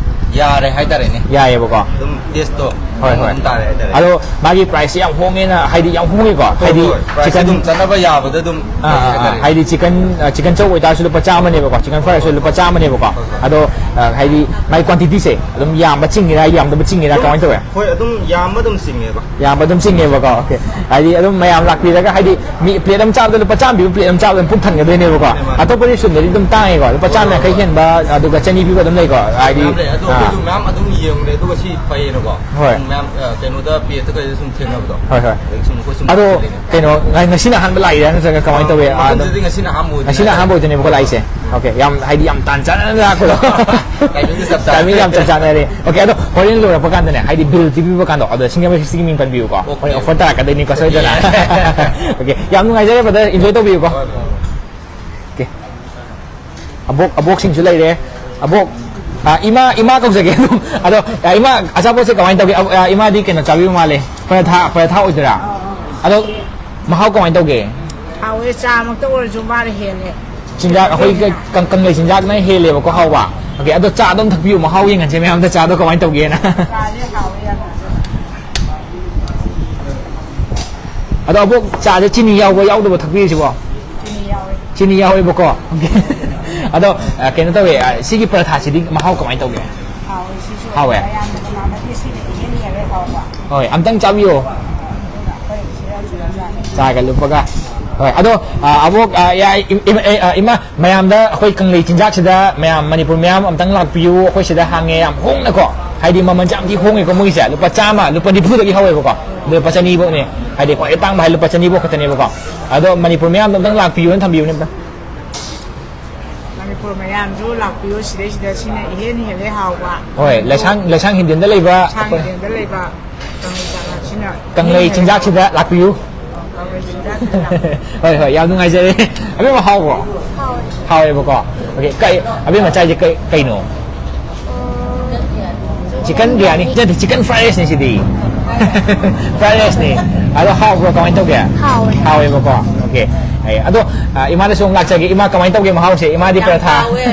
ꯌꯥꯔꯦ ꯍꯥꯏꯇꯥꯔꯦꯅꯦ꯫ ꯌꯥꯏꯌꯦꯕꯀꯣ꯫ ꯑꯗꯨꯝ ꯇꯦꯁꯇꯣ ꯍꯣꯏ, ꯍꯣꯏ꯫ ꯑꯗꯨꯝ ꯇꯥꯔꯦ ꯍꯥꯏꯇꯥꯔꯦ꯫ ꯑꯗꯣ ꯃꯥꯒꯤ ꯄ꯭ꯔꯥꯏꯁꯁꯦ ꯌꯥꯝ ꯍꯣꯡꯉꯦꯅ, ꯍꯥꯏꯗꯤ ꯌꯥꯝ ꯍꯣꯡꯉꯤꯀꯣ? ꯍꯣꯏ, ꯍꯥꯏꯗꯤ ꯍꯣꯏ, ꯄ꯭ꯔꯥꯏꯁꯁꯦ ꯆꯤꯛꯀꯟ ꯑꯗꯨꯝ ꯆꯠꯅꯕ ꯌꯥꯕꯗ ꯑꯗꯨꯝ ꯑꯥ, ꯑꯥ, ꯑꯥ, ꯍꯥꯏꯇꯥꯔꯦ꯫ ꯍꯥꯏꯗꯤ ꯆꯤꯛꯀꯟ, ꯑ, ꯆꯤꯛꯀꯟ ꯆꯧ ꯑꯣꯏꯇꯥꯔꯁꯨ ꯂꯨꯄꯥ ꯆꯥꯝꯃꯅꯦꯕꯀꯣ, ꯆꯤꯛꯀꯟ ꯐ꯭ꯔꯥꯏ ꯔꯥꯏꯁꯁꯨ ꯂꯨꯄꯥ ꯆꯥꯝꯃꯅꯦꯕꯀꯣ꯫ ꯍꯣꯏ, ꯍꯣꯏ꯫ ꯑꯗꯣ ꯑ, ꯍꯥꯏꯗꯤ ꯃꯥꯏ ꯀ꯭ꯋꯥꯟꯇꯤꯇꯤꯁꯦ ꯑꯗꯨꯝ ꯌꯥꯝꯕ ꯆꯤꯡꯉꯤꯔꯥ, ꯌꯥꯝꯗꯕ ꯆꯤꯡꯉꯤꯔꯥ, ꯀꯃꯥꯏꯅ ꯇꯧꯋꯦ? ꯍꯣꯏ, ꯑꯗꯨꯝ ꯌꯥꯝꯕ ꯑꯗꯨꯝ ꯆꯤꯡꯉꯦꯕ꯫ ꯌꯥꯝꯕ ꯑꯗꯨꯝ ꯆꯤꯡꯉꯦꯕꯀꯣ꯫ ꯑꯣꯀꯦ꯫ ꯍꯥꯏꯗꯤ ꯑꯗꯨꯝ ꯃꯌꯥꯝ ꯂꯥꯛꯄꯤꯔꯒ, ꯍꯥꯏꯗꯤ ꯃꯤ ꯄ꯭ꯂꯦꯠ ꯑꯃ ꯆꯥꯕꯗ ꯂꯨꯄꯥ ꯆꯥꯝꯃ ꯄꯤꯕ ꯄ꯭ꯂꯦꯠ ꯑꯃ ꯆꯥꯕꯗ ꯑꯗꯨꯝ ꯄꯨꯛ ꯊꯟꯒꯗꯣꯏꯅꯦꯕꯀꯣ꯫ ꯃꯥꯅꯦ, ꯃꯥꯅꯦ꯫ ꯑꯇꯣꯞꯄ ꯔꯦꯁꯇꯨꯔꯦꯟꯗꯗꯤ ꯑꯗꯨꯝ ꯇꯥꯡꯉꯦꯀꯣ, ꯂꯨꯄꯥ ꯆꯥꯝꯃ ꯌꯥꯡꯈꯩ ꯍꯦꯟꯕ, ꯑꯗꯨꯒ ꯆꯅꯤ ꯄꯤꯕ ꯑꯗꯨꯝ ꯂꯩꯀꯣ꯫ ꯍꯥꯏꯗꯤ ꯃꯌꯥꯝ ꯂꯩ꯫ ꯑꯗꯣ ꯑꯥ꯫ ꯑꯩꯈꯣꯏꯁꯨ ꯃꯌꯥꯝ ꯑꯗꯨꯝ ꯌꯦꯡꯉꯨꯔꯦ, ꯑꯗꯨꯒ ꯁꯤ ꯐꯩꯌꯦꯅꯀꯣ꯫ ꯍꯣꯏ꯫ ꯁꯨꯝ ꯃꯌꯥꯝ, ꯑ, ꯀꯩꯅꯣꯗ ꯄꯦꯖꯇ ꯀꯩꯗ ꯁꯨꯝ ꯊꯦꯡꯅꯕꯗꯣ꯫ ꯍꯣꯏ, ꯍꯣꯏ꯫ ꯑꯗꯒꯤ ꯁꯨꯝ ꯑꯩꯈꯣꯏ ꯁꯨꯝ ꯑꯗꯣ ꯊꯦꯡꯅꯩ꯫ ꯀꯩꯅꯣ, ꯉ-, ꯉꯁꯤꯅ ꯑꯍꯥꯟꯕ ꯂꯥꯛꯏꯔꯥ ꯅꯠꯇ꯭ꯔꯒ ꯀꯃꯥꯏꯅ ꯇꯧꯋꯦ? ꯑꯥ, ꯃꯐꯝꯁꯤꯗꯤ ꯑꯗꯨꯝ ꯉꯁꯤꯅ ꯑꯍꯥꯟꯕ ꯑꯣꯏꯗꯣꯏꯅꯦ ꯉꯁꯤꯅ ꯍꯥꯏꯇꯥꯔꯦ꯫ ꯑꯍꯥꯟꯕ ꯑꯣꯏꯗꯣꯏꯅꯦꯕꯀꯣ ꯂꯥꯛꯏꯁꯦ꯫ ꯑꯣꯀꯦ꯫ ꯌꯥꯝ, ꯍꯥꯏꯗꯤ ꯌꯥꯝ ꯇꯥꯟ ꯆꯥꯟꯅꯅ ꯂꯥꯛꯄꯗꯣ꯫ ꯇꯥꯏꯃꯤꯡꯁꯦ ꯆꯞ ꯆꯥꯔꯦ꯫ ꯇꯥꯏꯃꯤꯡ ꯌꯥꯝ ꯆꯞ ꯆꯥꯟꯅꯔꯦ꯫ ꯑꯣꯀꯦ꯫ ꯑꯗꯣ ꯍꯣꯔꯦꯟ ꯂꯣꯏꯔꯛꯄ ꯀꯥꯟꯗꯅꯦ, ꯍꯥꯏꯗꯤ ꯕꯤꯜ ꯄꯤꯕꯤꯕ ꯀꯥꯟꯗꯣ, ꯑꯗꯣ ꯁꯤꯡꯖꯃꯩ ꯁꯤꯛꯁꯇꯤꯒꯤ ꯃꯤꯡ ꯄꯟꯕꯤꯌꯨꯀꯣ꯫ ꯑꯣꯀꯦ꯫ ꯍꯣꯔꯦꯟ ꯑꯣꯐꯔ ꯇꯥꯔꯛꯀꯗꯣꯏꯅꯤꯀꯣ ꯁꯣꯏꯗꯅ꯫ ꯌꯥꯏ꯫ ꯑꯣꯀꯦ꯫ ꯌꯥꯝ ꯅꯨꯡꯉꯥꯏꯖꯔꯦ ꯕ꯭ꯔꯗꯔ, ꯏꯟꯖꯣꯏ ꯇꯧꯕꯤꯌꯨꯀꯣ꯫ ꯍꯣꯏ, ꯍꯣꯏ, ꯍꯣꯏ꯫ ꯑꯣꯀꯦ꯫ ꯑꯕꯣꯛ, ꯑꯕꯣꯛꯁꯤꯡꯁꯨ ꯂꯩꯔꯦ꯫ ꯑꯕꯣꯛ, ꯑ, ꯏꯃꯥ, ꯏꯃꯥ ꯀꯧꯖꯒꯦ ꯑꯗꯨꯝ꯫ ꯑꯗꯣ, ꯑ, ꯏꯃꯥ, ꯑꯆꯥꯄꯣꯠꯁꯦ ꯀꯃꯥꯏꯅ ꯇꯧꯒꯦ? ꯑ, ꯑ, ꯏꯃꯥꯗꯤ ꯀꯩꯅꯣ ꯆꯥꯕꯤꯕ ꯃꯥꯜꯂꯦ꯫ ꯄꯔꯥꯊꯥ, ꯄꯔꯥꯊꯥ ꯑꯣꯏꯗꯣꯏꯔꯥ? ꯑꯗꯣ ꯃꯍꯥꯎ ꯀꯃꯥꯏꯅ ꯇꯧꯒꯦ? ꯍꯥꯎꯋꯦ, ꯆꯥꯃꯛꯇ ꯑꯣꯏꯔꯁꯨ ꯃꯥꯅ ꯍꯦꯜꯂꯦ꯫ ꯆꯤꯟꯖꯥꯛ, ꯑꯩꯈꯣꯏ ꯀ-, ꯀꯪ-, ꯀꯪꯂꯩ ꯆꯤꯟꯖꯥꯛꯅ ꯍꯦꯜꯂꯦꯕꯀꯣ ꯍꯥꯎꯕ꯫ ꯑꯣꯀꯦ, ꯑꯗꯣ ꯆꯥꯗꯣ ꯑꯝ ꯊꯛꯄꯤꯌꯨ, ꯃꯍꯥꯎ ꯌꯦꯡꯍꯟꯁꯦ ꯃꯌꯥꯝꯗ, ꯆꯥꯗꯣ ꯀꯃꯥꯏꯅ ꯇꯧꯒꯦꯅ꯫ ꯆꯥꯁꯦ ꯍꯥꯎꯋꯦ ꯌꯥꯝꯅ꯫ ꯑꯗꯣ ꯑꯕꯣꯛ, ꯆꯥꯁꯦ ꯆꯤꯅꯤ ꯌꯥꯎꯕ ꯌꯥꯎꯗꯕ ꯊꯛꯄꯤꯔꯤꯁꯤꯕꯣ? ꯆꯤꯅꯤ ꯌꯥꯎꯋꯦ꯫ ꯆꯤꯅꯤ ꯌꯥꯎꯋꯦꯕꯀꯣ꯫ ꯑꯣꯀꯦ꯫ ꯑꯗꯣ, ꯑ, ꯀꯩꯅꯣ ꯇꯧꯋꯦ, ꯑ, ꯁꯤꯒꯤ ꯄꯔꯥꯊꯥꯁꯤꯗꯤ ꯃꯍꯥꯎ ꯀꯃꯥꯏꯅ ꯇꯧꯒꯦ? ꯍꯥꯎꯋꯦ ꯁꯤꯁꯨ꯫ ꯍꯥꯎꯋꯦ? ꯃꯌꯥꯝꯅ ꯃꯥꯟꯅꯗꯦ, ꯁꯤꯅ ꯏꯍꯦꯟ ꯍꯦꯜꯂꯦ ꯍꯥꯎꯕ꯫ ꯍꯣꯏ, ꯑꯝꯇꯪ ꯆꯥꯕꯤꯌꯣ꯫ ꯑꯩꯈꯣꯏ ꯁꯤꯗ ꯑꯗꯨꯝ ꯆꯥꯅꯩ꯫ ꯆꯥꯒ ꯂꯨꯞꯄꯒ꯫ ꯍꯣꯏ, ꯑꯗꯣ, ꯑ, ꯑꯕꯣꯛ, ꯑ, ꯌꯥ-, ꯏ-, ꯏ-, ꯑ, ꯏꯃꯥ, ꯃꯌꯥꯝꯗ ꯑꯩꯈꯣꯏ ꯀꯪꯂꯩ ꯆꯤꯟꯖꯥꯛꯁꯤꯗ ꯃꯌꯥꯝ, ꯃꯅꯤꯄꯨꯔ ꯃꯌꯥꯝ ꯑꯝꯇꯪ ꯂꯥꯛꯄꯤꯌꯨ, ꯑꯩꯈꯣꯏ ꯁꯤꯗ ꯍꯥꯡꯉꯦ, ꯌꯥꯝ ꯍꯣꯡꯅꯀꯣ꯫ ꯍꯥꯏꯗꯤ ꯃꯃꯜꯁꯦ ꯌꯥꯝ ꯊꯤ ꯍꯣꯡꯉꯦꯀꯣ ꯃꯣꯏꯒꯤꯁꯦ, ꯂꯨꯄꯥ ꯆꯥꯝꯃ, ꯂꯨꯄꯥ ꯅꯤꯐꯨꯗꯒꯤ ꯍꯧꯋꯦꯕꯀꯣ꯫ ꯑꯗꯣ ꯂꯨꯄꯥ ꯆꯅꯤ ꯐꯥꯎꯅꯦ꯫ ꯍꯥꯏꯗꯤ ꯈ꯭ꯋꯥꯏꯗꯒꯤ ꯇꯥꯡꯕ ꯍꯥꯏ ꯂꯨꯄꯥ ꯆꯅꯤ ꯐꯥꯎ ꯈꯛꯇꯅꯦꯕꯀꯣ꯫ ꯑꯗꯣ ꯃꯅꯤꯄꯨꯔ ꯃꯌꯥꯝꯗ ꯑꯝꯇꯪ ꯂꯥꯛꯄꯤꯌꯨꯅ ꯊꯝꯕꯤꯌꯨꯅꯦ ꯑꯝꯇ꯫ ꯃꯅꯤꯄꯨꯔ ꯃꯌꯥꯝꯁꯨ ꯂꯥꯛꯄꯤꯌꯨ, ꯁꯤꯗꯩꯁꯤꯗ ꯁꯤꯅ ꯏꯍꯦꯟ ꯍꯦꯜꯂꯦ ꯍꯥꯎꯕ꯫ ꯍꯣꯏ, ꯂꯩꯁꯥꯡ, ꯂꯩꯁꯥꯡ ꯍꯤꯟꯗꯤꯟꯗ ꯂꯩꯕ ꯂꯩꯁꯥꯡ ꯑꯩꯈꯣꯏ ꯍꯤꯟꯗꯤꯟꯗ ꯂꯩꯕ ꯀꯪꯂꯩ ꯆꯤꯟꯖꯥꯛꯁꯤꯗ ꯂꯥꯛꯄꯤꯌꯨ꯫ ꯍꯣꯏ, ꯍꯣꯏ, ꯌꯥꯝ ꯅꯨꯡꯉꯥꯏꯖꯔꯦ꯫ ꯑꯕꯦꯝꯃ, ꯍꯥꯎꯕ꯭ꯔꯣ? ꯍꯥꯎꯋꯦꯕꯀꯣ꯫ ꯑꯣꯀꯦ, ꯀꯩ, ꯑꯕꯦꯝꯃ ꯆꯥꯏꯁꯦ ꯀꯩ, ꯀꯩꯅꯣ? ꯆꯤꯀꯟ ꯕꯤꯔꯌꯥꯅꯤ ꯅꯠꯇꯦ, ꯆꯤꯀꯟ ꯐ꯭ꯔꯥꯏ ꯔꯥꯏꯁꯅꯤ ꯁꯤꯗꯤ꯫ ꯐ꯭ꯔꯥꯏ ꯔꯥꯏꯁꯅꯤ꯫ ꯑꯗꯣ ꯍꯥꯎꯕ꯭ꯔꯣ, ꯀꯃꯥꯏꯅ ꯇꯧꯒꯦ? ꯍꯥꯎꯋꯦ꯫ ꯍꯥꯎꯋꯦꯕꯀꯣ꯫ ꯑꯣꯀꯦ꯫ ꯑꯦ, ꯑꯗꯣ, ꯑ, ꯏꯃꯥꯗꯁꯨ ꯑꯃꯨꯛ ꯂꯥꯛꯆꯒꯦ꯫ ꯏꯃꯥ, ꯀꯃꯥꯏꯅ ꯇꯧꯒꯦ ꯃꯍꯥꯎꯁꯦ? ꯏꯃꯥꯗꯤ ꯌꯥꯝ ꯄꯔꯊꯥ꯫ ꯍꯥꯎꯋꯦ꯫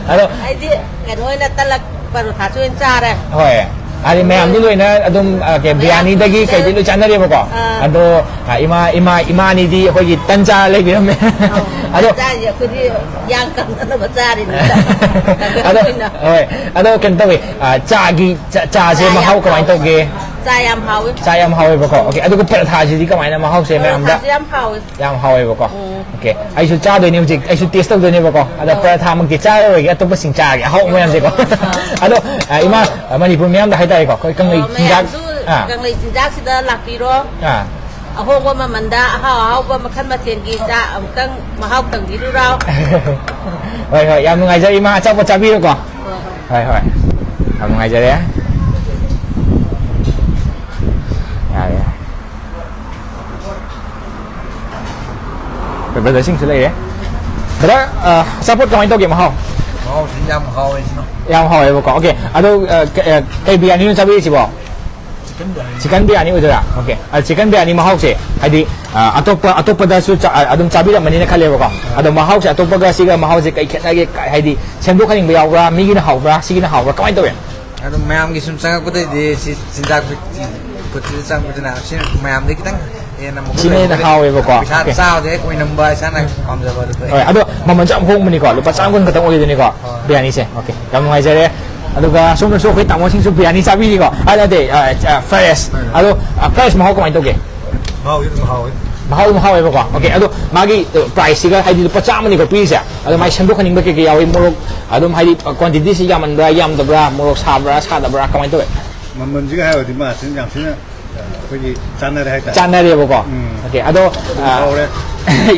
ꯑꯗꯣ ꯑꯩꯗꯤ ꯀꯩꯅꯣ ꯑꯣꯏꯅ, ꯇꯂꯛ ꯄꯔꯣꯊꯥꯁꯨ ꯑꯣꯏꯅ ꯆꯥꯔꯦ꯫ ꯍꯣꯏ꯫ ꯍꯥꯏꯗꯤ ꯃꯌꯥꯝꯗꯤ ꯂꯣꯏꯅ ꯑꯗꯨꯝ, ꯑ, ꯀꯩ, ꯃꯌꯥꯝ ꯕꯤꯔꯌꯥꯅꯤꯗꯒꯤ ꯁꯤꯗ ꯀꯩꯗꯤ ꯂꯣꯏ ꯆꯥꯅꯔꯦꯕꯀꯣ꯫ ꯑꯥ꯫ ꯑꯗꯣ, ꯑ, ꯏꯃꯥ, ꯏꯃꯥ, ꯏꯃꯥꯅꯤꯗꯤ ꯑꯩꯈꯣꯏꯒꯤ ꯇꯟ ꯆꯥꯔ ꯂꯩꯕꯤꯔꯝꯃꯦ꯫ ꯑꯧ, ꯑꯗꯣ ꯆꯥꯔꯤꯁꯦ ꯑꯩꯈꯣꯏꯗꯤ ꯌꯥꯡ ꯀꯪꯅꯅꯕ ꯆꯥꯔꯤꯅꯤ꯫ ꯑꯗꯣ, ꯀꯪꯅꯅꯕ ꯑꯣꯏꯅ꯫ ꯍꯣꯏ꯫ ꯑꯗꯣ ꯀꯩꯅꯣ ꯇꯧꯋꯦ, ꯑ, ꯆꯥꯒꯤ, ꯆꯥ-, ꯆꯥꯁꯦ ꯆꯥ ꯃꯍꯥꯎ ꯌꯥꯝ ꯀꯃꯥꯏꯅ ꯍꯥꯎꯋꯦ꯫ ꯇꯧꯒꯦ? ꯆꯥ ꯌꯥꯝ ꯍꯥꯎꯋꯦ꯫ ꯆꯥ ꯌꯥꯝ ꯍꯥꯎꯋꯦꯕꯀꯣ꯫ ꯑꯣꯀꯦ꯫ ꯑꯗꯨꯒ ꯄꯔꯊꯥꯁꯤꯗꯤ ꯀꯃꯥꯏꯅ ꯃꯍꯥꯎꯁꯦ ꯃꯌꯥꯝꯗ? ꯄꯔꯊꯥꯁꯨ ꯌꯥꯝ ꯍꯥꯎꯋꯦ꯫ ꯌꯥꯝ ꯍꯥꯎꯋꯦꯕꯀꯣ꯫ ꯎꯝ꯫ ꯑꯣꯀꯦ꯫ ꯑꯩꯁꯨ ꯆꯥꯗꯣꯏꯅꯦ ꯍꯧꯖꯤꯛ꯫ ꯑꯩꯁꯨ ꯇꯦꯁ ꯇꯧꯗꯣꯏꯅꯦꯕꯀꯣ꯫ ꯑꯗ ꯑꯣ꯫ ꯄꯔꯊꯥꯃꯛꯇꯤ ꯆꯥꯔꯔꯣꯏꯒꯦ, ꯑꯇꯣꯞꯄꯁꯤꯡ ꯆꯥꯔꯒꯦ, ꯑꯍꯥꯎꯕ ꯃꯌꯥꯝꯁꯦꯀꯣ꯫ ꯑꯣ꯫ ꯑꯗꯣ, ꯑ, ꯏꯃꯥ, ꯑ, ꯃꯅꯤꯄꯨꯔ ꯃꯤꯌꯥꯝꯗ ꯍꯥꯏꯇꯥꯔꯦꯀꯣ, ꯑꯩꯈꯣꯏ ꯀꯪꯂꯩ ꯑꯣ, ꯆꯤꯟꯖꯥꯛ-, ꯃꯌꯥꯝꯁꯨ ꯑꯥ꯫ ꯀꯪꯂꯩ ꯆꯤꯟꯖꯥꯛꯁꯤꯗ ꯂꯥꯛꯄꯤꯔꯣ꯫ ꯑꯥ꯫ ꯑꯍꯣꯡꯕ ꯃꯃꯜꯗ ꯑꯍꯥꯎ ꯑꯍꯥꯎꯕ ꯃꯈꯜ ꯃꯊꯦꯜꯒꯤ ꯆꯥꯛ ꯑꯃꯨꯛꯇꯪ ꯃꯍꯥꯎ ꯇꯪꯕꯤꯔꯨꯔꯣ꯫ ꯍꯣꯏ, ꯍꯣꯏ, ꯌꯥꯝ ꯅꯨꯡꯉꯥꯏꯖꯔꯦ ꯏꯃꯥ, ꯑꯆꯥꯄꯣꯠ ꯆꯥꯕꯤꯔꯣꯀꯣ꯫ ꯍꯣꯏ, ꯍꯣꯏ꯫ ꯍꯣꯏ, ꯍꯣꯏ꯫ ꯌꯥꯝ ꯅꯨꯡꯉꯥꯏꯖꯔꯦ꯫ ꯌꯥꯔꯦ, ꯌꯥꯔꯦ꯫ ꯑꯩꯈꯣꯏ ꯕ꯭ꯔꯗꯔꯁꯤꯡꯁꯨ ꯂꯩꯔꯦ꯫ ꯕ꯭ꯔꯗꯔ, ꯑ, ꯑꯆꯥꯄꯣꯠ ꯀꯃꯥꯏꯅ ꯇꯧꯒꯦ ꯃꯍꯥꯎ? ꯃꯍꯥꯎꯁꯤ ꯌꯥꯝ ꯍꯥꯎꯋꯦ, ꯏꯆꯤꯟ ꯏꯅꯥꯎ꯫ ꯌꯥꯝ ꯍꯥꯎꯋꯦꯕꯀꯣ꯫ ꯑꯣꯀꯦ꯫ ꯑꯗꯣ, ꯑ, ꯀ-, ꯑ, ꯀꯩ ꯕꯤꯔꯌꯥꯅꯤꯅꯣ ꯆꯥꯕꯤꯔꯤꯁꯤꯕꯣ? ꯆꯤꯀꯟ ꯕꯤꯔꯌꯥꯅꯤ꯫ ꯆꯤꯀꯟ ꯕꯤꯔꯌꯥꯅꯤ ꯑꯣꯏꯗꯣꯏꯔꯥ? ꯑꯣꯀꯦ꯫ ꯑ, ꯆꯤꯀꯟ ꯕꯤꯔꯌꯥꯅꯤ ꯃꯍꯥꯎꯁꯦ, ꯍꯥꯏꯗꯤ, ꯑ, ꯑꯇꯣꯞꯄ, ꯑꯇꯣꯞꯄꯗꯁꯨ ꯆꯥ-, ꯑ, ꯑꯗꯨꯝ ꯆꯥꯕꯤꯔꯝꯃꯅꯤꯅ ꯈꯜꯂꯦꯕꯀꯣ꯫ ꯑꯗꯣ ꯃꯍꯥꯎꯁꯦ ꯑꯇꯣꯞꯄꯒ ꯁꯤꯒ ꯃꯍꯥꯎꯁꯦ ꯀꯩ ꯈꯦꯠꯅꯒꯦ? ꯀ-, ꯍꯥꯏꯗꯤ, ꯁꯦꯝꯗꯣꯛꯍꯟꯅꯤꯡꯕ ꯌꯥꯎꯕ꯭ꯔꯥ? ꯃꯤꯒꯤꯅ ꯍꯥꯎꯕ꯭ꯔꯥ? ꯁꯤꯒꯤꯅ ꯍꯥꯎꯕ꯭ꯔꯥ? ꯀꯃꯥꯏꯅ ꯇꯧꯋꯦ? ꯑꯗꯨꯝ ꯃꯌꯥꯝꯒꯤ ꯁꯨꯝ ꯆꯪꯉꯛꯄꯗꯩꯗꯤ ꯁꯤ ꯆꯤꯟꯖꯥꯛ ꯈꯨ-, ꯈꯨꯠꯁꯤꯗ ꯆꯪꯕꯗꯨꯅ ꯁꯤꯅ ꯃꯌꯥꯝꯗꯒꯤ ꯈꯤꯇꯪ ꯍꯦꯟꯅ ꯃꯒꯨꯟ ꯁꯤꯅ ꯍꯦꯟꯅ ꯂꯩꯕꯒꯤ ꯍꯥꯎꯋꯦꯕꯀꯣ꯫ ꯄꯩꯁꯥ ꯑꯣꯀꯦ꯫ ꯆꯥꯕꯗ ꯍꯦꯛ ꯑꯣꯏꯅꯝꯕ ꯏꯁꯥꯅ ꯄꯥꯝꯖꯕ ꯑꯗꯨ ꯊꯣꯛꯑꯦ꯫ ꯍꯣꯏ, ꯑꯗꯣ ꯃꯃꯜꯁꯨ ꯌꯥꯝ ꯍꯣꯡꯕꯅꯤꯀꯣ, ꯂꯨꯄꯥ ꯆꯥꯝꯃ ꯀꯨꯟ ꯈꯛꯇꯪ ꯑꯣꯏꯗꯣꯏꯅꯤꯀꯣ, ꯍꯣꯏ꯫ ꯕꯤꯔꯌꯥꯅꯤꯁꯦ꯫ ꯑꯣꯀꯦ, ꯌꯥꯝ ꯅꯨꯡꯉꯥꯏꯖꯔꯦ꯫ ꯑꯗꯨꯒ ꯁꯣꯝꯗꯁꯨ ꯑꯩꯈꯣꯏ ꯇꯥꯃꯣꯁꯤꯡꯁꯨ ꯕꯤꯔꯌꯥꯅꯤ ꯆꯥꯕꯤꯔꯤꯀꯣ, ꯑ, ꯅꯠꯇꯦ, ꯑ, ꯑ, ꯐ꯭ꯔꯥꯏ ꯔꯥꯏꯁ꯫ ꯍꯣꯏ, ꯍꯣꯏ꯫ ꯑꯗꯣ, ꯑ, ꯐ꯭ꯔꯥꯏ ꯔꯥꯏꯁ ꯃꯍꯥꯎ ꯀꯃꯥꯏꯅ ꯇꯧꯒꯦ? ꯃꯍꯥꯎꯁꯨ ꯑꯗꯨꯝ ꯍꯥꯎꯋꯤ꯫ ꯃꯍꯥꯎ ꯑꯗꯨꯝ ꯍꯥꯎꯋꯦꯕꯀꯣ꯫ ꯑꯣꯀꯦ, ꯑꯗꯣ ꯃꯥꯒꯤ, ꯑ, ꯄ꯭ꯔꯥꯏꯁꯁꯤꯒ, ꯍꯥꯏꯗꯤ ꯂꯨꯄꯥ ꯆꯥꯝꯃꯅꯤꯀꯣ ꯄꯤꯔꯤꯁꯦ, ꯑꯗꯣ ꯃꯥꯏ ꯁꯦꯝꯗꯣꯛꯍꯟꯅꯤꯡꯕ ꯀꯩ ꯀꯩ ꯌꯥꯎꯏ? ꯃꯣꯔꯣꯛ ꯑꯗꯨꯝ, ꯍꯥꯏꯗꯤ, ꯀ꯭ꯋꯥꯟꯇꯤꯇꯤꯁꯤ ꯌꯥꯝꯃꯟꯕ꯭ꯔꯥ, ꯌꯥꯝꯗꯕ꯭ꯔꯥ, ꯃꯣꯔꯣꯛ ꯁꯥꯕ꯭ꯔꯥ, ꯁꯥꯗꯕ꯭ꯔꯥ, ꯀꯃꯥꯏꯅ ꯇꯧꯋꯦ? ꯃꯃꯜꯁꯤꯒ ꯍꯥꯏꯔꯨꯔꯗꯤ ꯃꯥꯁꯤꯅ ꯌꯥꯝ ꯊꯤꯅ, ꯑ, ꯑꯩꯈꯣꯏꯒꯤ ꯆꯥꯟꯅꯔꯦ ꯍꯥꯏꯇꯥꯔꯦ꯫ ꯆꯥꯟꯅꯔꯦꯕꯀꯣ꯫ ꯎꯝ꯫ ꯑꯣꯀꯦ, ꯑꯗꯣ, ꯑꯗꯨꯝ ꯑ, ꯍꯥꯎꯔꯦ꯫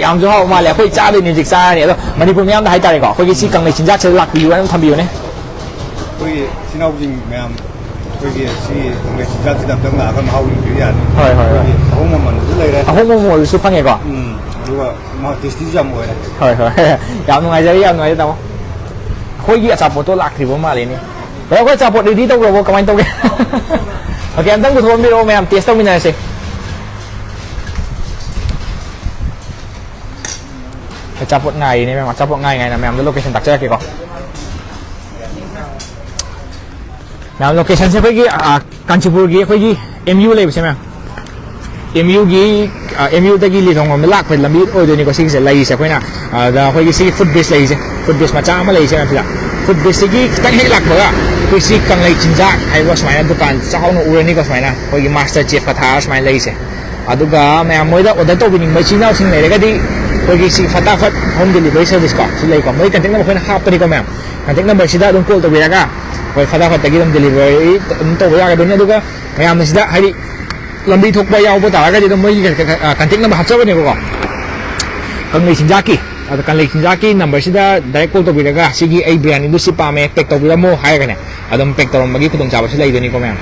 ꯌꯥꯝꯁꯨ ꯍꯥꯎꯕ ꯃꯥꯜꯂꯦ꯫ ꯑꯩꯈꯣꯏ ꯆꯥꯗꯣꯏꯅꯦ, ꯍꯧꯖꯤꯛ ꯆꯥꯔꯅꯤ꯫ ꯑꯗꯣ ꯃꯅꯤꯄꯨꯔ ꯃꯤꯌꯥꯝꯗ ꯍꯥꯏꯇꯥꯔꯦꯀꯣ, ꯑꯩꯈꯣꯏꯒꯤ ꯁꯤ ꯀꯪꯂꯩ ꯆꯤꯟꯖꯥꯛꯁꯤꯗ ꯂꯥꯛꯄꯤꯌꯨ ꯍꯥꯏꯅ ꯊꯝꯕꯤꯌꯨꯅꯦ꯫ ꯑꯩꯈꯣꯏꯒꯤ ꯏꯆꯤꯟ ꯏꯅꯥꯎꯁꯤꯡ ꯃꯌꯥꯝ ꯑꯩꯈꯣꯏꯒꯤ ꯁꯤ ꯀꯪꯂꯩ ꯆꯤꯟꯖꯥꯛꯁꯤꯗ ꯑꯝꯇꯪ ꯂꯥꯛꯑꯒ ꯃꯍꯥꯎ ꯌꯦꯡꯕꯤꯕ ꯌꯥꯅꯤ꯫ ꯍꯣꯏ, ꯍꯣꯏ, ꯍꯣꯏ꯫ ꯑꯩꯈꯣꯏꯒꯤ ꯑꯍꯣꯡꯕ ꯃꯃꯜꯗꯁꯨ ꯂꯩꯔꯦ꯫ ꯑꯍꯣꯡꯕ ꯃꯃꯜꯁꯨ ꯐꯪꯉꯦꯀꯣ꯫ ꯎꯝ, ꯑꯗꯨꯒ ꯃꯍꯥꯎ ꯇꯦꯁꯇꯤꯁꯨ ꯌꯥꯝ ꯑꯣꯏꯔꯦ꯫ ꯍꯣꯏ, ꯍꯣꯏ꯫ ꯌꯥꯝ ꯅꯨꯡꯉꯥꯏꯖꯔꯦ, ꯌꯥꯝ ꯅꯨꯡꯉꯥꯏꯖꯔꯦ, ꯇꯥꯃꯣ꯫ ꯑꯩꯈꯣꯏꯒꯤ ꯑꯆꯥꯄꯣꯠꯇꯣ ꯂꯥꯛꯇ꯭ꯔꯤꯕ ꯃꯥꯜꯂꯦꯅꯦ꯫ ꯕ꯭ꯔꯗꯔ, ꯑꯩꯈꯣꯏ ꯑꯆꯥꯄꯣꯠ ꯔꯦꯗꯤ ꯇꯧꯈ꯭ꯔꯕꯣ? ꯀꯃꯥꯏꯅ ꯇꯧꯒꯦ? ꯑꯣꯀꯦ, ꯑꯝꯇꯪ ꯄꯨꯊꯣꯛꯑꯝꯕꯤꯔꯛꯑꯣ ꯃꯌꯥꯝ, ꯇꯦꯁ ꯇꯧꯃꯤꯟꯅꯔꯁꯦ꯫ ꯑꯆꯥꯄꯣꯠ ꯉꯥꯏꯔꯤꯅꯦ ꯃꯌꯥꯝ, ꯑꯆꯥꯄꯣꯠ ꯉꯥꯏ ꯉꯥꯏꯅ ꯃꯌꯥꯝꯗ ꯂꯣꯀꯦꯁꯟ ꯇꯥꯛꯆꯔꯛꯀꯦꯀꯣ꯫ ꯃꯌꯥꯝ, ꯂꯣꯀꯦꯁꯟꯁꯦ ꯑꯩꯈꯣꯏꯒꯤ, ꯑ, ꯀꯥꯟꯆꯤꯄꯨꯔꯒꯤ ꯑꯩꯈꯣꯏꯒꯤ ꯑꯦꯝ ꯌꯨ ꯂꯩꯕꯁꯦ ꯃꯌꯥꯝ, ꯑꯦꯝ ꯌꯨꯒꯤ, ꯑꯦꯝ ꯌꯨꯗꯒꯤ ꯂꯤꯂꯣꯡ ꯂꯣꯝꯗ ꯂꯥꯛꯄ ꯂꯝꯕꯤ ꯑꯣꯏꯗꯣꯏꯅꯤꯀꯣ ꯁꯤꯒꯤꯁꯦ ꯂꯩꯔꯤꯁꯦ꯫ ꯑꯩꯈꯣꯏꯅ ꯑꯗ ꯑꯩꯈꯣꯏꯒꯤ ꯁꯤꯒꯤ ꯐꯨꯠ ꯕ꯭ꯔꯤꯖ ꯂꯩꯔꯤꯁꯦ, ꯐꯨꯠ ꯕ꯭ꯔꯤꯖ ꯃꯆꯥ ꯑꯃ ꯂꯩꯔꯤꯁꯦ ꯃꯌꯥꯝꯁꯤꯗ, ꯐꯨꯠ ꯕ꯭ꯔꯤꯖꯁꯤꯒꯤ ꯈꯤꯇꯪ ꯍꯦꯛ ꯂꯥꯛꯄꯒ ꯑꯩꯈꯣꯏ ꯁꯤ ꯀꯪꯂꯩ ꯆꯤꯟꯖꯥꯛ ꯍꯥꯏꯕ ꯁꯨꯃꯥꯏꯅ ꯗꯨꯀꯥꯟ ꯆꯥꯎꯅ ꯎꯔꯅꯤꯀꯣ꯫ ꯁꯨꯃꯥꯏꯅ ꯑꯩꯈꯣꯏꯒꯤ ꯃꯥꯁꯇꯔ ꯆꯦꯐ ꯀꯊꯥ ꯁꯨꯃꯥꯏꯅ ꯂꯩꯔꯤꯁꯦ꯫ ꯑꯗꯨꯒ ꯃꯌꯥꯝ ꯃꯣꯏꯗ ꯑꯣꯔꯗꯔ ꯇꯧꯕꯤꯅꯤꯡꯕ ꯏꯆꯤꯜ ꯏꯅꯥꯎꯁꯤꯡ ꯂꯩꯔꯒꯗꯤ ꯑꯩꯈꯣꯏꯒꯤ ꯁꯤ ꯐꯇꯥꯐꯠ ꯍꯣꯝ ꯗꯦꯂꯤꯚꯔꯤ ꯁꯔꯚꯤꯁ ꯀꯣ ꯁꯤ ꯂꯩꯀꯣ꯫ ꯃꯣꯏ ꯀꯟꯇꯦꯛ ꯅꯝꯕꯔ ꯑꯩꯈꯣꯏꯅ ꯍꯥꯞꯄꯅꯤꯀꯣ ꯃꯌꯥꯝ꯫ ꯀꯟꯇꯦꯛ ꯅꯝꯕꯔꯁꯤꯗ ꯑꯗꯨꯝ ꯀꯣꯜ ꯇꯧꯕꯤꯔꯒ ꯑꯩꯈꯣꯏ ꯐꯇꯥꯐꯠꯇꯒꯤ ꯑꯗꯨꯝ ꯗꯦꯂꯤꯚꯔꯤ ꯑꯗꯨꯝ ꯇꯧꯕ ꯌꯥꯒꯗꯣꯏꯅꯤ꯫ ꯑꯗꯨꯒ ꯃꯌꯥꯝꯅ ꯁꯤꯗ ꯍꯥꯏꯗꯤ ꯂꯝꯕꯤ ꯊꯣꯛꯄ ꯌꯥꯎꯕ ꯇꯥꯔꯒꯗꯤ ꯑꯗꯨꯝ ꯃꯣꯏꯒꯤ ꯀꯟꯇꯦꯛ ꯅꯝꯕꯔ ꯍꯥꯞꯆꯕꯅꯦꯕꯀꯣ꯫ ꯀꯪꯂꯩ ꯆꯤꯟꯖꯥꯛꯀꯤ, ꯑꯗꯣ ꯀꯪꯂꯩ ꯆꯤꯟꯖꯥꯛꯀꯤ ꯅꯝꯕꯔꯁꯤꯗ ꯗꯥꯏꯔꯦꯛ ꯀꯣꯜ ꯇꯧꯕꯤꯔꯒ ꯁꯤꯒꯤ ꯑꯩ ꯕꯤꯔꯌꯥꯅꯤꯗꯨ ꯁꯤ ꯄꯥꯝꯃꯦ, ꯄꯦꯛ ꯇꯧꯕꯤꯔꯝꯃꯣ ꯍꯥꯏꯔꯒꯅꯦ ꯑꯗꯨꯝ ꯄꯦꯛ ꯇꯧꯔꯝꯕꯒꯤ ꯈꯨꯗꯣꯡꯆꯥꯕꯁꯨ ꯂꯩꯗꯣꯏꯅꯤꯀꯣ ꯃꯌꯥꯝ꯫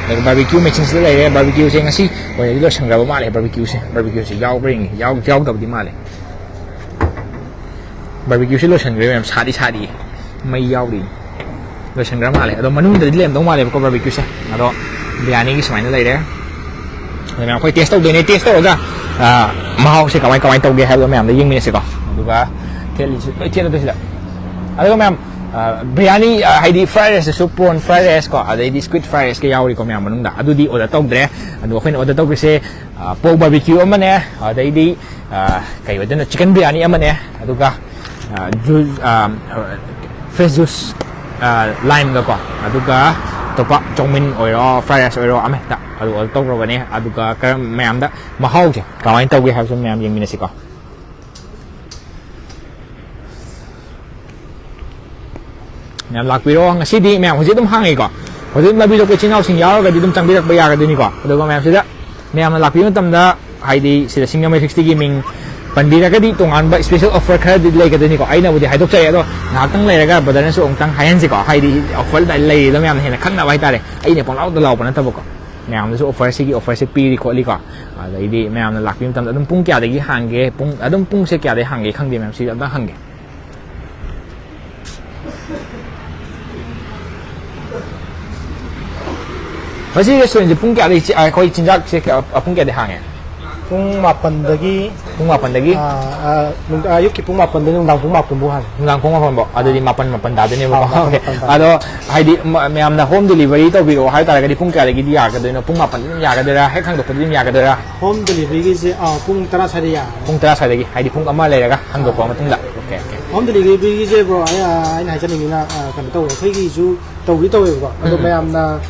ꯑꯗꯨꯒ ꯕꯥꯔꯕꯤꯀ꯭ꯌꯨ ꯃꯦꯆꯤꯟꯁꯤꯗ ꯂꯩꯔꯦ꯫ ꯕꯥꯔꯕꯤꯀ꯭ꯌꯨꯁꯦ ꯉꯁꯤ ꯑꯣꯏꯅꯗꯤ ꯂꯣꯏꯁꯟꯈ꯭ꯔꯕ ꯃꯥꯜꯂꯦ꯫ ꯕꯥꯔꯕꯤꯀ꯭ꯌꯨꯁꯦ, ꯕꯥꯔꯕꯤꯀ꯭ꯌꯨꯁꯦ ꯌꯥꯎꯕ꯭ꯔꯥ ꯌꯦꯡꯉꯤ꯫ ꯌꯥꯎ-, ꯌꯥꯎꯗꯕꯗꯤ ꯃꯥꯜꯂꯦ꯫ ꯕꯥꯔꯕꯤꯀ꯭ꯌꯨꯁꯦ ꯂꯣꯏꯁꯟꯈ꯭ꯔꯦ ꯃꯌꯥꯝ, ꯁꯥꯗꯤ ꯁꯥꯔꯤ, ꯃꯩ ꯌꯥꯎꯔꯤ꯫ ꯂꯣꯏꯁꯟꯈ꯭ꯔ ꯃꯥꯜꯂꯦ꯫ ꯑꯗꯣ ꯃꯅꯨꯡꯗꯗꯤ ꯂꯩꯔꯝꯗꯧ ꯃꯥꯜꯂꯦꯕꯀꯣ ꯕꯥꯔꯕꯤꯀ꯭ꯌꯨꯁꯦ꯫ ꯑꯗꯣ ꯕꯤꯔꯌꯥꯅꯤꯒꯤ ꯁꯨꯃꯥꯏꯅ ꯂꯩꯔꯦ꯫ ꯑꯗꯨꯅ ꯑꯩꯈꯣꯏ ꯇꯦꯁ ꯇꯧꯗꯣꯏꯅꯦ꯫ ꯇꯦꯁ ꯇꯧꯔꯒ, ꯑ, ꯃꯍꯥꯎꯁꯦ ꯀꯃꯥꯏ ꯀꯃꯥꯏꯅ ꯇꯧꯒꯦ ꯍꯥꯏꯕꯗꯣ ꯃꯌꯥꯝꯗ ꯌꯦꯡꯃꯤꯟꯅꯁꯤꯀꯣ꯫ ꯑꯗꯨꯒ ꯊꯦꯠꯂꯤꯁꯤ ꯂꯣꯏ ꯊꯦꯠꯂꯗꯣꯏ ꯁꯤꯗ꯫ ꯑꯗꯨꯒ ꯃꯌꯥꯝ, ꯑ, ꯕꯤꯔꯌꯥꯅꯤ, ꯑ, ꯍꯥꯏꯗꯤ ꯐ꯭ꯔꯥꯏ ꯔꯥꯏꯁꯇꯁꯨ ꯄ꯭ꯔꯣꯟ ꯐ꯭ꯔꯥꯏ ꯔꯥꯏꯁ ꯀꯣ, ꯑꯗꯩꯗꯤ ꯁ꯭ꯀ꯭ꯋꯤꯠ ꯐ꯭ꯔꯥꯏ ꯔꯥꯏꯁꯀ ꯌꯥꯎꯔꯤꯀꯣ ꯃꯌꯥꯝ ꯃꯅꯨꯡꯗ꯫ ꯑꯗꯨꯗꯤ ꯑꯣꯔꯗꯔ ꯇꯧꯗ꯭ꯔꯦ꯫ ꯑꯗꯣ ꯑꯩꯈꯣꯏꯅ ꯑꯣꯔꯗꯔ ꯇꯧꯕꯁꯦ, ꯑ, ꯄꯣꯔꯛ ꯕꯥꯔꯕꯤꯀ꯭ꯌꯨ ꯑꯃꯅꯦ, ꯑꯗꯩꯗꯤ, ꯑ, ꯀꯩ ꯑꯣꯏꯗꯣꯏꯅꯣ, ꯆꯤꯛꯀꯟ ꯕꯤꯔꯌꯥꯅꯤ ꯑꯃꯅꯦ, ꯑꯗꯨꯒ, ꯑ, ꯖꯨꯁ, ꯑ, ꯐ꯭ꯔꯦꯁ ꯖꯨꯁ, ꯑ, ꯂꯥꯏꯝꯒꯀꯣ, ꯑꯗꯨꯒ ꯑꯇꯣꯞꯄ ꯆꯧꯃꯤꯟ ꯑꯣꯏꯔꯣ, ꯐ꯭ꯔꯥꯏ ꯔꯥꯏꯁ ꯑꯣꯏꯔꯣ, ꯑꯃꯍꯦꯛꯇ ꯑꯗꯨ ꯑꯣꯔꯗꯔ ꯇꯧꯈ꯭ꯔꯕꯅꯦ꯫ ꯑꯗꯨꯒ ꯀꯔꯝ, ꯃꯌꯥꯝꯗ ꯃꯍꯥꯎꯁꯦ ꯀꯃꯥꯏꯅ ꯇꯧꯒꯦ ꯍꯥꯏꯕꯁꯨ ꯃꯌꯥꯝ ꯌꯦꯡꯃꯤꯟꯅꯁꯤꯀꯣ꯫ ꯃꯌꯥꯝ ꯂꯥꯛꯄꯤꯔꯣ꯫ ꯉꯁꯤꯗꯤ ꯃꯌꯥꯝ ꯍꯧꯖꯤꯛ ꯑꯗꯨꯝ ꯍꯥꯡꯉꯤꯀꯣ꯫ ꯍꯧꯖꯤꯛ ꯂꯝꯕꯤ ꯊꯣꯛꯄ ꯏꯆꯤꯟ ꯏꯅꯥꯎꯁꯤꯡ ꯌꯥꯎꯔꯒꯗꯤ ꯑꯗꯨꯝ ꯆꯪꯕꯤꯔꯛꯄ ꯌꯥꯒꯗꯣꯏꯅꯤꯀꯣ꯫ ꯑꯗꯨꯒ ꯃꯌꯥꯝꯁꯤꯗ, ꯃꯌꯥꯝꯅ ꯂꯥꯛꯄꯤꯕ ꯃꯇꯝꯗ, ꯍꯥꯏꯗꯤ ꯁꯤꯗ ꯁꯤꯡꯖꯃꯩ ꯁꯤꯛꯁꯇꯤꯒꯤ ꯃꯤꯡ ꯄꯟꯕꯤꯔꯒꯗꯤ ꯇꯣꯉꯥꯟꯕ special offer ꯈꯔꯗꯤ ꯂꯩꯒꯗꯣꯏꯅꯤꯀꯣ꯫ ꯑꯩꯅꯕꯨꯗꯤ ꯍꯥꯏꯗꯣꯛꯆꯔꯦ, ꯑꯗꯣ ꯉꯥꯏꯍꯥꯛꯇꯪ ꯂꯩꯔꯒ brotherꯅꯁꯨ ꯑꯃꯨꯛꯇꯪ ꯍꯥꯏꯍꯟꯁꯤꯀꯣ꯫ ꯍꯥꯏꯗꯤ offer ꯂꯩꯔꯤꯗꯣ ꯃꯌꯥꯝꯅ ꯍꯦꯟꯅ ꯈꯪꯅꯕ ꯍꯥꯏꯇꯥꯔꯦ꯫ ꯑꯩꯅ ꯄꯪꯂꯥꯎꯗ ꯂꯥꯎꯕ ꯅꯠꯇꯕꯀꯣ꯫ ꯃꯌꯥꯝꯗꯁꯨ offer, ꯁꯤꯒꯤ offerꯁꯦ ꯄꯤꯔꯤ ꯈꯣꯠꯂꯤꯀꯣ꯫ ꯑꯗꯩꯗꯤ ꯃꯌꯥꯝꯅ ꯂꯥꯛꯄꯤꯕ ꯃꯇꯝꯗ ꯑꯗꯨꯝ ꯄꯨꯡ ꯀꯌꯥꯗꯒꯤ ꯍꯥꯡꯒꯦ, ꯄꯨꯡ, ꯑꯗꯨꯝ ꯄꯨꯡꯁꯦ ꯀꯌꯥꯗꯒꯤ ꯍꯥꯡꯒꯦ ꯈꯪꯗꯦ ꯃꯌꯥꯝ, ꯁꯤꯗ ꯑꯝꯇꯪ ꯍꯪꯒꯦ꯫ ꯃꯁꯤ restaurantꯁꯦ ꯄꯨꯡ ꯀꯌꯥꯗꯒꯤ ꯆꯤ-, ꯑꯩꯈꯣꯏ ꯆꯤꯟꯖꯥꯛꯁꯦ ꯀꯌꯥ, ꯄꯨꯡ ꯀꯌꯥꯗꯒꯤ ꯍꯥꯡꯉꯦ? ꯄꯨꯡ ꯃꯥꯄꯟꯗꯒꯤ, ꯄꯨꯡ ꯃꯥꯄꯟꯗꯒꯤ? ꯑꯥ, ꯑꯥ, ꯅꯨꯡꯗꯥꯡ, ꯑꯌꯨꯛꯀꯤ ꯄꯨꯡ ꯃꯥꯄꯟꯗꯒꯤ ꯅꯨꯡꯗꯥꯡ ꯄꯨꯡ ꯃꯥꯄꯟ ꯐꯥꯎ ꯍꯥꯡꯉꯤ꯫ ꯅꯨꯡꯗꯥꯡ ꯄꯨꯡ ꯃꯥꯄꯟ ꯐꯥꯎ? ꯑꯗꯨꯗꯤ ꯃꯥꯄꯟ, ꯃꯥꯄꯟ ꯇꯥꯗꯣꯏꯅꯦꯕꯀꯣ꯫ ꯑꯥ, ꯃꯥꯄꯟ, OK꯫ ꯃꯥꯄꯟ ꯇꯥꯗꯣꯏꯅꯤ꯫ ꯑꯗꯣ ꯍꯥꯏꯗꯤ ꯃ-, ꯃꯌꯥꯝꯅ home delivery ꯇꯧꯕꯤꯔꯛꯑꯣ ꯍꯥꯏ ꯇꯥꯔꯒꯗꯤ ꯄꯨꯡ ꯀꯌꯥꯗꯒꯤꯗꯤ ꯌꯥꯒꯗꯣꯏꯅꯣ? ꯄꯨꯡ ꯃꯥꯄꯟꯗ ꯑꯗꯨꯝ ꯌꯥꯒꯗꯣꯏꯔꯥ? ꯍꯦꯛ ꯍꯥꯡꯗꯣꯛꯄꯗ ꯑꯗꯨꯝ ꯌꯥꯒꯗꯣꯏꯔꯥ? Home deliveryꯒꯤꯁꯦ, ꯑꯥ, ꯄꯨꯡ ꯇꯔꯥ ꯁ꯭ꯋꯥꯏꯗ ꯌꯥꯔꯅꯤ꯫ ꯄꯨꯡ ꯇꯔꯥ ꯁ꯭ꯋꯥꯏꯗꯒꯤ, ꯍꯥꯏꯗꯤ ꯄꯨꯡ ꯑꯃ ꯂꯩꯔꯒ ꯍꯥꯡꯗꯣꯛꯄ ꯑꯥ꯫ ꯃꯇꯨꯡꯗ? OK, OK꯫ Home deliveryꯒꯤꯁꯦ, bro, ꯑꯩ, ꯑꯥ, ꯑꯩꯅ ꯍꯥꯏꯖꯅꯤꯡꯉꯤꯅ, ꯑꯥ, ꯀꯩꯅꯣ ꯇꯧꯋꯦ, ꯑꯩꯈꯣꯏꯒꯤꯁꯨ ꯇꯧꯗꯤ ꯇꯧꯋꯦꯕꯀꯣ, ꯑꯗꯣ ꯎꯝ, ꯎꯝ꯫ ꯃꯌꯥꯝꯅ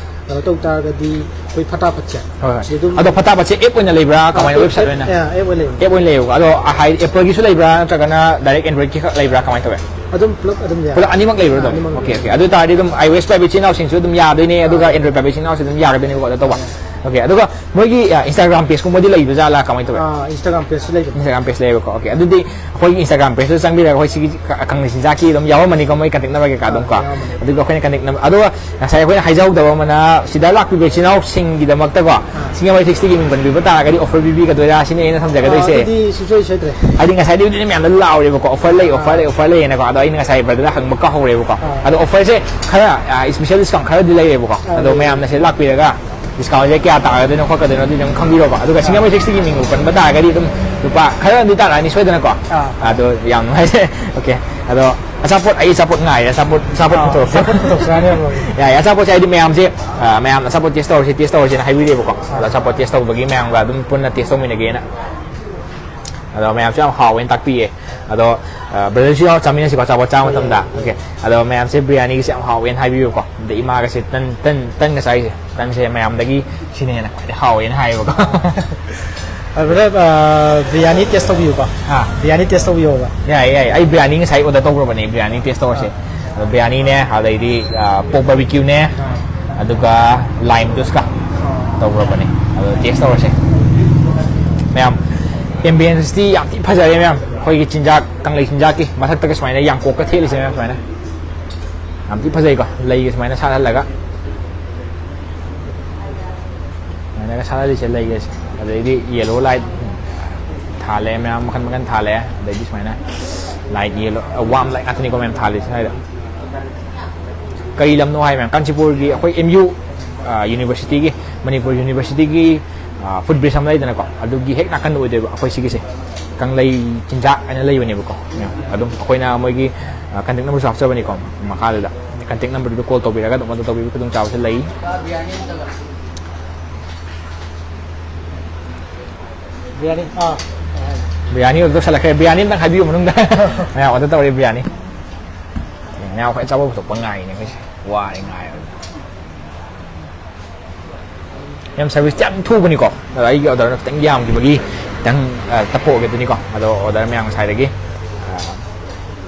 ꯀꯩꯅꯣ ꯇꯧ ꯇꯥꯔꯒꯗꯤ ꯑꯩꯈꯣꯏ ꯐꯠꯇꯥ ꯐꯠꯁꯦ꯫ ꯍꯣꯏ, ꯍꯣꯏ꯫ ꯁꯤ ꯑꯗꯨꯝ ꯑꯗꯣ ꯐꯠꯇꯥ ꯐꯠꯁꯦ app ꯑꯣꯏꯅ ꯂꯩꯕ꯭ꯔꯥ? ꯑꯥ, ꯀꯃꯥꯏꯅ, app, website ꯑꯣꯏꯅ? ꯑꯥ, app ꯑꯣꯏꯅ ꯂꯩꯕꯅꯦ꯫ App ꯑꯣꯏꯅ ꯂꯩꯌꯦꯕꯀꯣ꯫ ꯑꯗꯣ, ꯑ, ꯍꯥꯏ-, Appleꯒꯤꯁꯨ ꯂꯩꯕ꯭ꯔꯥ ꯅꯠꯇ꯭ꯔꯒꯅ direct Androidꯀꯤ ꯈꯛ ꯂꯩꯕ꯭ꯔꯥ? ꯀꯃꯥꯏꯅ ꯇꯧꯋꯦ? ꯑꯗꯨꯝ ꯄꯨꯂꯞ ꯑꯗꯨꯝ ꯌꯥꯏ꯫ ꯄꯨꯂꯞ ꯑꯅꯤꯃꯛ ꯂꯩꯕ꯭ꯔꯥ ꯑꯥ, ꯑꯗꯨꯝ? ꯑꯅꯤꯃꯛ OK, ꯂꯩ꯫ OK꯫ ꯑꯗꯨ ꯑꯣꯏ ꯇꯥꯔꯗꯤ ꯑꯗꯨꯝ iOS ꯄꯥꯏꯕ ꯏꯆꯤꯟ ꯏꯅꯥꯎꯁꯤꯡꯁꯨ ꯑꯗꯨꯝ ꯌꯥꯗꯣꯏꯅꯦ, ꯑꯗꯨꯒ ꯑꯥ꯫ Android ꯄꯥꯏꯕ ꯏꯆꯤꯟ ꯏꯅꯥꯎꯁꯨ ꯑꯗꯨꯝ ꯌꯥꯒꯗꯣꯏꯅꯦꯕꯀꯣ, ꯑꯗꯣ ꯇꯧꯕ꯫ ꯑꯥ꯫ OK, ꯑꯗꯨꯒ ꯃꯣꯏꯒꯤ, ꯑ, Instagram pageꯀꯨꯝꯕꯗꯤ ꯂꯩꯕ ꯖꯥꯠꯂꯥ? ꯀꯃꯥꯏꯅ ꯇꯧꯋꯦ? ꯑꯥ, Instagram pageꯁꯨ ꯂꯩꯕꯅꯦ꯫ Instagram page ꯂꯩꯌꯦꯕꯀꯣ꯫ OK, ꯑꯗꯨꯗꯤ ꯑꯩꯈꯣꯏꯒꯤ Instagram pageꯇ ꯆꯪꯕꯤꯔꯒ ꯑꯩꯈꯣꯏ ꯁꯤꯒꯤ ꯀ-, ꯀꯪꯂꯩ ꯆꯤꯟꯖꯥꯛꯀꯤ ꯑꯗꯨꯝ ꯌꯥꯎꯔꯝꯃꯅꯤꯀꯣ, ꯃꯣꯏ contact number ꯀꯩꯀꯥ ꯑꯗꯨꯝ ꯑꯥ, ꯀꯣ꯫ ꯌꯥꯎꯔꯝꯃꯅꯤ꯫ ꯑꯗꯨꯒ ꯑꯩꯈꯣꯏꯅ contact number, ꯑꯗꯨꯒ ꯉꯁꯥꯏ ꯑꯩꯈꯣꯏꯅ ꯍꯥꯏꯖꯍꯧꯗꯕ ꯑꯃꯅ, ꯁꯤꯗ ꯂꯥꯛꯄꯤꯕ ꯏꯆꯤꯟ ꯏꯅꯥꯎꯁꯤꯡꯒꯤꯗꯃꯛꯇꯀꯣ, ꯑꯥ꯫ Singapore Sixtyꯒꯤ ꯃꯤꯡ ꯄꯟꯕꯤꯕ ꯇꯥꯔꯒꯗꯤ offer ꯄꯤꯕꯤꯒꯗꯣꯏꯔꯥ ꯁꯤꯅꯤ ꯑꯩꯅ ꯑꯥ, ꯊꯝꯖꯒꯗꯣꯏꯁꯦ꯫ ꯑꯗꯨꯗꯤ ꯁꯨꯡꯁꯣꯏ ꯁꯣꯏꯗ꯭ꯔꯦ꯫ ꯍꯥꯏꯗꯤ ꯉꯁꯥꯏꯗꯤ ꯑꯗꯨꯗꯤ ꯃꯌꯥꯝꯗ ꯂꯥꯎꯔꯦꯕꯀꯣ, offer ꯂꯩ, offer ꯑꯥ꯫ ꯂꯩ, offer ꯂꯩꯌꯦꯅꯀꯣ꯫ ꯑꯗꯣ ꯑꯩꯅ ꯉꯁꯥꯏ brotherꯗ ꯍꯪꯕ ꯀꯥꯎꯍꯧꯔꯦꯕꯀꯣ꯫ ꯑꯥ꯫ ꯑꯗꯣ offerꯁꯦ ꯈꯔ, ꯑ, special discount ꯈꯔꯗꯤ ꯂꯩꯔꯦꯕꯀꯣ꯫ ꯑꯥ, ꯑꯗꯣ ꯂꯩ꯫ ꯃꯌꯥꯝꯅ ꯁꯤꯗ ꯂꯥꯛꯄꯤꯔꯒ discountꯁꯦ ꯀꯌꯥ ꯇꯥꯒꯗꯣꯏꯅꯣ ꯈꯣꯠꯀꯗꯣꯏꯅꯣ ꯑꯗꯨꯗꯤ ꯑꯗꯨꯝ ꯈꯪꯕꯤꯔꯣꯀꯣ꯫ ꯑꯗꯨꯒ ꯑꯥ꯫ Singapore Sixtyꯒꯤ ꯃꯤꯡ ꯄꯟꯕ ꯇꯥꯔꯒꯗꯤ ꯑꯗꯨꯝ ꯂꯨꯄꯥ ꯈꯔ ꯑꯃꯗꯤ ꯇꯥꯔꯛꯑꯅꯤ ꯁꯣꯏꯗꯅꯀꯣ꯫ ꯑꯥ꯫ ꯑꯗꯣ ꯌꯥꯝ ꯅꯨꯡꯉꯥꯏꯖꯔꯦ꯫ OK꯫ ꯑꯗꯣ ꯑꯆꯥꯄꯣꯠ, ꯑꯩ ꯑꯆꯥꯄꯣꯠ ꯉꯥꯏꯔꯦ, ꯑꯆꯥꯄꯣꯠ, ꯑꯆꯥꯄꯣꯠ ꯑꯥ, ꯄꯨꯊꯣꯔꯛꯄ꯫ ꯑꯆꯥꯄꯣꯠ ꯄꯨꯊꯣꯛꯆꯔꯅꯤ, bro꯫ ꯌꯥꯏ, ꯑꯆꯥꯄꯣꯠꯁꯦ ꯍꯥꯏꯗꯤ ꯃꯌꯥꯝꯁꯦ, ꯑ, ꯃꯌꯥꯝ ꯑꯆꯥꯄꯣꯠ taste ꯇꯧꯔꯁꯤ, taste ꯇꯧꯔꯁꯤꯅ ꯍꯥꯏꯕꯤꯔꯦꯕꯀꯣ꯫ ꯑꯥ꯫ ꯑꯗꯣ ꯑꯆꯥꯄꯣꯠ taste ꯇꯧꯕꯒꯤ ꯃꯌꯥꯝꯒ ꯑꯗꯨꯝ ꯄꯨꯟꯅ taste ꯇꯧꯃꯤꯟꯅꯒꯦꯅ꯫ ꯑꯗꯣ ꯃꯌꯥꯝꯁꯨ ꯌꯥꯝ ꯍꯥꯎꯋꯦꯅ ꯇꯥꯛꯄꯤꯌꯦ꯫ ꯑꯗꯣ, ꯑ, brotherꯁꯨ ꯌꯥꯎꯔ ꯆꯥꯃꯤꯟꯅꯁꯤꯀꯣ, ꯑꯆꯥꯄꯣꯠ ꯆꯥꯕ ꯃꯇꯝꯗ꯫ OK꯫ ꯑꯗꯣ ꯃꯌꯥꯝꯁꯦ ꯕꯤꯔꯌꯥꯅꯤꯒꯤꯁꯦ ꯌꯥꯝ ꯍꯥꯎꯋꯦꯅ ꯍꯥꯏꯕꯤꯌꯨꯀꯣ꯫ ꯑꯗ ꯏꯃꯥꯒꯁꯦ ꯇꯟ, ꯇꯟ, ꯇꯟꯒ ꯆꯥꯏꯁꯦ꯫ ꯇꯟꯁꯦ ꯃꯌꯥꯝꯗꯒꯤ ꯁꯤꯅ ꯍꯦꯟꯅ ꯈ꯭ꯋꯥꯏꯗꯩ ꯍꯥꯎꯋꯦꯅ ꯍꯥꯏꯌꯦꯕꯀꯣ꯫ ꯑ, brother, ꯑ, ꯕꯤꯔꯌꯥꯅꯤ taste ꯇꯧꯕꯤꯌꯨꯀꯣ꯫ ꯑꯥ꯫ ꯕꯤꯔꯌꯥꯅꯤ taste ꯇꯧꯕꯤꯌꯣꯕ꯫ ꯌꯥꯏꯌꯦ, ꯌꯥꯏꯌꯦ꯫ ꯑꯩ ꯕꯤꯔꯌꯥꯅꯤ ꯉꯁꯥꯏ order ꯇꯧꯈ꯭ꯔꯕꯅꯦ, ꯕꯤꯔꯌꯥꯅꯤ taste ꯇꯧꯔꯁꯦ꯫ ꯑꯗꯣ ꯕꯤꯔꯌꯥꯅꯤꯅꯦ, ꯑꯗꯩꯗꯤ, ꯑ, pork barbecueꯅꯦ, ꯑꯥ꯫ ꯑꯗꯨꯒ lime juiceꯀ ꯑꯥ꯫ ꯇꯧꯈ꯭ꯔꯕꯅꯦ꯫ ꯑꯗꯣ taste ꯇꯧꯔꯁꯦ꯫ ꯃꯌꯥꯝ, ꯑꯦꯝꯕꯤꯌꯦꯟꯁꯇꯤ ꯌꯥꯝ ꯊꯤ ꯐꯖꯔꯦ ꯃꯌꯥꯝ꯫ ꯑꯩꯈꯣꯏꯒꯤ ꯆꯤꯟꯖꯥꯛ, ꯀꯪꯂꯩ ꯆꯤꯟꯖꯥꯛꯀꯤ ꯃꯊꯛꯇꯒ ꯁꯨꯃꯥꯏꯅ ꯌꯥꯡꯀꯣꯛꯀ ꯊꯦꯠꯂꯤꯁꯦ ꯃꯌꯥꯝ, ꯁꯨꯃꯥꯏꯅ ꯌꯥꯝ ꯊꯤ ꯐꯖꯩꯀꯣ, ꯂꯩꯒ ꯁꯨꯃꯥꯏꯅ ꯁꯥꯠꯍꯜꯂꯒ꯫ ꯁꯨꯃꯥꯏꯅꯒ ꯁꯥꯠꯍꯜꯂꯤꯁꯦ ꯂꯩꯒꯁꯦ꯫ ꯑꯗꯩꯗꯤ ꯌꯦꯂꯣ ꯂꯥꯏꯠ ꯊꯥꯜꯂꯦ ꯃꯌꯥꯝ, ꯃꯈꯟ ꯃꯈꯟ ꯊꯥꯜꯂꯦ꯫ ꯑꯗꯩꯗꯤ ꯁꯨꯃꯥꯏꯅ ꯂꯥꯏꯠ ꯌꯦꯂꯣ, ꯋꯥꯝ ꯂꯥꯏꯠ ꯉꯥꯛꯇꯅꯤꯀꯣ ꯃꯌꯥꯝ ꯊꯥꯜꯂꯤꯁꯦ ꯁ꯭ꯋꯥꯏꯗ꯫ ꯀꯔꯤ ꯂꯝꯅꯣ ꯍꯥꯏ ꯃꯌꯥꯝ, ꯀꯥꯟꯆꯤꯄꯨꯔꯒꯤ ꯑꯩꯈꯣꯏ ꯑꯦꯝ ꯌꯨ ꯌꯨꯅꯤꯚꯔꯁꯤꯇꯤꯒꯤ, ꯃꯅꯤꯄꯨꯔ ꯌꯨꯅꯤꯚꯔꯁꯤꯇꯤꯒꯤ ꯐꯨꯠ ꯕ꯭ꯔꯤꯖ ꯑꯃ ꯂꯩꯗꯅꯀꯣ, ꯑꯗꯨꯒꯤ ꯍꯦꯛ ꯅꯥꯀꯟꯗ ꯑꯣꯏꯗꯣꯏꯕ ꯑꯩꯈꯣꯏ ꯁꯤꯒꯤꯁꯦ꯫ ꯀꯪꯂꯩ ꯆꯤꯟꯖꯥꯛ ꯍꯥꯏꯅ ꯂꯩꯕꯅꯦꯕꯀꯣ꯫ ꯑꯗꯨꯝ ꯑꯩꯈꯣꯏꯅ ꯃꯣꯏꯒꯤ ꯀꯟꯇꯦꯛ ꯅꯝꯕꯔꯁꯨ ꯍꯥꯞꯆꯕꯅꯤꯀꯣ ꯃꯈꯥꯗꯨꯗ꯫ ꯀꯟꯇꯦꯛ ꯅꯝꯕꯔꯗꯨꯗ ꯀꯣꯜ ꯇꯧꯕꯤꯔꯒ ꯑꯗꯨꯝ ꯑꯣꯗꯔ ꯇꯧꯕꯤꯕ ꯈꯨꯗꯣꯡꯆꯥꯕꯁꯨ ꯂꯩ꯫ ꯕꯤꯔꯌꯥꯅꯤ ꯑꯥ ꯕꯤꯔꯌꯥꯅꯤ ꯑꯣꯗꯔ ꯇꯧꯁꯜꯂꯛꯈ꯭ꯔꯦ꯫ ꯕꯤꯔꯌꯥꯅꯤ ꯑꯝꯇꯪ ꯍꯥꯏꯕꯤꯌꯨ ꯃꯅꯨꯡꯗ꯫ ꯃꯌꯥꯝ ꯑꯣꯗꯔ ꯇꯧꯔꯦ ꯕꯤꯔꯌꯥꯅꯤ꯫ ꯃꯌꯥꯝ ꯑꯩꯈꯣꯏ ꯑꯆꯥꯄꯣꯠ ꯄꯨꯊꯣꯛꯄ ꯉꯥꯏꯔꯤꯅꯦ ꯑꯩꯈꯣꯏꯁꯦ꯫ ꯋꯥꯔꯦ ꯉꯥꯏꯕꯗ꯫ ꯌꯥꯝ ꯁꯥꯔꯚꯤꯁꯇꯤ ꯌꯥꯝ ꯊꯨꯕꯅꯤꯀꯣ꯫ ꯑꯗꯣ ꯑꯩꯒꯤ ꯑꯣꯗꯔꯅ ꯈꯤꯇꯪ ꯌꯥꯝꯈꯤꯕꯒꯤ ꯈꯤꯇꯪ, ꯑ, ꯇꯞꯄꯛꯑꯒꯦ ꯑꯗꯨꯅꯤꯀꯣ꯫ ꯑꯗꯣ ꯑꯣꯗꯔ ꯃꯌꯥꯝ ꯉꯁꯥꯏꯗꯒꯤ, ꯑ,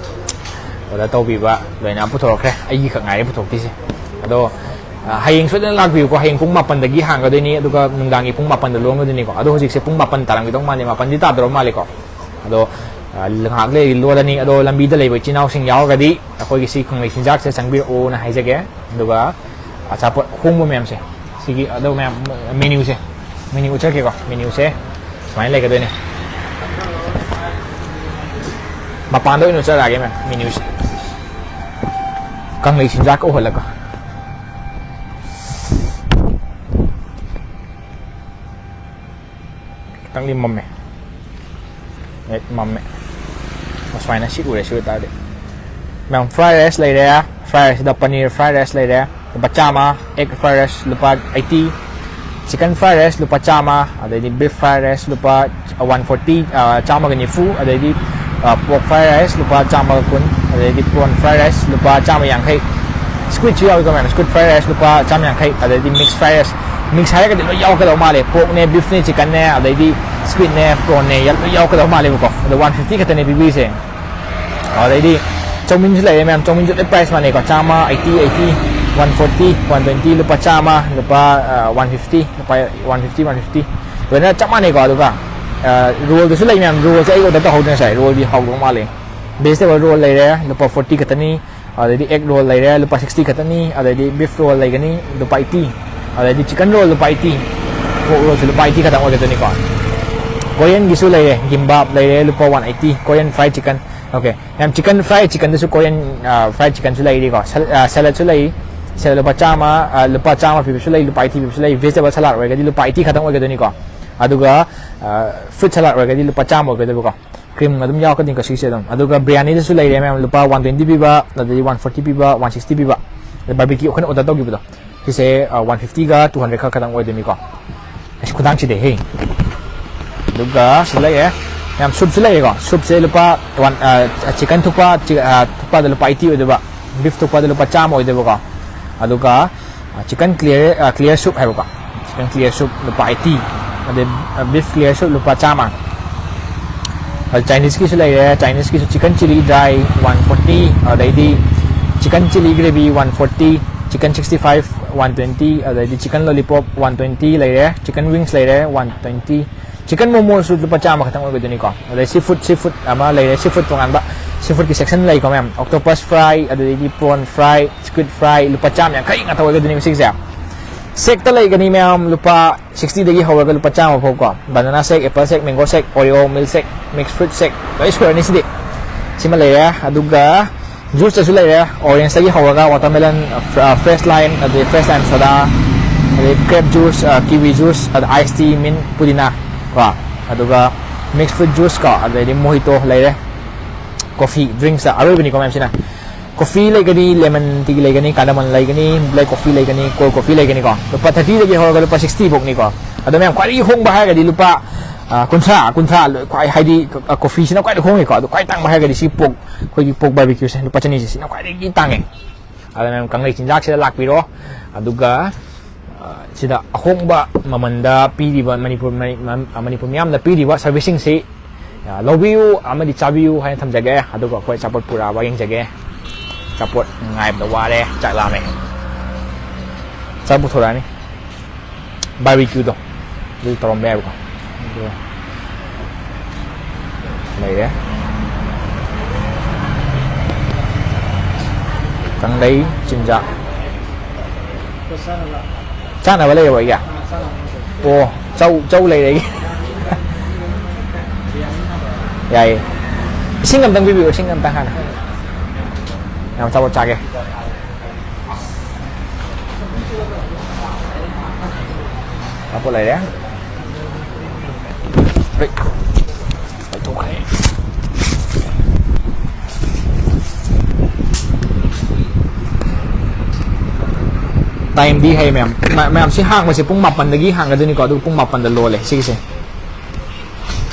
ꯑꯣꯗꯔ ꯇꯧꯕꯤꯕ ꯂꯣꯏꯅ ꯄꯨꯊꯣꯔꯛꯈ꯭ꯔꯦ꯫ ꯑꯩꯒꯤꯈꯛ ꯉꯥꯏꯔꯦ ꯄꯨꯊꯣꯛꯇ꯭ꯔꯤꯁꯦ꯫ ꯑꯗꯣ, ꯑ, ꯍꯌꯦꯡ ꯁꯣꯏꯗꯅ ꯂꯥꯛꯄꯤꯌꯨꯀꯣ꯫ ꯍꯌꯦꯡ ꯄꯨꯡ ꯃꯥꯄꯟꯗꯒꯤ ꯍꯥꯡꯒꯗꯣꯏꯅꯤ, ꯑꯗꯨꯒ ꯅꯨꯡꯗꯥꯡꯒꯤ ꯄꯨꯡ ꯃꯥꯄꯟꯗ ꯂꯣꯟꯒꯗꯣꯏꯅꯤꯀꯣ꯫ ꯑꯗꯣ ꯍꯧꯖꯤꯛꯁꯦ ꯄꯨꯡ ꯃꯥꯄꯟ ꯇꯥꯔꯝꯈꯤꯗꯧ ꯃꯥꯜꯂꯦ, ꯃꯥꯄꯟꯗꯤ ꯇꯥꯗꯧꯔ ꯃꯥꯜꯂꯦꯀꯣ꯫ ꯑꯗꯣ, ꯑ, ꯉꯥꯏꯍꯥꯛ ꯂꯩꯔꯗꯤ ꯂꯣꯜꯂꯅꯤ꯫ ꯑꯗꯣ ꯂꯝꯕꯤꯗ ꯂꯩꯕ ꯏꯆꯤꯟ ꯏꯅꯥꯎꯁꯤꯡ ꯌꯥꯎꯔꯒꯗꯤ ꯑꯩꯈꯣꯏꯒꯤ ꯁꯤ ꯀꯪꯂꯩ ꯆꯤꯟꯖꯥꯛꯁꯦ ꯆꯪꯕꯤꯔꯛꯑꯣꯅ ꯍꯥꯏꯖꯒꯦ꯫ ꯑꯗꯨꯒ ꯑꯆꯥꯄꯣꯠ ꯍꯣꯡꯕ ꯃꯌꯥꯝꯁꯦ, ꯁꯤꯒꯤ ꯑꯗꯣ ꯃꯌꯥꯝ ꯃꯦꯅ꯭ꯌꯨꯁꯦ, ꯃꯦꯅ꯭ꯌꯨ ꯎꯠꯆꯔꯛꯀꯦꯀꯣ꯫ ꯃꯦꯅ꯭ꯌꯨꯁꯦ ꯁꯨꯃꯥꯏꯅ ꯂꯩꯒꯗꯣꯏꯅꯦ꯫ ꯃꯄꯥꯟꯗ ꯑꯣꯏꯅ ꯎꯠꯆꯔꯛꯑꯒꯦ ꯃꯌꯥꯝ, ꯃꯦꯅ꯭ꯌꯨꯁꯦ ꯀꯪꯂꯩ ꯆꯤꯟꯖꯥꯛꯀ ꯎꯍꯜꯂꯒ꯫ ꯈꯤꯇꯪꯗꯤ ꯃꯝꯃꯦ꯫ ꯍꯦꯛ ꯃꯝꯃꯦ꯫ ꯑꯁꯨꯃꯥꯏꯅ ꯁꯤꯠ ꯎꯔꯦ꯫ ꯁꯤ ꯑꯣꯏꯇꯥꯔꯗꯤ ꯃꯌꯥꯝ, ꯐ꯭ꯔꯥꯏ ꯔꯥꯏꯁ ꯂꯩꯔꯦ꯫ ꯐ꯭ꯔꯥꯏ ꯔꯥꯏꯁꯁꯤꯗ ꯄꯅꯤꯔ ꯐ꯭ꯔꯥꯏ ꯔꯥꯏꯁ ꯂꯩꯔꯦ, ꯂꯨꯄꯥ ꯆꯥꯝꯃ꯫ ꯑꯦꯛ ꯐ꯭ꯔꯥꯏ ꯔꯥꯏꯁ ꯂꯨꯄꯥ ꯑꯩꯠꯇꯤ꯫ ꯆꯤꯀꯟ ꯐ꯭ꯔꯥꯏ ꯔꯥꯏꯁ ꯂꯨꯄꯥ ꯆꯥꯝꯃ꯫ ꯑꯗꯩꯗꯤ ꯕꯤꯐ ꯐ꯭ꯔꯥꯏ ꯔꯥꯏꯁ ꯂꯨꯄꯥ ꯋꯥꯟ ꯐꯣꯔꯇꯤ, ꯆꯥꯝꯃꯒ ꯅꯤꯐꯨ꯫ ꯑꯗꯩꯗꯤ ꯄꯣꯔꯛ ꯐ꯭ꯔꯥꯏ ꯔꯥꯏꯁ ꯂꯨꯄꯥ ꯆꯥꯝꯃꯒ ꯀꯨꯟ꯫ ꯑꯗꯩꯗꯤ ꯄ꯭ꯔꯣꯟ ꯐ꯭ꯔꯥꯏ ꯔꯥꯏꯁ ꯂꯨꯄꯥ ꯆꯥꯝꯃ ꯌꯥꯡꯈꯩ꯫ ꯁ꯭ꯀ꯭ꯋꯤꯠꯁꯨ ꯌꯥꯎꯏꯀꯣ ꯃꯌꯥꯝ꯫ ꯁ꯭ꯀ꯭ꯋꯤꯠ ꯐ꯭ꯔꯥꯏ ꯔꯥꯏꯁ ꯂꯨꯄꯥ ꯆꯥꯝꯃ ꯌꯥꯡꯈꯩ꯫ ꯑꯗꯩꯗꯤ ꯃꯤꯛꯁ ꯐ꯭ꯔꯥꯏ ꯔꯥꯏꯁ, ꯃꯤꯛꯁ ꯍꯥꯏꯔꯒꯗꯤ ꯂꯣꯏ ꯌꯥꯎꯔꯛꯀꯗꯧ ꯃꯥꯜꯂꯦ꯫ ꯄꯣꯔꯛꯅꯦ, ꯕꯤꯐꯅꯦ, ꯆꯤꯀꯟꯅꯦ, ꯑꯗꯩꯗꯤ ꯁ꯭ꯀ꯭ꯋꯤꯠꯅꯦ, ꯄ꯭ꯔꯣꯟꯅꯦ, ꯂꯣꯏ ꯌꯥꯎꯔꯛꯀꯗꯧ ꯃꯥꯜꯂꯦꯕꯀꯣ꯫ ꯑꯗꯣ ꯋꯥꯟ ꯐꯤꯐꯇꯤ ꯈꯛꯇꯅꯦ ꯄꯤꯕꯤꯔꯤꯁꯦ꯫ ꯑꯗꯩꯗꯤ ꯆꯧꯃꯤꯟꯁꯨ ꯂꯩꯔꯦ ꯃꯌꯥꯝ꯫ ꯆꯧꯃꯤꯟꯁꯨ ꯂꯣꯏ ꯄ꯭ꯔꯥꯏꯁ ꯃꯥꯟꯅꯩꯀꯣ꯫ ꯆꯥꯝꯃ, eighty, eighty, one forty, one twenty, ꯂꯨꯄꯥ ꯆꯥꯝꯃ, ꯂꯨꯄꯥ, ꯑ, ꯋꯥꯟ ꯐꯤꯐꯇꯤ, ꯂꯨꯄꯥ ꯋꯥꯟ ꯐꯤꯐꯇꯤ, ꯋꯥꯟ ꯐꯤꯐꯇꯤ꯫ ꯂꯣꯏꯅ ꯆꯞ ꯃꯥꯟꯅꯩꯀꯣ꯫ ꯑꯗꯨꯒ ꯔꯣꯜꯗꯁꯨ ꯂꯩ ꯃꯌꯥꯝ, ꯔꯣꯜꯁꯦ ꯑꯩ ꯑꯣꯔꯗꯔ ꯇꯧꯍꯧꯗ꯭ꯔꯦ ꯉꯁꯥꯏ, ꯔꯣꯜꯗꯤ ꯍꯥꯎꯗꯧ ꯃꯥꯜꯂꯦ꯫ ꯚꯦꯖꯤꯇꯦꯕꯜ ꯔꯣꯜ ꯂꯩꯔꯦ, ꯂꯨꯄꯥ ꯐꯣꯔꯇꯤ ꯈꯛꯇꯅꯤ꯫ ꯑꯗꯩꯗꯤ ꯑꯦꯒ ꯔꯣꯜ ꯂꯩꯔꯦ, ꯂꯨꯄꯥ ꯁꯤꯛꯁꯇꯤ ꯈꯛꯇꯅꯤ꯫ ꯑꯗꯩꯗꯤ ꯕꯤꯐ ꯔꯣꯜ ꯂꯩꯒꯅꯤ, ꯂꯨꯄꯥ ꯑꯩꯠꯇꯤ꯫ ꯑꯗꯩꯗꯤ ꯆꯤꯀꯟ ꯔꯣꯜ ꯂꯨꯄꯥ ꯑꯩꯠꯇꯤ, ꯄꯣꯔꯛ ꯔꯣꯜꯁꯨ ꯂꯨꯄꯥ ꯑꯩꯠꯇꯤ ꯈꯛꯇꯪ ꯑꯣꯏꯒꯗꯣꯏꯅꯤꯀꯣ꯫ ꯀꯣꯔꯤꯌꯟꯒꯤꯁꯨ ꯂꯩꯔꯦ, ꯒꯤꯝꯕꯥꯞ ꯂꯩꯔꯦ, ꯂꯨꯄꯥ one eighty, Korean fry chicken. Okay, ꯌꯥꯝ ꯆꯤꯀꯟ ꯐ꯭ꯔꯥꯏ ꯆꯤꯀꯟꯗꯁꯨ ꯀꯣꯔꯤꯌꯟ ꯐ꯭ꯔꯥꯏ ꯆꯤꯀꯟꯁꯨ ꯂꯩꯔꯤꯀꯣ꯫ ꯁꯦꯂꯠꯁꯨ ꯂꯩ, ꯁꯦꯂꯠ ꯂꯨꯄꯥ ꯆꯥꯝꯃ, ꯑ, ꯂꯨꯄꯥ ꯆꯥꯝꯃ ꯄꯤꯕꯁꯨ ꯂꯩ, ꯂꯨꯄꯥ ꯑꯩꯠꯇꯤ ꯄꯤꯕꯁꯨ ꯂꯩ꯫ ꯚꯦꯖꯤꯇꯦꯕꯜ ꯁꯂꯥꯗ ꯑꯣꯏꯔꯒꯗꯤ ꯂꯨꯄꯥ ꯑꯩꯠꯇꯤ ꯈꯛꯇꯪ ꯑꯣꯏꯒꯗꯣꯏꯅꯤꯀꯣ꯫ ꯑꯗꯨꯒ ꯐ꯭ꯔꯨꯠ ꯁꯂꯥꯗ ꯑꯣꯏꯔꯒꯗꯤ ꯂꯨꯄꯥ ꯆꯥꯝꯃ ꯑꯣꯏꯒꯗꯣꯏꯕꯀꯣ꯫ ꯀ꯭ꯔꯤꯝ ꯑꯗꯨꯝ ꯌꯥꯎꯔꯛꯀꯅꯤꯀꯣ ꯁꯤꯒꯤꯁꯦ ꯑꯗꯨꯝ꯫ ꯑꯗꯨꯒ ꯕꯤꯔꯌꯥꯅꯤꯗꯁꯨ ꯂꯩꯔꯦ ꯃꯌꯥꯝ, ꯂꯨꯄꯥ ꯋꯥꯟ ꯇ꯭ꯋꯦꯟꯇꯤ ꯄꯤꯕ, ꯑꯗꯩꯗꯤ ꯋꯥꯟ ꯐꯣꯔꯇꯤ ꯄꯤꯕ, ꯋꯥꯟ ꯁꯤꯛꯁꯇꯤ ꯄꯤꯕ꯫ ꯑꯗꯩ ꯕꯥꯔꯕꯤꯀ꯭ꯌꯨ ꯑꯩꯈꯣꯏꯅ ꯑꯣꯔꯗꯔ ꯇꯧꯈꯤꯕꯗꯣ, ꯁꯤꯁꯦ ꯋꯥꯟ ꯐꯤꯐꯇꯤꯒ ꯇꯨ ꯍꯟꯗ꯭ꯔꯦꯗ ꯈꯔ ꯈꯛꯇꯪ ꯑꯣꯏꯗꯣꯏꯅꯤꯀꯣ꯫ ꯑꯁ, ꯈꯨꯗꯥꯡꯁꯤꯗꯤ ꯍꯦ꯫ ꯑꯗꯨꯒ ꯁꯤ ꯂꯩꯔꯦ ꯃꯌꯥꯝ, ꯁꯨꯞꯁꯨ ꯂꯩꯔꯦꯀꯣ꯫ ꯁꯨꯞꯁꯦ ꯂꯨꯄꯥ ꯋꯥꯟ, ꯆꯤꯀꯟ ꯊꯨꯛꯄ, ꯆꯤ-, ꯑ, ꯊꯨꯛꯄꯗ ꯂꯨꯄꯥ ꯑꯩꯠꯇꯤ ꯑꯣꯏꯗꯣꯏꯕ, ꯕꯤꯐ ꯊꯨꯛꯄꯗ ꯂꯨꯄꯥ ꯆꯥꯝꯃ ꯑꯣꯏꯗꯣꯏꯕꯀꯣ꯫ ꯑꯗꯨꯒ ꯆꯤꯀꯟ ꯀ꯭ꯂꯤꯌꯔ, ꯀ꯭ꯂꯤꯌꯔ ꯁꯨꯞ ꯍꯥꯏꯕꯀꯣ, ꯆꯤꯀꯟ ꯀ꯭ꯂꯤꯌꯔ ꯁꯨꯞ ꯂꯨꯄꯥ ꯑꯩꯠꯇꯤ, ꯑꯗꯩ ꯕꯤꯐ ꯀ꯭ꯂꯤꯌꯔ ꯁꯨꯞ ꯂꯨꯄꯥ ꯆꯥꯝꯃ꯫ ꯑꯗꯨ ꯆꯥꯏꯅꯤꯁꯀꯤꯁꯨ ꯂꯩꯔꯦ, ꯆꯥꯏꯅꯤꯁꯀꯤꯁꯨ chicken chilli dry one forty, ꯑꯗꯩꯗꯤ chicken chilli gravy one forty, chicken sixty five one twenty, ꯑꯗꯩꯗꯤ ꯆꯤꯀꯟ ꯂꯣꯂꯤꯄꯣꯞ ꯋꯥꯟ ꯇ꯭ꯋꯦꯟꯇꯤ ꯂꯩꯔꯦ, ꯆꯤꯀꯟ ꯋꯤꯡꯁ ꯂꯩꯔꯦ ꯋꯥꯟ ꯇ꯭ꯋꯦꯟꯇꯤ, ꯆꯤꯀꯟ ꯃꯣꯃꯣꯁꯨ ꯂꯨꯄꯥ ꯆꯥꯝꯃ ꯈꯛꯇꯪ ꯑꯣꯏꯒꯗꯣꯏꯅꯤꯀꯣ꯫ ꯑꯗꯩ ꯁꯤ ꯐꯨꯗ, ꯁꯤ ꯐꯨꯗ ꯑꯃ ꯂꯩꯔꯦ, ꯁꯤ ꯐꯨꯗ ꯇꯣꯉꯥꯟꯕ, ꯁꯤ ꯐꯨꯗꯀꯤ ꯁꯦꯛꯁꯟ ꯂꯩꯀꯣ ꯃꯌꯥꯝ, ꯑꯣꯛꯇꯣꯄꯁ ꯐ꯭ꯔꯥꯏ, ꯑꯗꯨꯗꯒꯤꯗꯤ ꯄ꯭ꯔꯣꯟ ꯐ꯭ꯔꯥꯏ, ꯁ꯭ꯀ꯭ꯋꯤꯗ ꯐ꯭ꯔꯥꯏ, ꯂꯨꯄꯥ ꯆꯥꯝꯃ ꯌꯥꯡꯈꯩ ꯉꯥꯛꯇ ꯑꯣꯏꯒꯗꯣꯏꯅꯤꯀꯣ ꯁꯤꯒꯤꯁꯦ꯫ ꯁꯦꯛꯇ ꯂꯩꯒꯅꯤ ꯃꯌꯥꯝ, ꯂꯨꯄꯥ ꯁꯤꯛꯁꯇꯤꯗꯒꯤ ꯍꯧꯔꯒ ꯂꯨꯄꯥ ꯆꯥꯝꯃ ꯐꯥꯎ ꯀꯣ꯫ ꯕꯅꯥꯅꯥ ꯁꯦꯛ, ꯑꯦꯄꯜ ꯁꯦꯛ, ꯃꯦꯡꯒꯣ ꯁꯦꯛ, ꯑꯣꯔꯤꯑꯣ, ꯃꯤꯜꯛ ꯁꯦꯛ, ꯃꯤꯛꯁ ꯐ꯭ꯔꯨꯏꯠ ꯁꯦꯛ, ꯂꯣꯏ ꯁꯨꯔꯅꯤ ꯁꯤꯗꯤ꯫ ꯁꯤꯃ ꯂꯩꯔꯦ꯫ ꯑꯗꯨꯒ ꯖꯨꯁꯇꯁꯨ ꯂꯩꯔꯦ, ꯑꯣꯔꯦꯟꯖꯇꯒꯤ ꯍꯧꯔꯒ ꯋꯥꯇꯔꯃꯦꯂꯟ, ꯐ꯭ꯔꯦꯁ ꯂꯥꯏꯝ, ꯑꯗꯩ ꯐ꯭ꯔꯦꯁ ꯂꯥꯏꯝ ꯁꯣꯗꯥ, ꯑꯗꯩ ꯒ꯭ꯔꯦꯞ ꯖꯨꯁ, ꯀꯤꯋꯤ ꯖꯨꯁ, ꯑꯗ ꯑꯥꯏꯁ ꯇꯤ, ꯃꯤꯟ, ꯄꯨꯗꯤꯅꯥ ꯀꯣ, ꯑꯗꯨꯒ ꯃꯤꯛꯁ ꯐ꯭ꯔꯨꯏꯠ ꯖꯨꯁ ꯀꯣ, ꯑꯗꯩꯗꯤ ꯃꯣꯍꯤꯇꯣ ꯂꯩꯔꯦ꯫ ꯀꯣꯐꯤ ꯗ꯭ꯔꯤꯡꯁꯇ ꯑꯔꯣꯏꯕꯅꯤꯀꯣ ꯃꯌꯥꯝꯁꯤꯅ꯫ ꯀꯣꯐꯤ ꯂꯩꯒꯅꯤ, ꯂꯦꯃꯟ ꯇꯤ ꯂꯩꯒꯅꯤ, ꯀꯥꯔꯗꯥꯃꯟ ꯂꯩꯒꯅꯤ, ꯕ꯭ꯂꯦꯛ ꯀꯣꯐꯤ ꯂꯩꯒꯅꯤ, ꯀꯣꯜ ꯀꯣꯐꯤ ꯂꯩꯒꯅꯤꯀꯣ꯫ ꯂꯨꯄꯥ ꯊꯥꯔꯇꯤꯗꯒꯤ ꯍꯧꯔꯒ ꯂꯨꯄꯥ ꯁꯤꯛꯁꯇꯤ ꯐꯥꯎꯅꯤꯀꯣ꯫ ꯑꯗꯣ ꯃꯌꯥꯝ ꯈ꯭ꯋꯥꯏꯗꯒꯤ ꯍꯣꯡꯕ ꯍꯥꯏꯔꯒꯗꯤ ꯂꯨꯄꯥ, ꯑ, ꯀꯨꯟꯊ꯭ꯔꯥ, ꯀꯨꯟꯊ꯭ꯔꯥ ꯂꯣꯏ ꯈ꯭ꯋꯥꯏ ꯍꯥꯏꯗꯤ, ꯑ, ꯀꯣꯐꯤꯁꯤꯅ ꯈ꯭ꯋꯥꯏꯗꯒꯤ ꯍꯣꯡꯉꯤꯀꯣ꯫ ꯑꯗꯣ ꯈ꯭ꯋꯥꯏ ꯇꯥꯡꯕ ꯍꯥꯏꯔꯒꯗꯤ ꯁꯤ ꯄꯣꯛ, ꯑꯩꯈꯣꯏꯒꯤ ꯄꯣꯛ ꯕꯥꯔꯕꯤꯀ꯭ꯌꯨꯁꯦ ꯂꯨꯄꯥ ꯆꯅꯤꯁꯦ, ꯁꯤꯅ ꯈ꯭ꯋꯥꯏꯗꯒꯤ ꯇꯥꯡꯉꯦ꯫ ꯑꯗꯨꯅ ꯃꯌꯥꯝ ꯀꯪꯂꯩ ꯆꯤꯟꯖꯥꯛꯁꯤꯗ ꯂꯥꯛꯄꯤꯔꯣ꯫ ꯑꯗꯨꯒ, ꯑ, ꯁꯤꯗ ꯑꯍꯣꯡꯕ ꯃꯃꯜꯗ ꯄꯤꯔꯤꯕ ꯃꯅꯤꯄꯨꯔ, ꯃꯅꯤ-, ꯃ-, ꯃꯅꯤꯄꯨꯔ ꯃꯤꯌꯥꯝꯗ ꯄꯤꯔꯤꯕ ꯁꯔꯚꯤꯁꯁꯤꯡꯁꯤ, ꯑ, ꯂꯧꯕꯤꯌꯨ ꯑꯃꯗꯤ ꯆꯥꯕꯤꯌꯨ ꯍꯥꯏꯅ ꯊꯝꯖꯒꯦ꯫ ꯑꯗꯨꯒ ꯑꯩꯈꯣꯏ ꯑꯆꯥꯄꯣꯠ ꯄꯨꯔꯛꯑꯕ ꯌꯦꯡꯖꯒꯦ꯫ ꯑꯆꯥꯄꯣꯠ ꯉꯥꯏꯕꯗ ꯋꯥꯔꯦ, ꯆꯥꯛ ꯂꯥꯝꯃꯦ꯫ ꯑꯆꯥꯄꯣꯠ ꯄꯨꯊꯣꯔꯛꯑꯅꯤ꯫ ꯕꯥꯔꯕꯤꯀ꯭ꯌꯨꯗꯣ ꯑꯗꯨ ꯇꯧꯔꯝꯕ ꯌꯥꯏꯕꯀꯣ꯫ ꯑꯗꯨ ꯂꯩꯔꯦ꯫ ꯀꯪꯂꯩ ꯆꯤꯟꯖꯥꯛ꯫ ꯆꯥꯅꯕ ꯂꯩꯔꯕ ꯑꯩꯒꯤ? ꯑꯣ, ꯆꯧ, ꯆꯧ ꯂꯩꯔꯦ ꯑꯩꯒꯤ꯫ ꯌꯥꯏꯌꯦ꯫ ꯏꯁꯤꯡ ꯑꯝꯇꯪ ꯄꯤꯕꯤꯌꯨ, ꯏꯁꯤꯡ ꯑꯝꯇꯪ ꯍꯥꯟꯅ꯫ ꯌꯥꯝ ꯑꯆꯥꯄꯣꯠ ꯆꯥꯒꯦ꯫ ꯑꯆꯥꯄꯣꯠ ꯂꯩꯔꯦ꯫ ꯍꯣꯏ꯫ ꯂꯧꯊꯣꯛꯈ꯭ꯔꯦ꯫ ꯇꯥꯏꯝꯗꯤ ꯍꯥꯏꯌꯦ ꯃꯌꯥꯝ꯫ ꯃ-, ꯃꯌꯥꯝ ꯁꯤ ꯍꯥꯡꯕꯁꯦ ꯄꯨꯡ ꯃꯥꯄꯟꯗꯒꯤ ꯍꯥꯡꯒꯗꯣꯏꯅꯤꯀꯣ, ꯑꯗꯨꯒ ꯄꯨꯡ ꯃꯥꯄꯟꯗ ꯂꯣꯜꯂꯦ ꯁꯤꯒꯤꯁꯦ꯫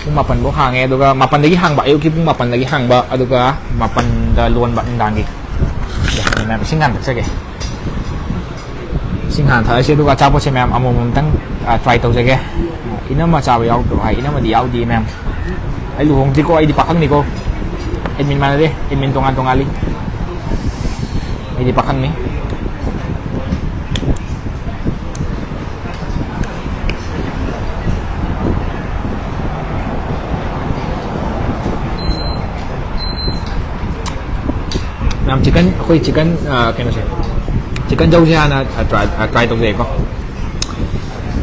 ꯄꯨꯡ ꯃꯥꯄꯟꯐꯧ ꯍꯥꯡꯉꯦ, ꯑꯗꯨꯒ ꯃꯥꯄꯟꯗꯒꯤ ꯍꯥꯡꯕ, ꯑꯌꯨꯛꯀꯤ ꯄꯨꯡ ꯃꯥꯄꯟꯗꯒꯤ ꯍꯥꯡꯕ, ꯑꯗꯨꯒ ꯃꯥꯄꯟꯗ ꯂꯣꯟꯕ ꯅꯨꯡꯗꯥꯡꯒꯤ꯫ ꯃꯌꯥꯝ ꯏꯁꯤꯡ ꯍꯥꯟꯅ ꯊꯛꯆꯒꯦ꯫ ꯏꯁꯤꯡ ꯍꯥꯟꯅ ꯊꯛꯑꯁꯤ, ꯑꯗꯨꯒ ꯑꯆꯥꯄꯣꯠꯁꯦ ꯃꯌꯥꯝ ꯑꯃꯃꯝꯇꯪ, ꯑ, try ꯇꯧꯖꯒꯦ꯫ ꯏꯅꯝꯃ ꯆꯥꯕ ꯌꯥꯎꯗ꯭ꯔꯣ ꯍꯥꯏ, ꯏꯅꯝꯃꯗꯤ ꯌꯥꯎꯗꯦ ꯃꯌꯥꯝ꯫ ꯑꯩ ꯂꯨꯍꯣꯡꯗ꯭ꯔꯤꯀꯣ, ꯑꯩꯗꯤ ꯄꯥꯈꯪꯅꯤꯀꯣ꯫ ꯑꯦꯗꯃꯤꯟ ꯃꯥꯟꯅꯗꯦ, ꯑꯦꯗꯃꯤꯟ ꯇꯣꯉꯥꯟ ꯇꯣꯉꯥꯜꯂꯤ꯫ ꯑꯩꯗꯤ ꯄꯥꯈꯪꯅꯤ꯫ ꯃꯌꯥꯝ ꯆꯤꯛꯀꯟ, ꯑꯩꯈꯣꯏ ꯆꯤꯛꯀꯟ, ꯑ, ꯀꯩꯅꯣꯁꯦ, ꯆꯤꯛꯀꯟ ꯆꯧꯁꯦ ꯍꯥꯟꯅ, ꯑ, try, ꯑ, try ꯇꯧꯖꯩꯀꯣ꯫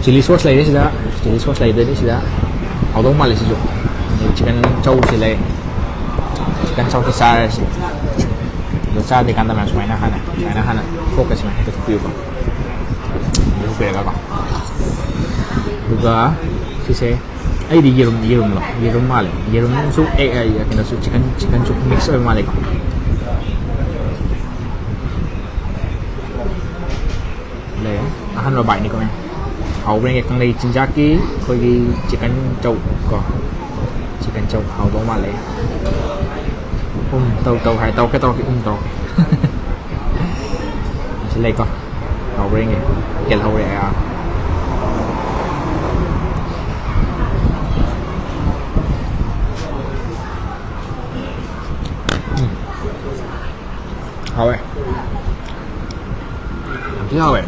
ꯆꯤꯂꯤ ꯁꯣꯁ ꯂꯩꯔꯦ ꯁꯤꯗ, ꯆꯤꯂꯤ ꯁꯣꯁ ꯂꯩꯗꯣꯏꯅꯤ ꯁꯤꯗ꯫ ꯍꯥꯎꯗꯧ ꯃꯥꯜꯂꯦ ꯁꯤꯁꯨ꯫ ꯑꯗꯩ ꯆꯤꯛꯀꯟ ꯆꯧꯁꯤ ꯂꯩ꯫ ꯆꯤꯛꯀꯟ ꯆꯧꯁꯤ ꯆꯥꯔꯁꯤ꯫ ꯑꯗꯣ ꯆꯥꯗ꯭ꯔꯤꯀꯥꯟꯗ ꯃꯌꯥꯝ ꯁꯨꯃꯥꯏꯅ ꯍꯥꯟꯅ, ꯁꯨꯃꯥꯏꯅ ꯍꯥꯟꯅ ꯐꯣꯔꯛꯀ ꯁꯨꯃꯥꯏꯅ ꯍꯦꯛꯇ ꯆꯨꯞꯄꯤꯌꯨꯀꯣ꯫ ꯂꯧꯊꯣꯛꯄꯤꯔꯒꯀꯣ꯫ ꯑꯗꯨꯒ ꯁꯤꯁꯦ ꯑꯩꯗꯤ ꯌꯦꯔꯨꯝ, ꯌꯦꯔꯨꯝꯂꯣ? ꯌꯦꯔꯨꯝ ꯃꯥꯜꯂꯦ꯫ ꯌꯦꯔꯨꯝꯁꯨ ꯑꯦ, ꯑꯦ, ꯀꯩꯅꯣꯁꯨ ꯆꯤꯛꯀꯟ, ꯆꯤꯛꯀꯟꯁꯨ ꯃꯤꯛꯁ ꯑꯣꯏꯕ ꯃꯥꯜꯂꯦꯀꯣ꯫ ꯂꯩꯔꯦ꯫ ꯑꯍꯥꯟꯕ ꯕꯥꯏꯠꯅꯤꯀꯣ ꯃꯌꯥꯝ꯫ ꯍꯥꯎꯕ꯭ꯔꯥ ꯌꯦꯡꯒꯦ꯫ ꯀꯪꯂꯩ ꯆꯤꯟꯖꯥꯛꯀꯤ ꯑꯩꯈꯣꯏꯒꯤ ꯆꯤꯛꯀꯟ ꯆꯧ ꯀꯣ꯫ ꯆꯤꯛꯀꯟ ꯆꯧ ꯍꯥꯎꯗꯧ ꯃꯥꯜꯂꯦ꯫ ꯎꯝ, ꯇꯧ, ꯇꯧ ꯍꯥꯏ꯫ ꯇꯧꯔꯛꯀꯦ, ꯇꯧꯔꯛꯀꯦ꯫ ꯎꯝ, ꯇꯧꯔꯛꯀꯦ꯫ ꯁꯤ ꯂꯩꯀꯣ꯫ ꯍꯥꯎꯕ꯭ꯔꯥ ꯌꯦꯡꯒꯦ꯫ ꯀꯦꯜꯍꯧꯔꯦ, ꯑꯥ꯫ ꯎꯝ꯫ ꯍꯥꯎꯋꯦ꯫ ꯌꯥꯝ ꯊꯤ ꯍꯥꯎꯋꯦ꯫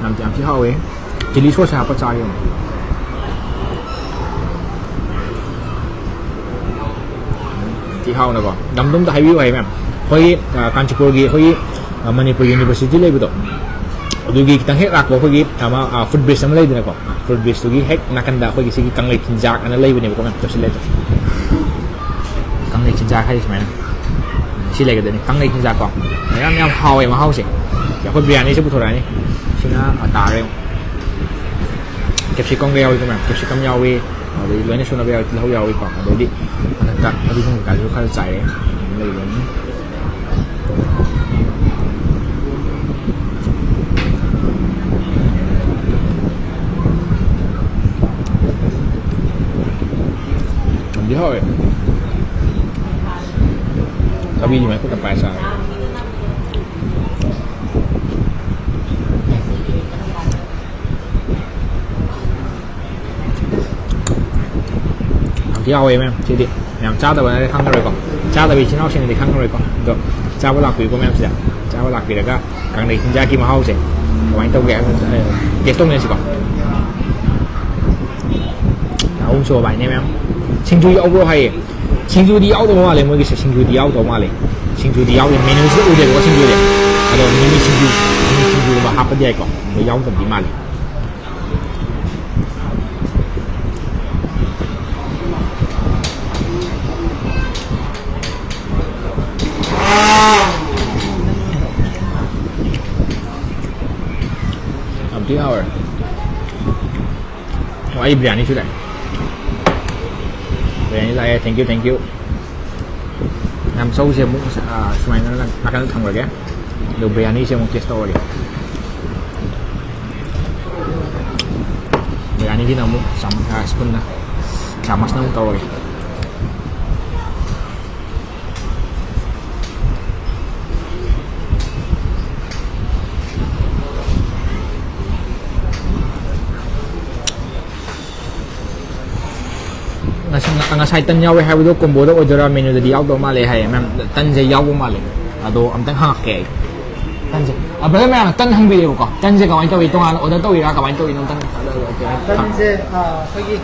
ꯌꯥꯝ ꯊꯤ, ꯌꯥꯝ ꯊꯤ ꯍꯥꯎꯋꯦ꯫ ꯆꯤꯂꯤ ꯁꯣꯁꯁꯦ ꯍꯥꯞꯄ ꯆꯥꯒꯦ ꯑꯃꯨꯛ꯫ ꯍꯥꯎꯅꯀꯣ, ꯂꯝꯗꯣꯝꯗ ꯍꯥꯏꯕꯤꯌꯨ ꯍꯥꯏ, ꯃꯌꯥꯝ꯫ ꯑꯩꯈꯣꯏꯒꯤ, ꯑ, ꯀꯥꯟꯆꯤꯄꯨꯔꯒꯤ ꯑꯩꯈꯣꯏꯒꯤ, ꯑ, ꯃꯅꯤꯄꯨꯔ ꯌꯨꯅꯤꯚꯔꯁꯤꯇꯤ ꯂꯩꯕꯗꯣ, ꯑꯗꯨꯒꯤ ꯈꯤꯇꯪ ꯍꯦꯛ ꯂꯥꯛꯄ ꯑꯩꯈꯣꯏꯒꯤ, ꯑꯃ, ꯑ, ꯐꯨꯠ ꯕ꯭ꯔꯤꯖ ꯑꯃ ꯂꯩꯗꯅꯀꯣ, ꯐꯨꯠ ꯕ꯭ꯔꯤꯖꯇꯨꯒꯤ ꯍꯦꯛ ꯅꯥꯀꯟꯗ ꯑꯩꯈꯣꯏꯒꯤ ꯁꯤꯒꯤ ꯀꯪꯂꯩ ꯆꯤꯟꯖꯥꯛ ꯑꯅ ꯂꯩꯕꯅꯦꯕꯀꯣ, ꯃꯌꯥꯝ꯫ ꯇꯧꯁꯤꯜꯂꯦ ꯑꯗꯣ꯫ ꯀꯪꯂꯩ ꯆꯤꯟꯖꯥꯛ ꯍꯥꯏꯁꯦ ꯁꯨꯃꯥꯏꯅ꯫ ꯁꯤ ꯂꯩꯒꯗꯣꯏꯅꯤ, ꯀꯪꯂꯩ ꯆꯤꯟꯖꯥꯛꯀꯣ꯫ ꯃꯌꯥꯝ ꯌꯥꯝ ꯍꯥꯎꯋꯦ ꯃꯍꯥꯎꯁꯦ꯫ ꯑꯩꯈꯣꯏ ꯕꯤꯔꯌꯥꯅꯤꯁꯦ ꯄꯨꯊꯣꯔꯛꯑꯅꯤ꯫ ꯁꯤꯅ, ꯑ, ꯇꯥꯔꯦ꯫ ꯀꯦꯞꯁꯤꯀꯝꯒ ꯌꯥꯎꯏꯀꯣ, ꯃꯌꯥꯝ꯫ ꯀꯦꯞꯁꯤꯀꯝ ꯌꯥꯎꯏ, ꯑꯗꯩ ꯂꯣꯏꯅ ꯁꯨꯅꯕ ꯌꯥꯎꯏ, ꯇꯤꯜꯍꯧ ꯌꯥꯎꯏꯀꯣ꯫ ꯑꯗꯩꯗꯤ ꯃꯊꯛꯇ ꯐꯗꯤꯒꯣꯝ ꯀꯩꯀꯥꯁꯨ ꯈꯔ ꯆꯥꯏꯔꯦ꯫ ꯂꯩꯕꯅꯤ꯫ ꯌꯥꯝꯗꯤ ꯍꯥꯎꯋꯦ꯫ ꯊꯕꯤꯁꯤ ꯃꯥꯏ ꯈꯨꯠꯇ ꯄꯥꯏ ꯆꯥꯔꯦ꯫ ꯌꯥꯝ ꯊꯤ ꯍꯥꯎꯋꯦ ꯃꯌꯥꯝ꯫ ꯁꯤꯗꯤ ꯃꯌꯥꯝ ꯆꯥꯗꯕꯅꯗꯤ ꯈꯪꯉꯔꯣꯏꯀꯣ, ꯆꯥꯗꯕ ꯏꯆꯤꯟ ꯏꯅꯥꯎꯁꯤꯡꯅꯗꯤ ꯈꯪꯉꯔꯣꯏꯀꯣ꯫ ꯑꯗꯣ ꯆꯥꯕ ꯂꯥꯛꯄꯤꯌꯨꯀꯣ ꯃꯌꯥꯝꯁꯤꯗ꯫ ꯆꯥꯕ ꯂꯥꯛꯄꯤꯔꯒ ꯀꯪꯂꯩ ꯆꯤꯟꯖꯥꯛꯀꯤ ꯃꯍꯥꯎꯁꯦ ꯀꯃꯥꯏꯅ ꯇꯧꯒꯦ ꯍꯥꯏꯕꯗꯣ, ꯑ, ꯇꯦꯁ ꯇꯧꯃꯤꯟꯅꯁꯤꯀꯣ꯫ ꯑꯍꯨꯝ ꯁꯨꯕ ꯚꯥꯏꯅꯦ ꯃꯌꯥꯝ꯫ ꯁꯤꯡꯖꯨ ꯌꯥꯎꯕ꯭ꯔꯣ ꯍꯥꯏꯌꯦ꯫ ꯁꯤꯡꯖꯨꯗꯤ ꯌꯥꯎꯗꯕ ꯃꯥꯜꯂꯦ ꯃꯣꯏꯒꯤꯁꯦ, ꯁꯤꯡꯖꯨꯗꯤ ꯌꯥꯎꯗꯕ ꯃꯥꯜꯂꯦ꯫ ꯁꯤꯡꯖꯨꯗꯤ ꯌꯥꯎꯗꯦ, ꯃꯦꯅꯨꯁꯤꯗ ꯎꯗꯦꯕꯀꯣ ꯁꯤꯡꯖꯨꯗꯤ꯫ ꯑꯗꯣ ꯃꯤꯃꯤ ꯁꯤꯡꯖꯨ, ꯃꯤꯃꯤ ꯁꯤꯡꯖꯨꯒꯨꯝꯕ ꯍꯥꯞꯄꯗꯤ ꯌꯥꯏꯀꯣ, ꯑꯗꯣ ꯌꯥꯎꯗꯕꯗꯤ ꯃꯥꯜꯂꯦ꯫ ꯌꯥꯝ ꯊꯤ ꯍꯥꯎꯔꯦ꯫ ꯑꯣ, ꯑꯩ ꯕꯤꯔꯌꯥꯅꯤꯁꯨ ꯂꯥꯛꯑꯦ꯫ ꯕꯤꯔꯌꯥꯅꯤ ꯂꯥꯛꯑꯦ, thank you, thank you꯫ ꯌꯥꯝ ꯆꯧꯁꯦ ꯑꯃꯨꯛ, ꯑ, ꯁꯨꯃꯥꯏꯅ ꯅꯥꯀꯟꯗ ꯊꯝꯈ꯭ꯔꯒꯦ꯫ ꯑꯗꯨ ꯕꯤꯔꯌꯥꯅꯤꯁꯦ ꯑꯃꯨꯛ ꯇꯦꯁ ꯇꯧꯔꯒꯦ꯫ ꯕꯤꯔꯌꯥꯅꯤꯒꯤꯅ ꯑꯃꯨꯛ ꯆꯥꯝ-, ꯑ, ꯁ꯭ꯄꯨꯟꯅ, ꯆꯥꯃꯁꯅ ꯑꯃꯨꯛ ꯇꯧꯔꯒꯦ꯫ ꯉꯁꯤ-, ꯉꯁꯥꯏ ꯇꯟ ꯌꯥꯎꯋꯦ ꯍꯥꯏꯕꯗꯣ ꯀꯣꯝꯕꯣꯗ ꯑꯣꯏꯗꯣꯏꯔꯥ, ꯃꯦꯅꯨꯗꯗꯤ ꯌꯥꯎꯗꯕ ꯃꯥꯜꯂꯦ ꯍꯥꯏꯌꯦ ꯃꯦꯝ꯫ ꯇꯟꯁꯦ ꯌꯥꯎꯕ ꯃꯥꯜꯂꯦ꯫ ꯑꯗꯣ ꯑꯝꯇꯪ ꯍꯪꯉꯛꯀꯦ ꯑꯩ꯫ ꯇꯟꯁꯦ꯫ ꯑ, ꯕ꯭ꯔꯗꯔ ꯃꯌꯥꯝꯅ ꯇꯟ ꯍꯪꯕꯤꯔꯦꯕꯀꯣ꯫ ꯇꯟꯁꯦ ꯀꯃꯥꯏꯅ ꯇꯧꯏ? ꯇꯣꯉꯥꯟꯅ ꯑꯣꯔꯗꯔ ꯇꯧꯔꯤꯔꯥ? ꯀꯃꯥꯏꯅ ꯇꯧꯔꯤꯅꯣ? ꯑꯝꯇꯪ ꯇꯟꯁꯦ, ꯑ, ꯑꯩꯈꯣꯏꯒꯤ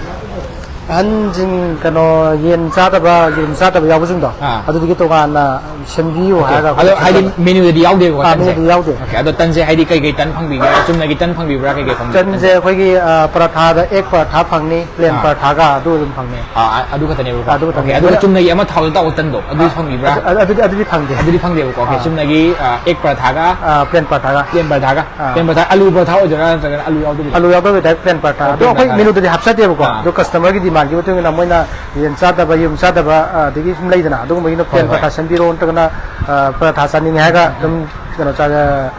ꯑꯍꯟꯁꯤꯡ, ꯀꯩꯅꯣ, ꯌꯦꯟ ꯆꯥꯗꯕ, ꯌꯦꯔꯨꯝ ꯆꯥꯗꯕ ꯌꯥꯎꯕꯁꯤꯡꯗꯣ, ꯑꯥ꯫ ꯑꯗꯨꯗꯨꯒꯤ ꯇꯣꯉꯥꯟꯅ ꯁꯦꯝꯕꯤꯌꯨ ꯑꯣꯀꯦ꯫ ꯍꯥꯏꯔꯒ ꯑꯗꯣ ꯑꯩꯈꯣꯏꯅ ꯍꯥꯏꯗꯤ ꯁꯦꯝꯖꯕ꯫ Menuꯗꯗꯤ ꯌꯥꯎꯗꯦꯕꯀꯣ, ꯑꯥ, ꯇꯟꯁꯦ? Menuꯗꯤ ꯌꯥꯎꯗꯦ꯫ ꯑꯣꯀꯦ, ꯑꯗꯣ ꯇꯟꯁꯦ ꯍꯥꯏꯗꯤ ꯀꯩꯀꯩ ꯇꯟ ꯐꯪꯕꯤꯒꯦ? ꯆꯨꯝꯅꯒꯤ ꯇꯟ ꯐꯪꯕꯤꯕ꯭ꯔꯥ? ꯀꯩꯀꯩ ꯐꯪꯕꯤꯒꯦ ꯇꯟꯁꯦ? ꯇꯟꯁꯦ ꯑꯩꯈꯣꯏꯒꯤ, ꯑ, ꯄꯔꯥꯊꯥꯗ egg ꯄꯔꯥꯊꯥ ꯐꯪꯅꯤ, plain ꯑꯥ꯫ ꯄꯔꯥꯊꯥꯒ ꯑꯗꯨ ꯑꯗꯨꯝ ꯐꯪꯅꯤ꯫ ꯑꯥ, ꯑ-, ꯑꯗꯨ ꯈꯛꯇꯅꯦꯕꯀꯣ? ꯑꯗꯨ ꯈꯛꯇꯅꯤ꯫ ꯑꯣꯀꯦ, ꯑꯗꯨꯒ ꯑꯗꯨꯅ ꯆꯨꯝꯅꯒꯤ ꯑꯃ ꯊꯥꯎꯗ ꯇꯥꯎꯕ ꯇꯟꯗꯣ, ꯑꯗꯨ ꯑꯥ, ꯐꯪꯕꯤꯕ꯭ꯔꯥ? ꯑꯗꯨ, ꯑꯗꯨꯗꯤ, ꯑꯗꯨꯗꯤ ꯐꯪꯗꯦ꯫ ꯑꯗꯨꯗꯤ ꯐꯪꯗꯦꯕꯀꯣ? ꯑꯣꯀꯦ, ꯑꯥ꯫ ꯆꯨꯝꯅꯒꯤ, ꯑ, egg ꯄꯔꯥꯊꯥꯒ? ꯑꯥ, plain ꯄꯔꯥꯊꯥꯒ꯫ Plain ꯄꯔꯥꯊꯥꯒ꯫ ꯑꯥ꯫ Plain ꯄꯔꯥꯊꯥ, ꯑꯂꯨ ꯄꯔꯥꯊꯥ ꯑꯣꯏꯗꯣꯏꯔꯥ ꯅꯠꯇ꯭ꯔꯒꯅ ꯑꯂꯨ ꯌꯥꯎꯗꯕꯤꯗ? ꯑꯂꯨ ꯌꯥꯎꯗꯕꯤꯗ direct plain ꯄꯔꯥꯊꯥ꯫ ꯑꯣ, ꯑꯗꯣ plain ꯑꯩꯈꯣꯏ ꯄꯔꯥꯊꯥ꯫ Menuꯗꯗꯤ ꯍꯥꯞꯆꯗꯦꯕꯀꯣ꯫ ꯑꯥ꯫ ꯑꯗꯣ customerꯒꯤ demandꯀꯤ ꯃꯇꯨꯡ ꯏꯟꯅ ꯃꯣꯏꯅ ꯌꯦꯟ ꯆꯥꯗꯕ, ꯌꯦꯔꯨꯝ ꯆꯥꯗꯕ, ꯑ, ꯑꯗꯒꯤ ꯁꯨꯝ ꯂꯩꯗꯅ, ꯑꯗꯨꯒꯨꯝꯕꯒꯤꯅ ꯍꯣꯏ, plain ꯍꯣꯏ꯫ ꯄꯔꯥꯊꯥ ꯁꯦꯝꯕꯤꯔꯣ, ꯅꯠꯇ꯭ꯔꯒꯅ, ꯑ, ꯄꯔꯥꯊꯥ ꯆꯥꯅꯤꯡꯉꯦ ꯍꯥꯏꯔꯒ ꯑꯗꯨꯝ ꯀꯩꯅꯣ ꯆꯥ-,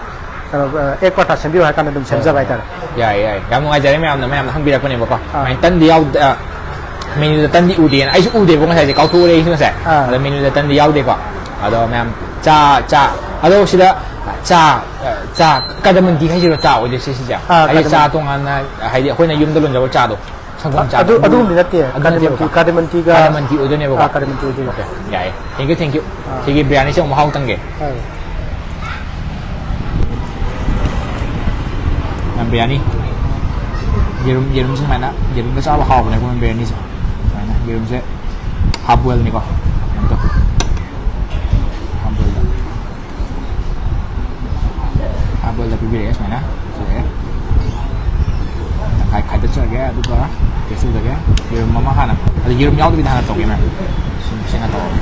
ꯀꯩꯅꯣ, ꯑ, egg ꯄꯔꯥꯊꯥ ꯁꯦꯝꯕꯤꯔꯣ ꯍꯥꯏ ꯀꯥꯟꯗ ꯑꯗꯨꯝ ꯍꯣꯏ, ꯁꯦꯝꯖꯕ ꯍꯣꯏ꯫ ꯍꯥꯏꯇꯥꯔꯦ꯫ ꯌꯥꯏ, ꯌꯥꯏ꯫ ꯌꯥꯝ ꯅꯨꯡꯉꯥꯏꯖꯔꯦ ꯃꯌꯥꯝꯅ, ꯃꯌꯥꯝꯅ ꯍꯪꯕꯤꯔꯛꯄꯅꯦꯕꯀꯣ꯫ ꯑꯥ꯫ ꯃꯥꯏ ꯇꯟꯗꯤ ꯌꯥꯎꯗ-, ꯑ, Menuꯗ ꯇꯟꯗꯤ ꯎꯗꯦꯅ꯫ ꯑꯩꯁꯨ ꯎꯗꯦꯕꯀꯣ ꯉꯁꯥꯏꯁꯦ, ꯀꯥꯎꯊꯣꯛꯎꯔꯦ ꯑꯩꯁꯨ ꯉꯁꯥꯏ꯫ ꯑꯥ꯫ ꯑꯗ Menuꯗ ꯇꯟꯗꯤ ꯌꯥꯎꯗꯦꯀꯣ꯫ ꯑꯗꯣ ꯃꯌꯥꯝ ꯆꯥ, ꯆꯥ, ꯑꯗꯣ ꯁꯤꯗ ꯆꯥ, ꯑ, ꯆꯥ, ꯀꯗꯃꯟꯗꯤ ꯍꯥꯏꯁꯤꯔꯣ ꯆꯥ ꯑꯣꯏꯗꯣꯏꯁꯦ ꯁꯤꯁꯦ? ꯑꯥ, ꯍꯥꯏꯗꯤ ꯆꯥ ꯀꯗꯃꯟꯗꯤ꯫ ꯇꯣꯉꯥꯟꯅ, ꯍꯥꯏꯗꯤ ꯑꯩꯈꯣꯏꯅ ꯌꯨꯝꯗ ꯂꯣꯟꯖꯕ ꯆꯥꯗꯣ, ꯁꯪꯒꯣꯝ ꯆꯥꯗꯣ꯫ ꯑꯗꯨ, ꯑꯗꯨꯒꯨꯝꯕꯗꯤ ꯅꯠꯇꯦ꯫ ꯑꯗꯨ ꯀꯗꯃꯟꯗꯤ, ꯅꯠꯇꯦꯕꯀꯣ? ꯀꯗꯃꯟꯗꯤꯒ ꯀꯗꯃꯟꯗꯤ ꯑꯣꯏꯗꯣꯏꯅꯦꯕꯀꯣ? ꯑꯥ, ꯀꯗꯃꯟꯗꯤ ꯑꯣꯏꯗꯣꯏꯕ꯫ ꯑꯣꯀꯦ, ꯌꯥꯏꯌꯦ꯫ Thank you, thank you꯫ ꯑꯥ꯫ ꯁꯤꯒꯤ ꯕꯤꯔꯌꯥꯅꯤꯁꯦ ꯑꯃꯨꯛ ꯃꯍꯥꯎ ꯇꯪꯒꯦ꯫ ꯑꯥ꯫ ꯌꯥꯝ ꯕꯤꯔꯌꯥꯅꯤ꯫ ꯌꯦꯔꯨꯝ, ꯌꯦꯔꯨꯝꯁꯦ ꯁꯨꯃꯥꯏꯅ, ꯌꯦꯔꯨꯝꯒ ꯆꯥꯕ ꯍꯥꯎꯕꯅꯦꯀꯣ ꯕꯤꯔꯌꯥꯅꯤꯁꯦ꯫ ꯁꯨꯃꯥꯏꯅ ꯌꯦꯔꯨꯝꯁꯦ half boilꯅꯤꯀꯣ꯫ ꯑꯝꯇ half boilꯗ꯫ Half boilꯗ ꯄꯤꯕꯤꯔꯛꯑꯦ ꯁꯨꯃꯥꯏꯅ꯫ ꯁꯤꯁꯦ ꯇꯪꯈꯥꯏ ꯈꯥꯏꯗꯠꯆꯔꯒꯦ, ꯑꯗꯨꯒ ꯇꯦꯁ ꯇꯧꯖꯒꯦ꯫ ꯌꯦꯔꯨꯝ ꯑꯃ ꯍꯥꯟꯅ, ꯑꯗꯨ ꯌꯦꯔꯨꯝ ꯌꯥꯎꯗꯕꯤꯗ ꯍꯥꯟꯅ ꯇꯧꯒꯦ, ꯃꯌꯥꯝ꯫ ꯁꯤ, ꯁꯤꯅ ꯇꯧꯔꯒꯦ꯫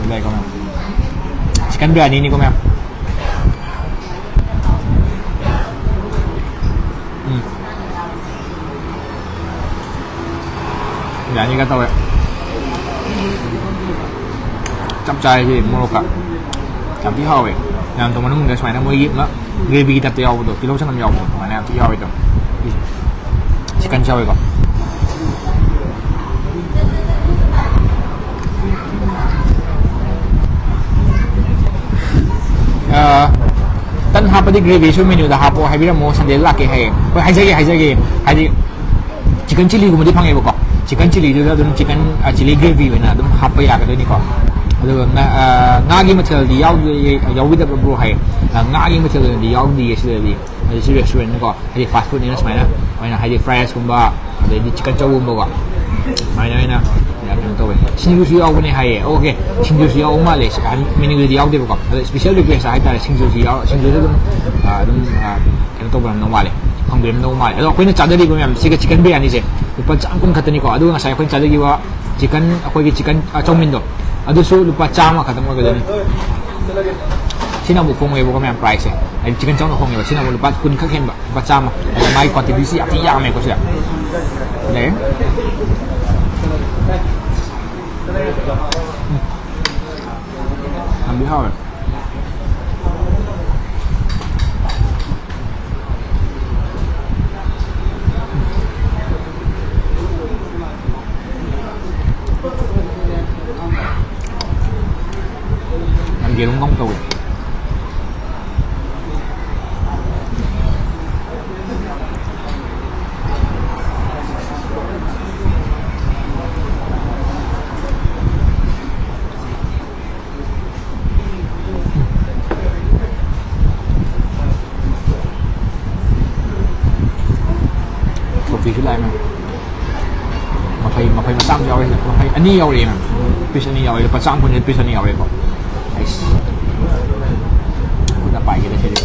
ꯂꯩꯀꯣ, ꯃꯌꯥꯝ꯫ Chicken ꯕꯤꯔꯌꯥꯅꯤꯅꯤꯀꯣ, ꯃꯌꯥꯝ꯫ ꯎꯝ꯫ ꯕꯤꯔꯌꯥꯅꯤꯒ ꯇꯧꯋꯦ꯫ ꯆꯞ ꯆꯥꯔꯦ ꯁꯤ ꯃꯣꯔꯣꯛꯀ꯫ ꯌꯥꯝ ꯊꯤ ꯍꯥꯎꯋꯦ꯫ ꯃꯌꯥꯝ ꯇꯧ ꯃꯅꯨꯡꯗ ꯁꯨꯃꯥꯏꯅ ꯃꯣꯏꯒꯤ ꯑꯃ gravyꯒꯤ typeꯇ ꯌꯥꯎꯕꯗꯣ, ꯇꯤꯜꯍꯧ ꯆꯅꯝ ꯌꯥꯎꯕꯗꯣ, ꯑꯗꯨꯃꯥꯏꯅ ꯌꯥꯝ ꯊꯤ ꯌꯥꯎꯋꯦ ꯑꯗꯣ꯫ Chicken ꯌꯥꯎꯋꯦꯀꯣ꯫ ꯑꯥ, ꯇꯟ ꯍꯥꯞꯄꯗꯤ gravyꯁꯨ menuꯗ ꯍꯥꯞꯄꯣ ꯍꯥꯏꯕꯤꯔꯝꯃꯣ, Sundayꯗ ꯂꯥꯛꯀꯦ ꯍꯥꯏꯌꯦ꯫ ꯍꯣꯏ, ꯍꯥꯏꯖꯒꯦ, ꯍꯥꯏꯖꯒꯦ꯫ ꯍꯥꯏꯗꯤ chicken chilliꯒꯨꯝꯕꯗꯤ ꯐꯪꯉꯦꯕꯀꯣ꯫ Chicken chilliꯗꯨꯗ ꯑꯗꯨꯝ chicken, ꯑ, chilli gravy ꯑꯣꯏꯅ ꯑꯗꯨꯝ ꯍꯥꯞꯄ ꯌꯥꯒꯗꯣꯏꯅꯤꯀꯣ꯫ ꯑꯗꯨꯒ ꯉꯥ-, ꯑ, ꯉꯥꯒꯤ ꯃꯊꯦꯜꯗꯤ ꯌꯥꯎꯗꯦ, ꯌꯥꯎꯕꯤꯗꯕ꯭ꯔꯣ ꯍꯥꯏ꯫ ꯑ, ꯉꯥꯒꯤ ꯃꯊꯦꯜ ꯑꯣꯏꯅꯗꯤ ꯌꯥꯎꯗꯤꯌꯦ ꯁꯤꯗꯗꯤ꯫ ꯑꯗꯩ ꯁꯤ restaurant ꯀꯣ, ꯍꯥꯏꯗꯤ fast food ꯅꯤꯅ ꯁꯨꯃꯥꯏꯅ, ꯑꯩꯈꯣꯏꯅ ꯍꯥꯏꯗꯤ fry rice ꯀꯨꯝꯕ, ꯑꯗꯩꯗꯤ chicken ꯆꯧꯒꯨꯝꯕꯀꯣ, ꯁꯨꯃꯥꯏꯅ ꯑꯣꯏꯅ ꯀꯩꯅꯣ ꯇꯧꯋꯦ꯫ ꯁꯤꯡꯖꯨꯁꯨ ꯌꯥꯎꯕꯅꯦ ꯍꯥꯏꯌꯦ꯫ Okay, ꯁꯤꯡꯖꯨꯁꯨ ꯌꯥꯎꯕ ꯃꯥꯜꯂꯦ꯫ ꯁꯤ-, ꯍꯥꯏꯗꯤ menu ꯗꯗꯤ ꯌꯥꯎꯗꯦꯕꯀꯣ꯫ ꯑꯗꯣ special request ꯍꯥꯏꯇꯥꯔꯦ, ꯁꯤꯡꯖꯨꯁꯨ ꯌꯥꯎ-, ꯁꯤꯡꯖꯨꯁꯨ ꯑꯗꯨꯝ, ꯑ, ꯑꯗꯨꯝ, ꯑ, ꯀꯩꯅꯣ ꯇꯧꯕꯤꯔꯝꯗꯧ ꯃꯥꯜꯂꯦ, ꯐꯪꯕꯤꯔꯝꯗꯧ ꯃꯥꯜꯂꯦ꯫ ꯑꯗꯣ ꯑꯩꯈꯣꯏꯅ ꯆꯥꯖꯔꯤꯕ ꯃꯌꯥꯝꯁꯤꯒ chicken biryani ꯁꯦ ꯂꯨꯄꯥ ꯆꯥꯝ ꯀꯨꯟ ꯈꯛꯇꯅꯤꯀꯣ꯫ ꯑꯗꯨꯒ ꯉꯁꯥꯏ ꯑꯩꯈꯣꯏꯅ ꯆꯥꯖꯈꯤꯕ chicken, ꯑꯩꯈꯣꯏꯒꯤ chicken, ꯑ, ꯆꯧꯃꯤꯟꯗꯣ, ꯑꯗꯨꯁꯨ ꯂꯨꯄꯥ ꯆꯥꯝꯃ ꯈꯛꯇꯪ ꯑꯣꯏꯒꯗꯣꯏꯅꯤ꯫ ꯁꯤꯅ ꯑꯃꯨꯛ ꯍꯣꯡꯉꯦꯕꯀꯣ ꯃꯌꯥꯝ price ꯁꯦ, ꯍꯥꯏꯗꯤ chicken ꯆꯧꯅ ꯍꯣꯡꯉꯦꯕ꯫ ꯁꯤꯅ ꯑꯃꯨꯛ ꯂꯨꯄꯥ ꯀꯨꯟ ꯈꯛ ꯍꯦꯟꯕ, ꯂꯨꯄꯥ ꯆꯥꯝꯃ꯫ ꯑꯗ ꯃꯥꯒꯤ quantity ꯁꯤ ꯌꯥꯝ ꯊꯤ ꯌꯥꯝꯃꯦꯀꯣ ꯁꯤꯗ꯫ ꯂꯩ꯫ ꯎꯝ꯫ ꯌꯥꯝꯗꯤ ꯍꯥꯎꯋꯦ꯫ ꯌꯥꯝ ꯌꯦꯔꯨꯝ ꯀꯧ ꯇꯧꯋꯦ꯫ Coffee ꯁꯨ ꯂꯥꯛꯑꯦ ꯃꯌꯥꯝ꯫ ꯃꯐꯩ, ꯃꯐꯩ ꯃꯆꯥ ꯑꯃꯁꯨ ꯌꯥꯎꯔꯦ ꯁꯤꯗ꯫ ꯃꯐꯩ ꯑꯅꯤ ꯌꯥꯎꯔꯛꯑꯦ ꯃꯌꯥꯝ꯫ Piece ꯑꯅꯤ ꯌꯥꯎꯔꯦ꯫ ꯂꯨꯄꯥ ꯆꯥꯝ ꯀꯨꯟꯒꯤ piece ꯑꯅꯤ ꯌꯥꯎꯔꯦꯀꯣ꯫ ꯑꯩꯁ꯫ ꯈꯨꯠꯅ ꯄꯥꯏꯒꯦꯗ ꯁꯤꯗꯤ꯫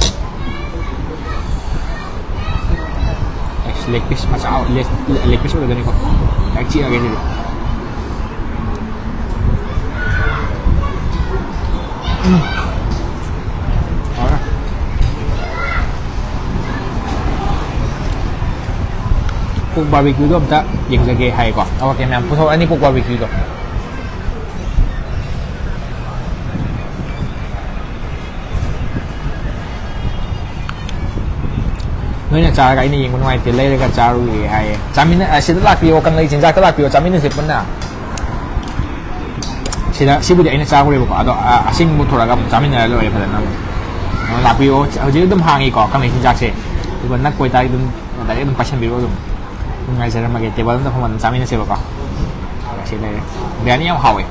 ꯑꯩꯁ, leg piece ꯃꯆꯥ, leg, leg piece ꯑꯣꯏꯔꯒꯅꯤꯀꯣ꯫ ꯗꯥꯏꯔꯦꯛ ꯆꯤꯛꯑꯒꯦ ꯁꯤꯗꯤ꯫ ꯎꯝ꯫ ꯍꯥꯎꯔꯦ꯫ Pork barbecue ꯗꯣ ꯑꯝꯇ ꯌꯦꯡꯖꯒꯦ ꯍꯥꯏꯀꯣ꯫ Okay, ꯃꯌꯥꯝ ꯄꯨꯊꯣꯔꯛꯑꯅꯤ pork barbecue ꯗꯣ꯫ ꯅꯣꯏꯅ ꯆꯥꯔꯒ ꯑꯩꯅ ꯌꯦꯡꯕ ꯅꯨꯡꯉꯥꯏꯇꯦ, ꯂꯩꯔꯒ ꯆꯥꯔꯨꯒꯦ ꯍꯥꯏꯌꯦ꯫ ꯆꯥꯃꯤꯟꯅ-, ꯑ, ꯁꯤꯗ ꯂꯥꯛꯄꯤꯌꯣ, ꯀꯪꯂꯩ ꯆꯤꯟꯖꯥꯛꯇ ꯂꯥꯛꯄꯤꯌꯣ, ꯆꯥꯃꯤꯟꯅꯁꯦ ꯄꯨꯟꯅ꯫ ꯁꯤꯗ, ꯁꯤꯕꯨꯗꯤ ꯑꯩꯅ ꯆꯥꯈ꯭ꯔꯦꯕꯀꯣ, ꯑꯗꯣ, ꯑ, ꯑꯁꯦꯡꯕ ꯄꯨꯊꯣꯔꯛꯑꯒ ꯑꯃꯨꯛ ꯆꯥꯃꯤꯟꯅꯔ ꯂꯣꯏꯔꯦ ꯐꯖꯅ ꯑꯃꯨꯛ꯫ ꯑ, ꯂꯥꯛꯄꯤꯌꯣ, ꯍꯧꯖꯤꯛ ꯑꯗꯨꯝ ꯍꯥꯡꯉꯤꯀꯣ, ꯀꯪꯂꯩ ꯆꯤꯟꯖꯥꯛꯁꯦ꯫ ꯑꯗꯨꯒ ꯅꯛꯄ ꯑꯣꯏꯇꯥꯔꯗꯤ ꯑꯗꯨꯝ direct ꯑꯗꯨꯝ ꯄꯥꯏꯁꯟꯕꯤꯔꯣ ꯑꯗꯨꯝ꯫ ꯉꯥꯏꯖꯔꯝꯃꯒꯦ, table ꯑꯝꯗ ꯐꯝꯃ ꯑꯗꯨꯝ ꯆꯥꯃꯤꯟꯅꯁꯦꯕꯀꯣ꯫ ꯁꯤ ꯂꯩꯔꯦ꯫ Biryani ꯌꯥꯝ ꯍꯥꯎꯋꯦ꯫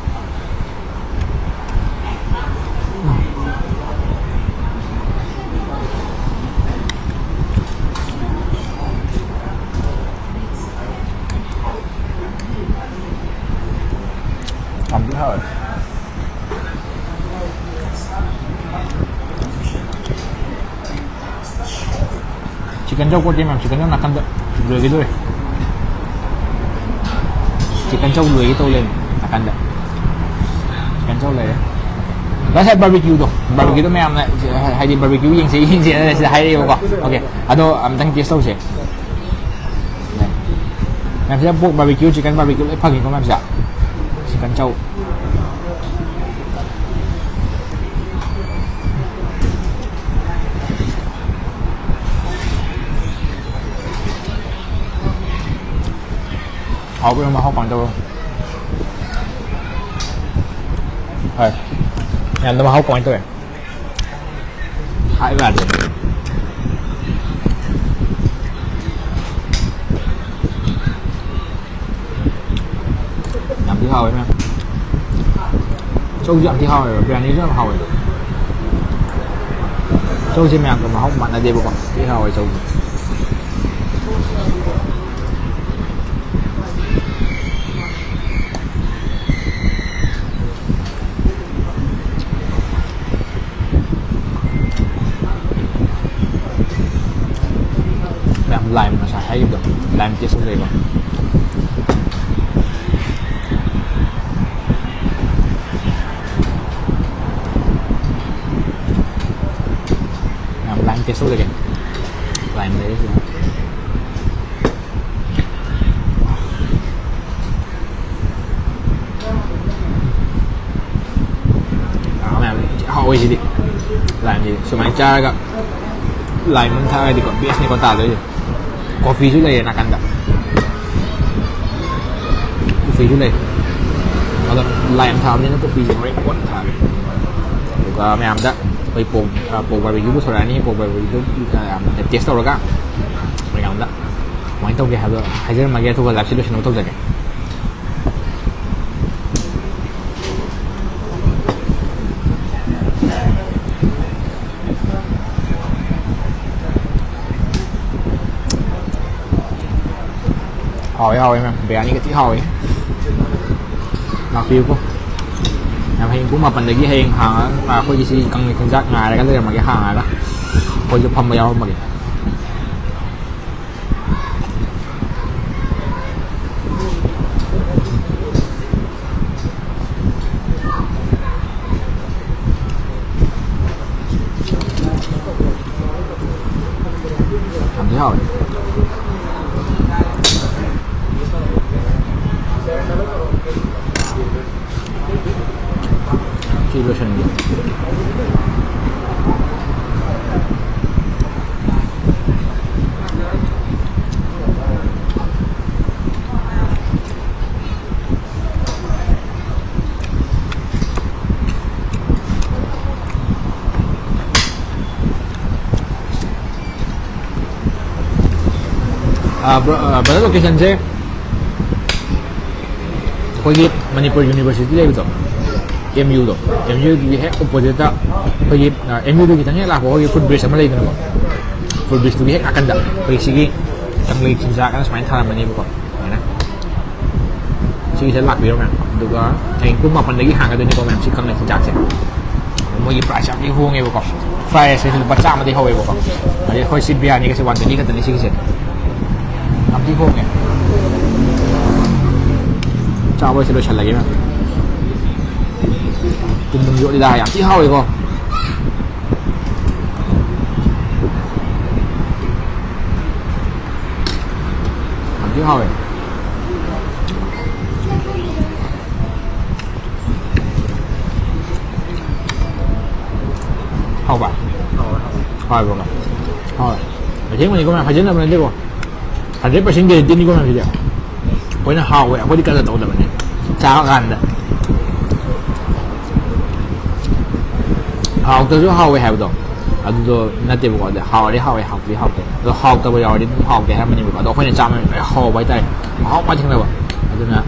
ꯌꯥꯝꯗꯤ ꯍꯥꯎꯋꯦ꯫ ꯆꯤꯛꯀꯟ ꯆꯧ ꯀꯣꯠꯇꯦ ꯃꯌꯥꯝ, ꯆꯤꯛꯀꯟ ꯆꯧ ꯅꯥꯀꯟꯗ ꯂꯣꯏꯒꯗꯧꯔꯦ꯫ ꯆꯤꯛꯀꯟ ꯆꯧ ꯂꯣꯏꯒꯦ ꯇꯧ ꯂꯩꯔꯝꯃꯦ ꯅꯥꯀꯟꯗ꯫ ꯆꯤꯛꯀꯟ ꯆꯧ ꯂꯩꯔꯦ꯫ ꯉꯁꯥꯏ ꯕꯥꯔꯕꯤꯀ꯭ꯌꯨꯗꯣ, ꯕꯥꯔꯕꯤꯀ꯭ꯌꯨꯗꯣ ꯃꯌꯥꯝꯅ ꯍꯥꯏꯗꯤ ꯕꯥꯔꯕꯤꯀ꯭ꯌꯨ ꯌꯦꯡꯁꯦ, ꯌꯦꯡꯁꯦꯅ ꯁꯤꯗ ꯍꯥꯏꯔꯛꯑꯦꯕꯀꯣ꯫ ꯑꯣꯀꯦ, ꯑꯗꯣ ꯑꯝꯇꯪ ꯇꯦꯁ ꯇꯧꯁꯦ꯫ ꯃꯌꯥꯝꯁꯤꯗ ꯄꯣꯔꯛ ꯕꯥꯔꯕꯤꯀ꯭ꯌꯨ, ꯆꯤꯛꯀꯟ ꯕꯥꯔꯕꯤꯀ꯭ꯌꯨ ꯂꯣꯏ ꯐꯪꯉꯤꯀꯣ ꯃꯌꯥꯝꯁꯤꯗ꯫ ꯆꯤꯛꯀꯟ ꯆꯧ꯫ ꯍꯥꯎꯕ꯭ꯔꯣ? ꯃꯍꯥꯎ ꯀꯃꯥꯏꯅ ꯇꯧꯕ꯭ꯔꯣ? ꯍꯣꯏ꯫ ꯌꯥꯝꯅ ꯃꯍꯥꯎ ꯀꯃꯥꯏꯅ ꯇꯧꯋꯦ? ꯍꯥꯏꯕ ꯌꯥꯗꯦ꯫ ꯌꯥꯝ ꯊꯤ ꯍꯥꯎꯋꯦ ꯃꯌꯥꯝ꯫ ꯆꯧꯁꯨ ꯌꯥꯝ ꯊꯤ ꯍꯥꯎꯋꯦꯕ, ꯕꯤꯔꯌꯥꯅꯤꯁꯨ ꯌꯥꯝ ꯍꯥꯎꯋꯦꯕ꯫ ꯆꯧꯁꯦ ꯃꯌꯥꯝꯒ ꯃꯍꯥꯎ ꯃꯥꯟꯅꯗꯦꯕꯀꯣ, ꯊꯤ ꯍꯥꯎꯋꯦ ꯆꯧꯁꯦ꯫ ꯃꯌꯥꯝ ꯂꯥꯏꯝ ꯉꯁꯥꯏ ꯍꯥꯏꯈꯤꯕꯗꯣ, ꯂꯥꯏꯝ ꯇꯦꯁ ꯇꯧꯖꯩꯀꯣ꯫ ꯃꯌꯥꯝ ꯂꯥꯏꯝ ꯇꯦꯁ ꯇꯧꯖꯒꯦ꯫ ꯂꯥꯏꯝ ꯂꯩꯔꯦ ꯁꯤꯗ꯫ ꯑꯥ, ꯃꯌꯥꯝ ꯍꯥꯎꯋꯦ ꯁꯤꯗꯤ꯫ ꯂꯥꯏꯝꯁꯤꯗꯤ ꯁꯨꯃꯥꯏꯅ ꯆꯥꯔꯒ ꯂꯥꯏꯝ ꯑꯃ ꯊꯛꯑꯒꯗꯤꯀꯣ, ꯕꯦꯁꯅꯤꯀꯣ ꯇꯥꯗꯣꯏꯁꯦ꯫ ꯀꯣꯐꯤꯁꯨ ꯂꯩꯔꯦ ꯅꯥꯀꯟꯗ꯫ ꯀꯣꯐꯤꯁꯨ ꯂꯩ꯫ ꯑꯗꯣ ꯂꯥꯏꯝ ꯊꯛꯑꯕꯅꯤꯅ ꯀꯣꯐꯤꯁꯦ ꯍꯣꯔꯦꯟ ꯀꯣꯟꯅ ꯊꯛꯑꯒꯦ꯫ ꯑꯗꯨꯒ ꯃꯌꯥꯝꯗ ꯑꯩꯈꯣꯏ ꯄꯣꯛ, ꯑ, ꯄꯣꯛ ꯕꯥꯔꯕꯤꯀ꯭ꯌꯨ ꯄꯨꯊꯣꯔꯛꯑꯅꯤ꯫ ꯄꯣꯛ ꯕꯥꯔꯕꯤꯀ꯭ꯌꯨꯗꯣ, ꯑ, ꯇꯦꯁ ꯇꯧꯔꯒ ꯃꯌꯥꯝꯗ ꯀꯃꯥꯏꯅ ꯇꯧꯒꯦ ꯍꯥꯏꯕꯗꯣ ꯍꯥꯏꯖꯔꯝꯃꯒꯦ, ꯑꯗꯨꯒ ꯂꯥꯏꯐꯁꯦ ꯂꯣꯏꯁꯤꯟꯅꯕ ꯇꯧꯖꯒꯦ꯫ ꯍꯥꯎꯋꯦ, ꯍꯥꯎꯋꯦ ꯃꯌꯥꯝ, ꯕꯤꯔꯌꯥꯅꯤꯒ ꯊꯤ ꯍꯥꯎꯋꯦ꯫ ꯂꯥꯛꯄꯤꯌꯨꯀꯣ꯫ ꯌꯥꯝ ꯍꯌꯦꯡ ꯄꯨꯡ ꯃꯥꯄꯟꯗꯒꯤ ꯍꯌꯦꯡ ꯍꯥꯡꯉꯒ ꯑꯩꯈꯣꯏꯒꯤ ꯁꯤ ꯀꯪꯂꯩ ꯆꯤꯟꯖꯥꯛ ꯉꯥꯏꯔꯒ ꯂꯩꯔꯝꯃꯒꯦ, ꯍꯥꯡꯉꯒ ꯑꯩꯈꯣꯏꯁꯨ ꯐꯝꯕ ꯌꯥꯎꯔꯝꯃꯒꯦ꯫ ꯌꯥꯝꯗꯤ ꯍꯥꯎꯋꯦ꯫ ꯁꯤ ꯂꯣꯏꯁꯟꯒꯦ꯫ ꯑꯥ, bro, ꯑꯥ, brother, location ꯁꯦ ꯑꯩꯈꯣꯏꯒꯤ ꯃꯅꯤꯄꯨꯔ University ꯂꯩꯕꯗꯣ, M U ꯗꯣ, M U ꯗꯨꯒꯤ ꯍꯦꯛ opposite ꯇ ꯑꯩꯈꯣꯏꯒꯤ, ꯑꯥ, M U ꯗꯨ ꯈꯤꯇꯪ ꯍꯦꯛ ꯂꯥꯛꯄ ꯑꯩꯈꯣꯏꯒꯤ foot bridge ꯑꯃ ꯂꯩꯗꯅꯀꯣ, foot bridge ꯇꯨꯒꯤ ꯍꯦꯛ ꯅꯥꯀꯟꯗ ꯑꯩꯈꯣꯏ ꯁꯤꯒꯤ ꯀꯪꯂꯩ ꯆꯤꯟꯖꯥꯛ ꯑꯅ ꯁꯨꯃꯥꯏꯅ ꯊꯥꯔꯝꯃꯅꯦꯕꯀꯣ꯫ ꯁꯨꯃꯥꯏꯅ꯫ ꯁꯤꯒꯤꯁꯦ ꯂꯥꯛꯄꯤꯔꯣ ꯃꯌꯥꯝ꯫ ꯑꯗꯨꯒ ꯍꯌꯦꯡ ꯄꯨꯡ ꯃꯥꯄꯟꯗꯒꯤ ꯍꯥꯡꯒꯗꯣꯏꯅꯤꯀꯣ ꯃꯌꯥꯝ, ꯁꯤ ꯀꯪꯂꯩ ꯆꯤꯟꯖꯥꯛꯁꯦ꯫ ꯃꯣꯏꯒꯤ price ꯌꯥꯝ ꯊꯤ ꯍꯣꯡꯉꯦꯕꯀꯣ꯫ Fried rice ꯁꯦ ꯂꯨꯄꯥ ꯆꯥꯝꯃꯗꯒꯤ ꯍꯧꯋꯦꯕꯀꯣ꯫ ꯑꯗꯩ ꯑꯩꯈꯣꯏ ꯁꯤ ꯕꯤꯔꯌꯥꯅꯤꯒꯁꯦ one twenty ꯈꯛꯇꯅꯤ ꯁꯤꯒꯤꯁꯦ꯫ ꯌꯥꯝ ꯊꯤ ꯍꯣꯡꯉꯦ꯫ ꯆꯥꯕꯁꯦ ꯂꯣꯏꯁꯜꯂꯒꯦ ꯃꯌꯥꯝ꯫ ꯇꯨꯝ ꯇꯨꯝ ꯌꯣꯠꯂꯤꯗ, ꯌꯥꯝ ꯊꯤ ꯍꯥꯎꯋꯦꯀꯣ꯫ ꯌꯥꯝ ꯊꯤ ꯍꯥꯎꯋꯦ꯫ ꯍꯥꯎꯕ? ꯍꯥꯎꯋꯦ, ꯍꯥꯎꯋꯦ꯫ ꯍꯥꯎꯋꯦ ꯕ꯭ꯔꯣ꯫ ꯍꯥꯎꯋꯦ꯫ ꯑꯁꯦꯡꯕꯅꯤꯀꯣ ꯃꯌꯥꯝ, ꯍꯥꯏꯖꯤꯟꯅꯕ ꯅꯠꯇꯦꯀꯣ꯫ Hundred percent guarantee ꯅꯤꯀꯣ ꯃꯌꯥꯝ ꯁꯤꯗꯤ꯫ ꯑꯩꯈꯣꯏꯅ ꯍꯥꯎꯋꯦ, ꯑꯩꯈꯣꯏꯗꯤ ꯀꯗꯔ ꯇꯧꯗꯕꯅꯤ꯫ ꯆꯥꯕ ꯀꯥꯟꯗ ꯍꯥꯎꯇ꯭ꯔꯁꯨ ꯍꯥꯎꯋꯦ ꯍꯥꯏꯕꯗꯣ, ꯑꯗꯨꯗꯣ ꯅꯠꯇꯦꯕꯀꯣ꯫ ꯑꯗ ꯍꯥꯎꯔꯗꯤ ꯍꯥꯎꯋꯦ, ꯍꯥꯎꯇ꯭ꯔꯗꯤ ꯍꯥꯎꯇꯦ꯫ ꯑꯗꯣ ꯍꯥꯎꯇꯕ ꯌꯥꯎꯔꯗꯤ ꯑꯗꯨꯝ ꯍꯥꯎꯇꯦ ꯍꯥꯏꯔꯝꯕꯅꯦꯕꯀꯣ꯫ ꯑꯗꯣ ꯑꯩꯈꯣꯏꯅ ꯆꯥꯕ ꯂꯣꯏ ꯍꯥꯎꯕ ꯍꯥꯏꯇꯥꯔꯦ꯫ ꯃꯍꯥꯎ ꯃꯥ ꯊꯦꯡꯅꯕ꯫ ꯑꯗꯨꯅ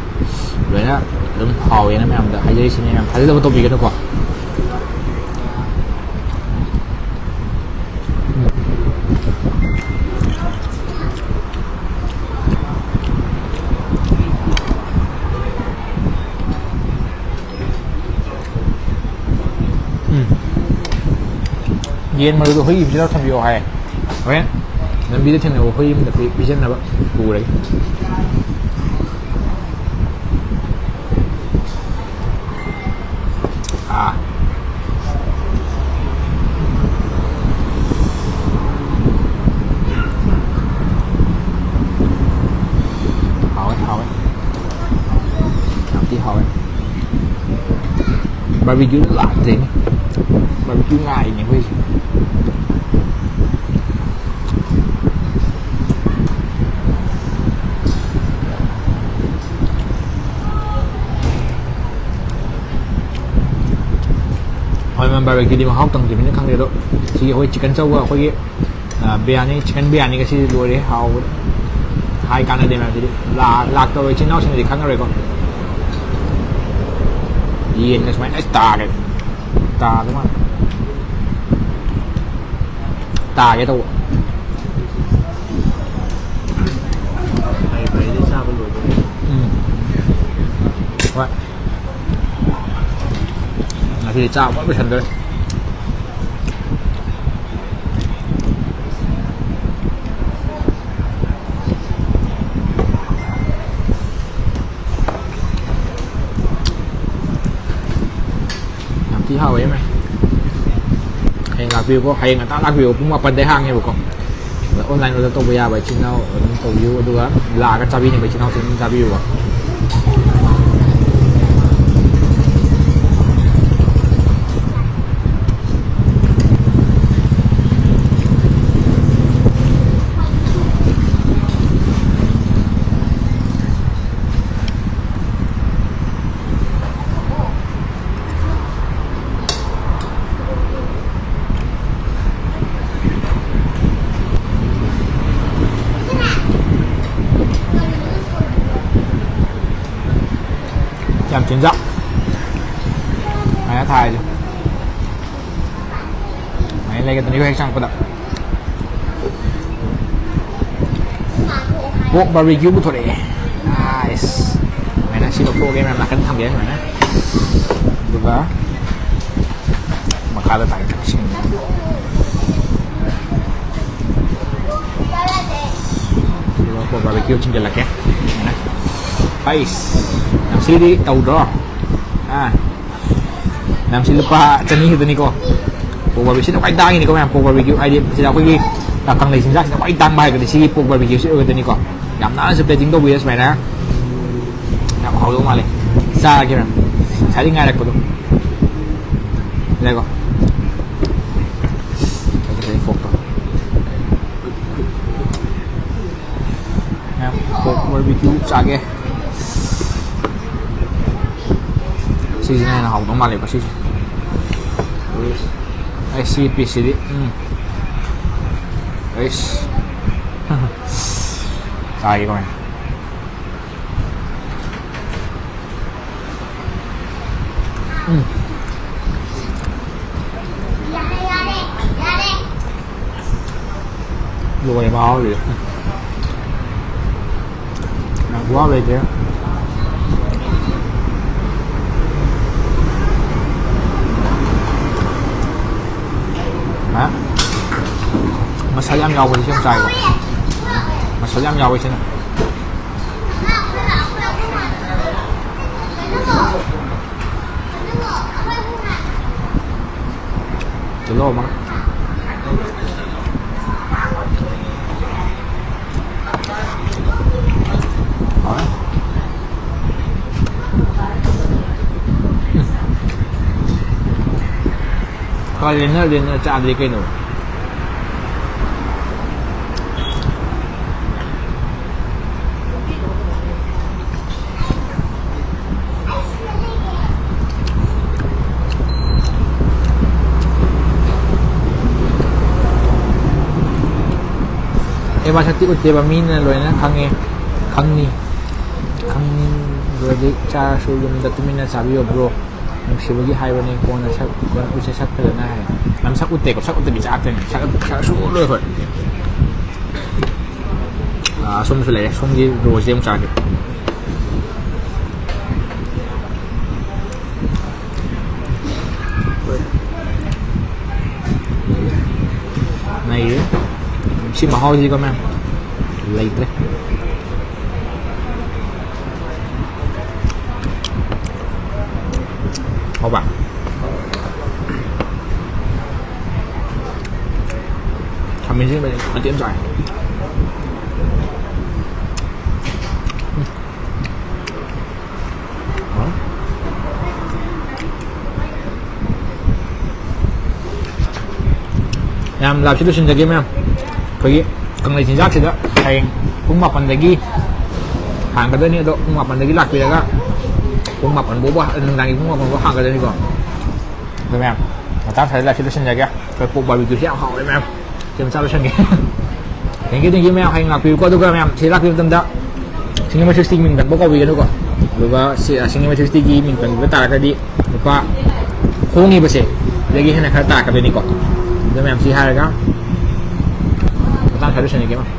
ꯂꯣꯏꯅ ꯑꯗꯨꯝ ꯍꯥꯎꯋꯦꯅ ꯃꯌꯥꯝꯗ ꯍꯥꯏꯖꯔꯤꯁꯤꯅꯦ꯫ ꯃꯌꯥꯝ ꯊꯥꯖꯗꯕ ꯇꯧꯕꯤꯒꯅꯨꯀꯣ꯫ ꯌꯦꯟ ꯃꯔꯨꯗꯣ ꯍꯨꯏ ꯑꯃ ꯄꯤꯖꯔꯒ ꯊꯝꯕꯤꯌꯣ ꯍꯥꯏ꯫ ꯍꯣꯔꯦꯟ ꯂꯝꯕꯤꯗ ꯊꯦꯡꯅꯕ ꯍꯨꯏ ꯑꯃꯗ ꯄꯤ-, ꯄꯤꯖꯅꯕ ꯄꯨꯔꯒꯦ꯫ ꯑꯥ꯫ ꯍꯥꯎꯋꯦ, ꯍꯥꯎꯋꯦ꯫ ꯌꯥꯝ ꯊꯤ ꯍꯥꯎꯋꯦ꯫ Barbecue ꯂꯥꯛꯇ꯭ꯔꯦꯅꯦ꯫ Barbecue ꯉꯥꯏꯔꯤꯅꯦ ꯑꯩꯈꯣꯏꯁꯦ꯫ ꯍꯣꯏ, ꯃꯌꯥꯝ, barbecueꯗꯤ ꯃꯍꯥꯎ ꯇꯪꯗ꯭ꯔꯤꯕꯅꯤꯅ ꯈꯪꯗꯦ, ꯑꯗꯣ ꯁꯤꯒꯤ ꯑꯩꯈꯣꯏ chicken ꯆꯧꯒ ꯑꯩꯈꯣꯏꯒꯤ, ꯑ, biryani, chicken biryaniꯒ ꯁꯤꯗꯤ ꯂꯣꯏꯔꯦ, ꯍꯥꯎꯕꯗ꯫ ꯍꯥꯏ ꯀꯥꯟꯅꯗꯦ ꯃꯌꯥꯝꯁꯤꯗꯤ꯫ ꯂꯥ-, ꯂꯥꯛꯇꯕ ꯏꯆꯤꯟ ꯏꯅꯥꯎꯁꯤꯡꯗꯤ ꯈꯪꯉꯔꯣꯏꯀꯣ꯫ ꯌꯦꯟꯒ ꯁꯨꯃꯥꯏꯅ ꯑꯁ ꯇꯥꯔꯦ꯫ ꯇꯥꯗꯧ ꯃꯥꯜꯂꯦ꯫ ꯇꯥꯒꯦ ꯇꯧꯕ꯫ ꯐꯩ, ꯐꯩꯗꯤ ꯆꯥꯕ ꯂꯣꯏꯗꯣꯔꯦ꯫ ꯎꯝ꯫ ꯍꯣꯏ꯫ ꯉꯁꯤꯗꯤ ꯆꯥꯕ ꯂꯣꯏ ꯂꯣꯏꯁꯟꯗꯣꯔꯦ꯫ ꯌꯥꯝ ꯊꯤ ꯍꯥꯎꯋꯦ, ꯃꯥꯏ꯫ ꯍꯌꯦꯡ ꯂꯥꯛꯄꯤꯌꯨꯀꯣ, ꯍꯌꯦꯡ ꯉꯟꯇꯥ ꯂꯥꯛꯄꯤꯌꯨ, ꯄꯨꯡ ꯃꯥꯄꯟꯗꯩ ꯍꯥꯡꯉꯦꯕꯀꯣ꯫ ꯑꯗ online order ꯇꯧꯕ ꯌꯥꯕ ꯏꯆꯤꯟ ꯏꯅꯥꯎ ꯑꯗꯨꯝ ꯇꯧꯕꯤꯌꯨ, ꯑꯗꯨꯒ ꯂꯥꯛꯑꯒ ꯆꯥꯕꯤꯅꯤꯡꯕ ꯏꯆꯤꯟ ꯏꯅꯥꯎꯁꯤꯡ ꯑꯗꯨꯝ ꯆꯥꯕꯤꯌꯨꯀꯣ꯫ ꯌꯥꯝ ꯆꯤꯟꯖꯥꯛ ꯁꯨꯃꯥꯏꯅ ꯊꯥꯔꯤꯁꯦ꯫ ꯁꯨꯃꯥꯏꯅ ꯂꯩꯒꯗꯕꯅꯤ ꯍꯦꯛ ꯆꯪꯉꯛꯄꯗ꯫ Pork barbecue ꯄꯨꯊꯣꯔꯛꯑꯦ꯫ Nice꯫ ꯁꯨꯃꯥꯏꯅ ꯁꯤ ꯂꯧꯊꯣꯛꯑꯒꯦ, ꯃꯌꯥꯝ ꯅꯥꯀꯟ ꯊꯝꯒꯦ ꯁꯨꯃꯥꯏꯅ꯫ ꯑꯗꯨꯒ ꯀꯥꯗ ꯇꯥꯒꯦ ꯇꯧꯔꯤꯁꯤꯡ꯫ ꯑꯗꯨꯒ ꯄꯣꯔꯛ ꯕꯥꯔꯕꯤꯀ꯭ꯌꯨ ꯆꯤꯡꯁꯤꯜꯂꯛꯀꯦ꯫ ꯑꯩꯁ, ꯌꯥꯝ ꯁꯤꯗꯤ ꯇꯧꯗ꯭ꯔꯣ? ꯑꯥ, ꯌꯥꯝ ꯁꯤ ꯂꯨꯄꯥ ꯆꯅꯤ ꯈꯛꯇꯅꯤꯀꯣ꯫ ꯄꯣꯔꯛ ꯕꯥꯔꯕꯤꯀ꯭ꯌꯨ ꯁꯤꯅ ꯈ꯭ꯋꯥꯏ ꯇꯥꯡꯉꯤꯅꯤꯀꯣ ꯃꯌꯥꯝ꯫ ꯄꯣꯔꯛ ꯕꯥꯔꯕꯤꯀ꯭ꯌꯨ ꯍꯥꯏꯗꯤ ꯁꯤꯗ ꯑꯩꯈꯣꯏꯒꯤ ꯀꯪꯂꯩ ꯆꯤꯟꯖꯥꯛꯁꯤꯗ ꯈ꯭ꯋꯥꯏ ꯇꯥꯡꯕ ꯍꯥꯏꯔꯒꯗꯤ ꯁꯤꯒꯤ ꯄꯣꯔꯛ ꯕꯥꯔꯕꯤꯀ꯭ꯌꯨꯁꯤ ꯑꯣꯏꯒꯗꯣꯏꯅꯤꯀꯣ꯫ ꯌꯥꯝ ꯅꯥꯟꯅꯁꯨ ꯄ꯭ꯂꯦꯇꯤꯡ ꯇꯧꯕꯤꯔꯦ ꯁꯨꯃꯥꯏꯅ꯫ ꯌꯥꯝ ꯍꯥꯎꯗꯧ ꯃꯥꯜꯂꯦ꯫ ꯆꯥꯔꯒꯦ ꯃꯌꯥꯝ꯫ ꯉꯁꯥꯏꯗꯩ ꯉꯥꯏꯔꯛꯄꯗꯣ꯫ ꯂꯩꯀꯣ꯫ ꯐꯖꯩ ꯐꯣꯛꯇꯣ꯫ ꯃꯌꯥꯝ ꯄꯣꯔꯛ ꯕꯥꯔꯕꯤꯀ꯭ꯌꯨ ꯆꯥꯒꯦ꯫ ꯁꯤꯁꯤꯅ ꯍꯦꯟꯅ ꯍꯥꯎꯗꯧ ꯃꯥꯜꯂꯦꯀꯣ ꯁꯤꯁꯦ꯫ ꯑꯩ ꯁꯤ ꯄꯤꯁꯁꯤꯗꯤ ꯎꯝ꯫ ꯑꯩꯁ꯫ ꯆꯥꯒꯦꯀꯣ ꯃꯌꯥꯝ꯫ ꯎꯝ꯫ ꯂꯣꯏꯔꯦ ꯃꯍꯥꯎꯁꯤꯗꯤ꯫ ꯎꯝ꯫ ꯌꯥꯝ ꯈꯨꯍꯥꯎ ꯂꯩꯇꯦ꯫ ꯍꯥ? ꯃꯁꯜ ꯌꯥꯝ ꯌꯥꯎꯕꯁꯦ ꯁꯤ ꯌꯥꯝ ꯆꯥꯏꯀꯣ꯫ ꯃꯁꯜ ꯌꯥꯝ ꯌꯥꯎꯋꯦ ꯁꯤꯅ꯫ ꯇꯤꯜꯍꯧ ꯑꯃꯒ꯫ ꯍꯥꯎꯔꯦ꯫ ꯎꯝ꯫ ꯈꯔ ꯂꯦꯟꯅ ꯂꯦꯟꯅ ꯆꯥꯗ꯭ꯔꯗꯤ ꯀꯩꯅꯣ꯫ ꯑꯦ, ꯃꯁꯛꯇꯤ ꯎꯠꯇꯦꯕ, ꯃꯤꯅ ꯂꯣꯏꯅ ꯈꯪꯉꯦ, ꯈꯪꯅꯤ, ꯈꯪꯅꯤꯡꯗ꯭ꯔꯗꯤ ꯆꯥꯔꯁꯨ ꯌꯨꯝꯗ ꯇꯨꯃꯤꯟꯅ ꯆꯥꯕꯤꯌꯣ ꯕ꯭ꯔꯣ, ꯅꯨꯡꯁꯤꯕꯒꯤ ꯍꯥꯏꯕꯅꯦ, ꯀꯣꯟꯅ ꯁꯛ, ꯀꯣꯟꯅ ꯎꯠꯁꯦ ꯁꯛ ꯐꯖꯅ ꯍꯥꯏ꯫ ꯌꯥꯝ ꯁꯛ ꯎꯠꯇꯦꯀꯣ, ꯁꯛ ꯎꯠꯇꯕꯤ ꯆꯥꯔꯛꯇꯣꯏꯅꯦ, ꯁꯛ, ꯁꯛ ꯁꯨꯛꯎꯠ ꯎꯠꯂꯣꯏ ꯑꯩꯈꯣꯏ꯫ ꯑꯥ, ꯑꯁꯣꯝꯗꯁꯨ ꯂꯩꯔꯦ꯫ ꯁꯣꯝꯒꯤ ꯔꯣꯁꯦ ꯑꯃꯨꯛ ꯆꯥꯒꯦ꯫ ꯁꯤ ꯃꯍꯥꯎꯁꯤꯒ ꯃꯌꯥꯝ ꯂꯩꯇ꯭ꯔꯦ꯫ ꯍꯥꯎꯕ꯫ ꯈꯥꯃꯦꯟꯁꯤꯟꯕꯁꯦ ꯃꯇꯦꯛ ꯑꯃ ꯆꯥꯏ꯫ ꯃꯌꯥꯝ, live ꯁꯤ ꯂꯣꯏꯁꯤꯟꯖꯒꯦ ꯃꯌꯥꯝ꯫ ꯑꯩꯈꯣꯏꯒꯤ ꯀꯪꯂꯩ ꯆꯤꯟꯖꯥꯛꯁꯤꯗ ꯍꯌꯦꯡ ꯄꯨꯡ ꯃꯥꯄꯟꯗꯒꯤ ꯍꯥꯡꯒꯗꯣꯏꯅꯤ, ꯑꯗꯣ ꯄꯨꯡ ꯃꯥꯄꯟꯗꯒꯤ ꯂꯥꯛꯄꯤꯔꯒ ꯄꯨꯡ ꯃꯥꯄꯟ ꯐꯥꯎꯕ, ꯅꯨꯡꯗꯥꯡꯒꯤ ꯄꯨꯡ ꯃꯥꯄꯟ ꯐꯥꯎ ꯍꯥꯡꯒꯗꯣꯏꯅꯤꯀꯣ꯫ ꯑꯗꯣ ꯃꯌꯥꯝ, ꯃꯇꯥꯡ ꯁ꯭ꯋꯥꯏꯗ live ꯁꯤ ꯂꯣꯏꯁꯤꯟꯖꯒꯦ꯫ ꯑꯩꯈꯣꯏ pork barbecue ꯁꯤ ꯌꯥꯝ ꯍꯥꯎꯋꯦ ꯃꯌꯥꯝ꯫ ꯁꯤ ꯃꯆꯥ ꯂꯣꯏꯁꯟꯒꯦ꯫ Thank you, thank you ꯃꯌꯥꯝ, ꯍꯌꯦꯡ ꯂꯥꯛꯄꯤꯌꯨꯀꯣ꯫ ꯑꯗꯨꯒ ꯃꯌꯥꯝ, ꯁꯤ ꯂꯥꯛꯄꯤꯕ ꯃꯇꯝꯗ ꯁꯤꯡꯖꯃꯩ ꯁꯤꯛꯁꯇꯤꯒꯤ ꯃꯤꯡ ꯄꯟꯕ ꯀꯥꯎꯕꯤꯒꯅꯨꯀꯣ꯫ ꯑꯗꯨꯒ ꯁꯤ, ꯑ, ꯁꯤꯡꯖꯃꯩ ꯁꯤꯛꯁꯇꯤꯒꯤ ꯃꯤꯡ ꯄꯟꯕꯤꯕ ꯇꯥꯔꯒꯗꯤ ꯂꯨꯄꯥ ꯍꯣꯡꯉꯤꯕꯁꯦ, ꯁꯤꯗꯒꯤ ꯍꯦꯟꯅ ꯈꯔ ꯇꯥꯔꯛꯀꯗꯣꯏꯅꯤꯀꯣ꯫ ꯑꯗꯣ ꯃꯌꯥꯝ, ꯁꯤ ꯍꯥꯏꯔꯒ ꯃꯇꯥꯡ ꯁ꯭ꯋꯥꯏꯗ ꯂꯣꯏꯁꯟꯖꯒꯦ ꯃꯌꯥꯝ꯫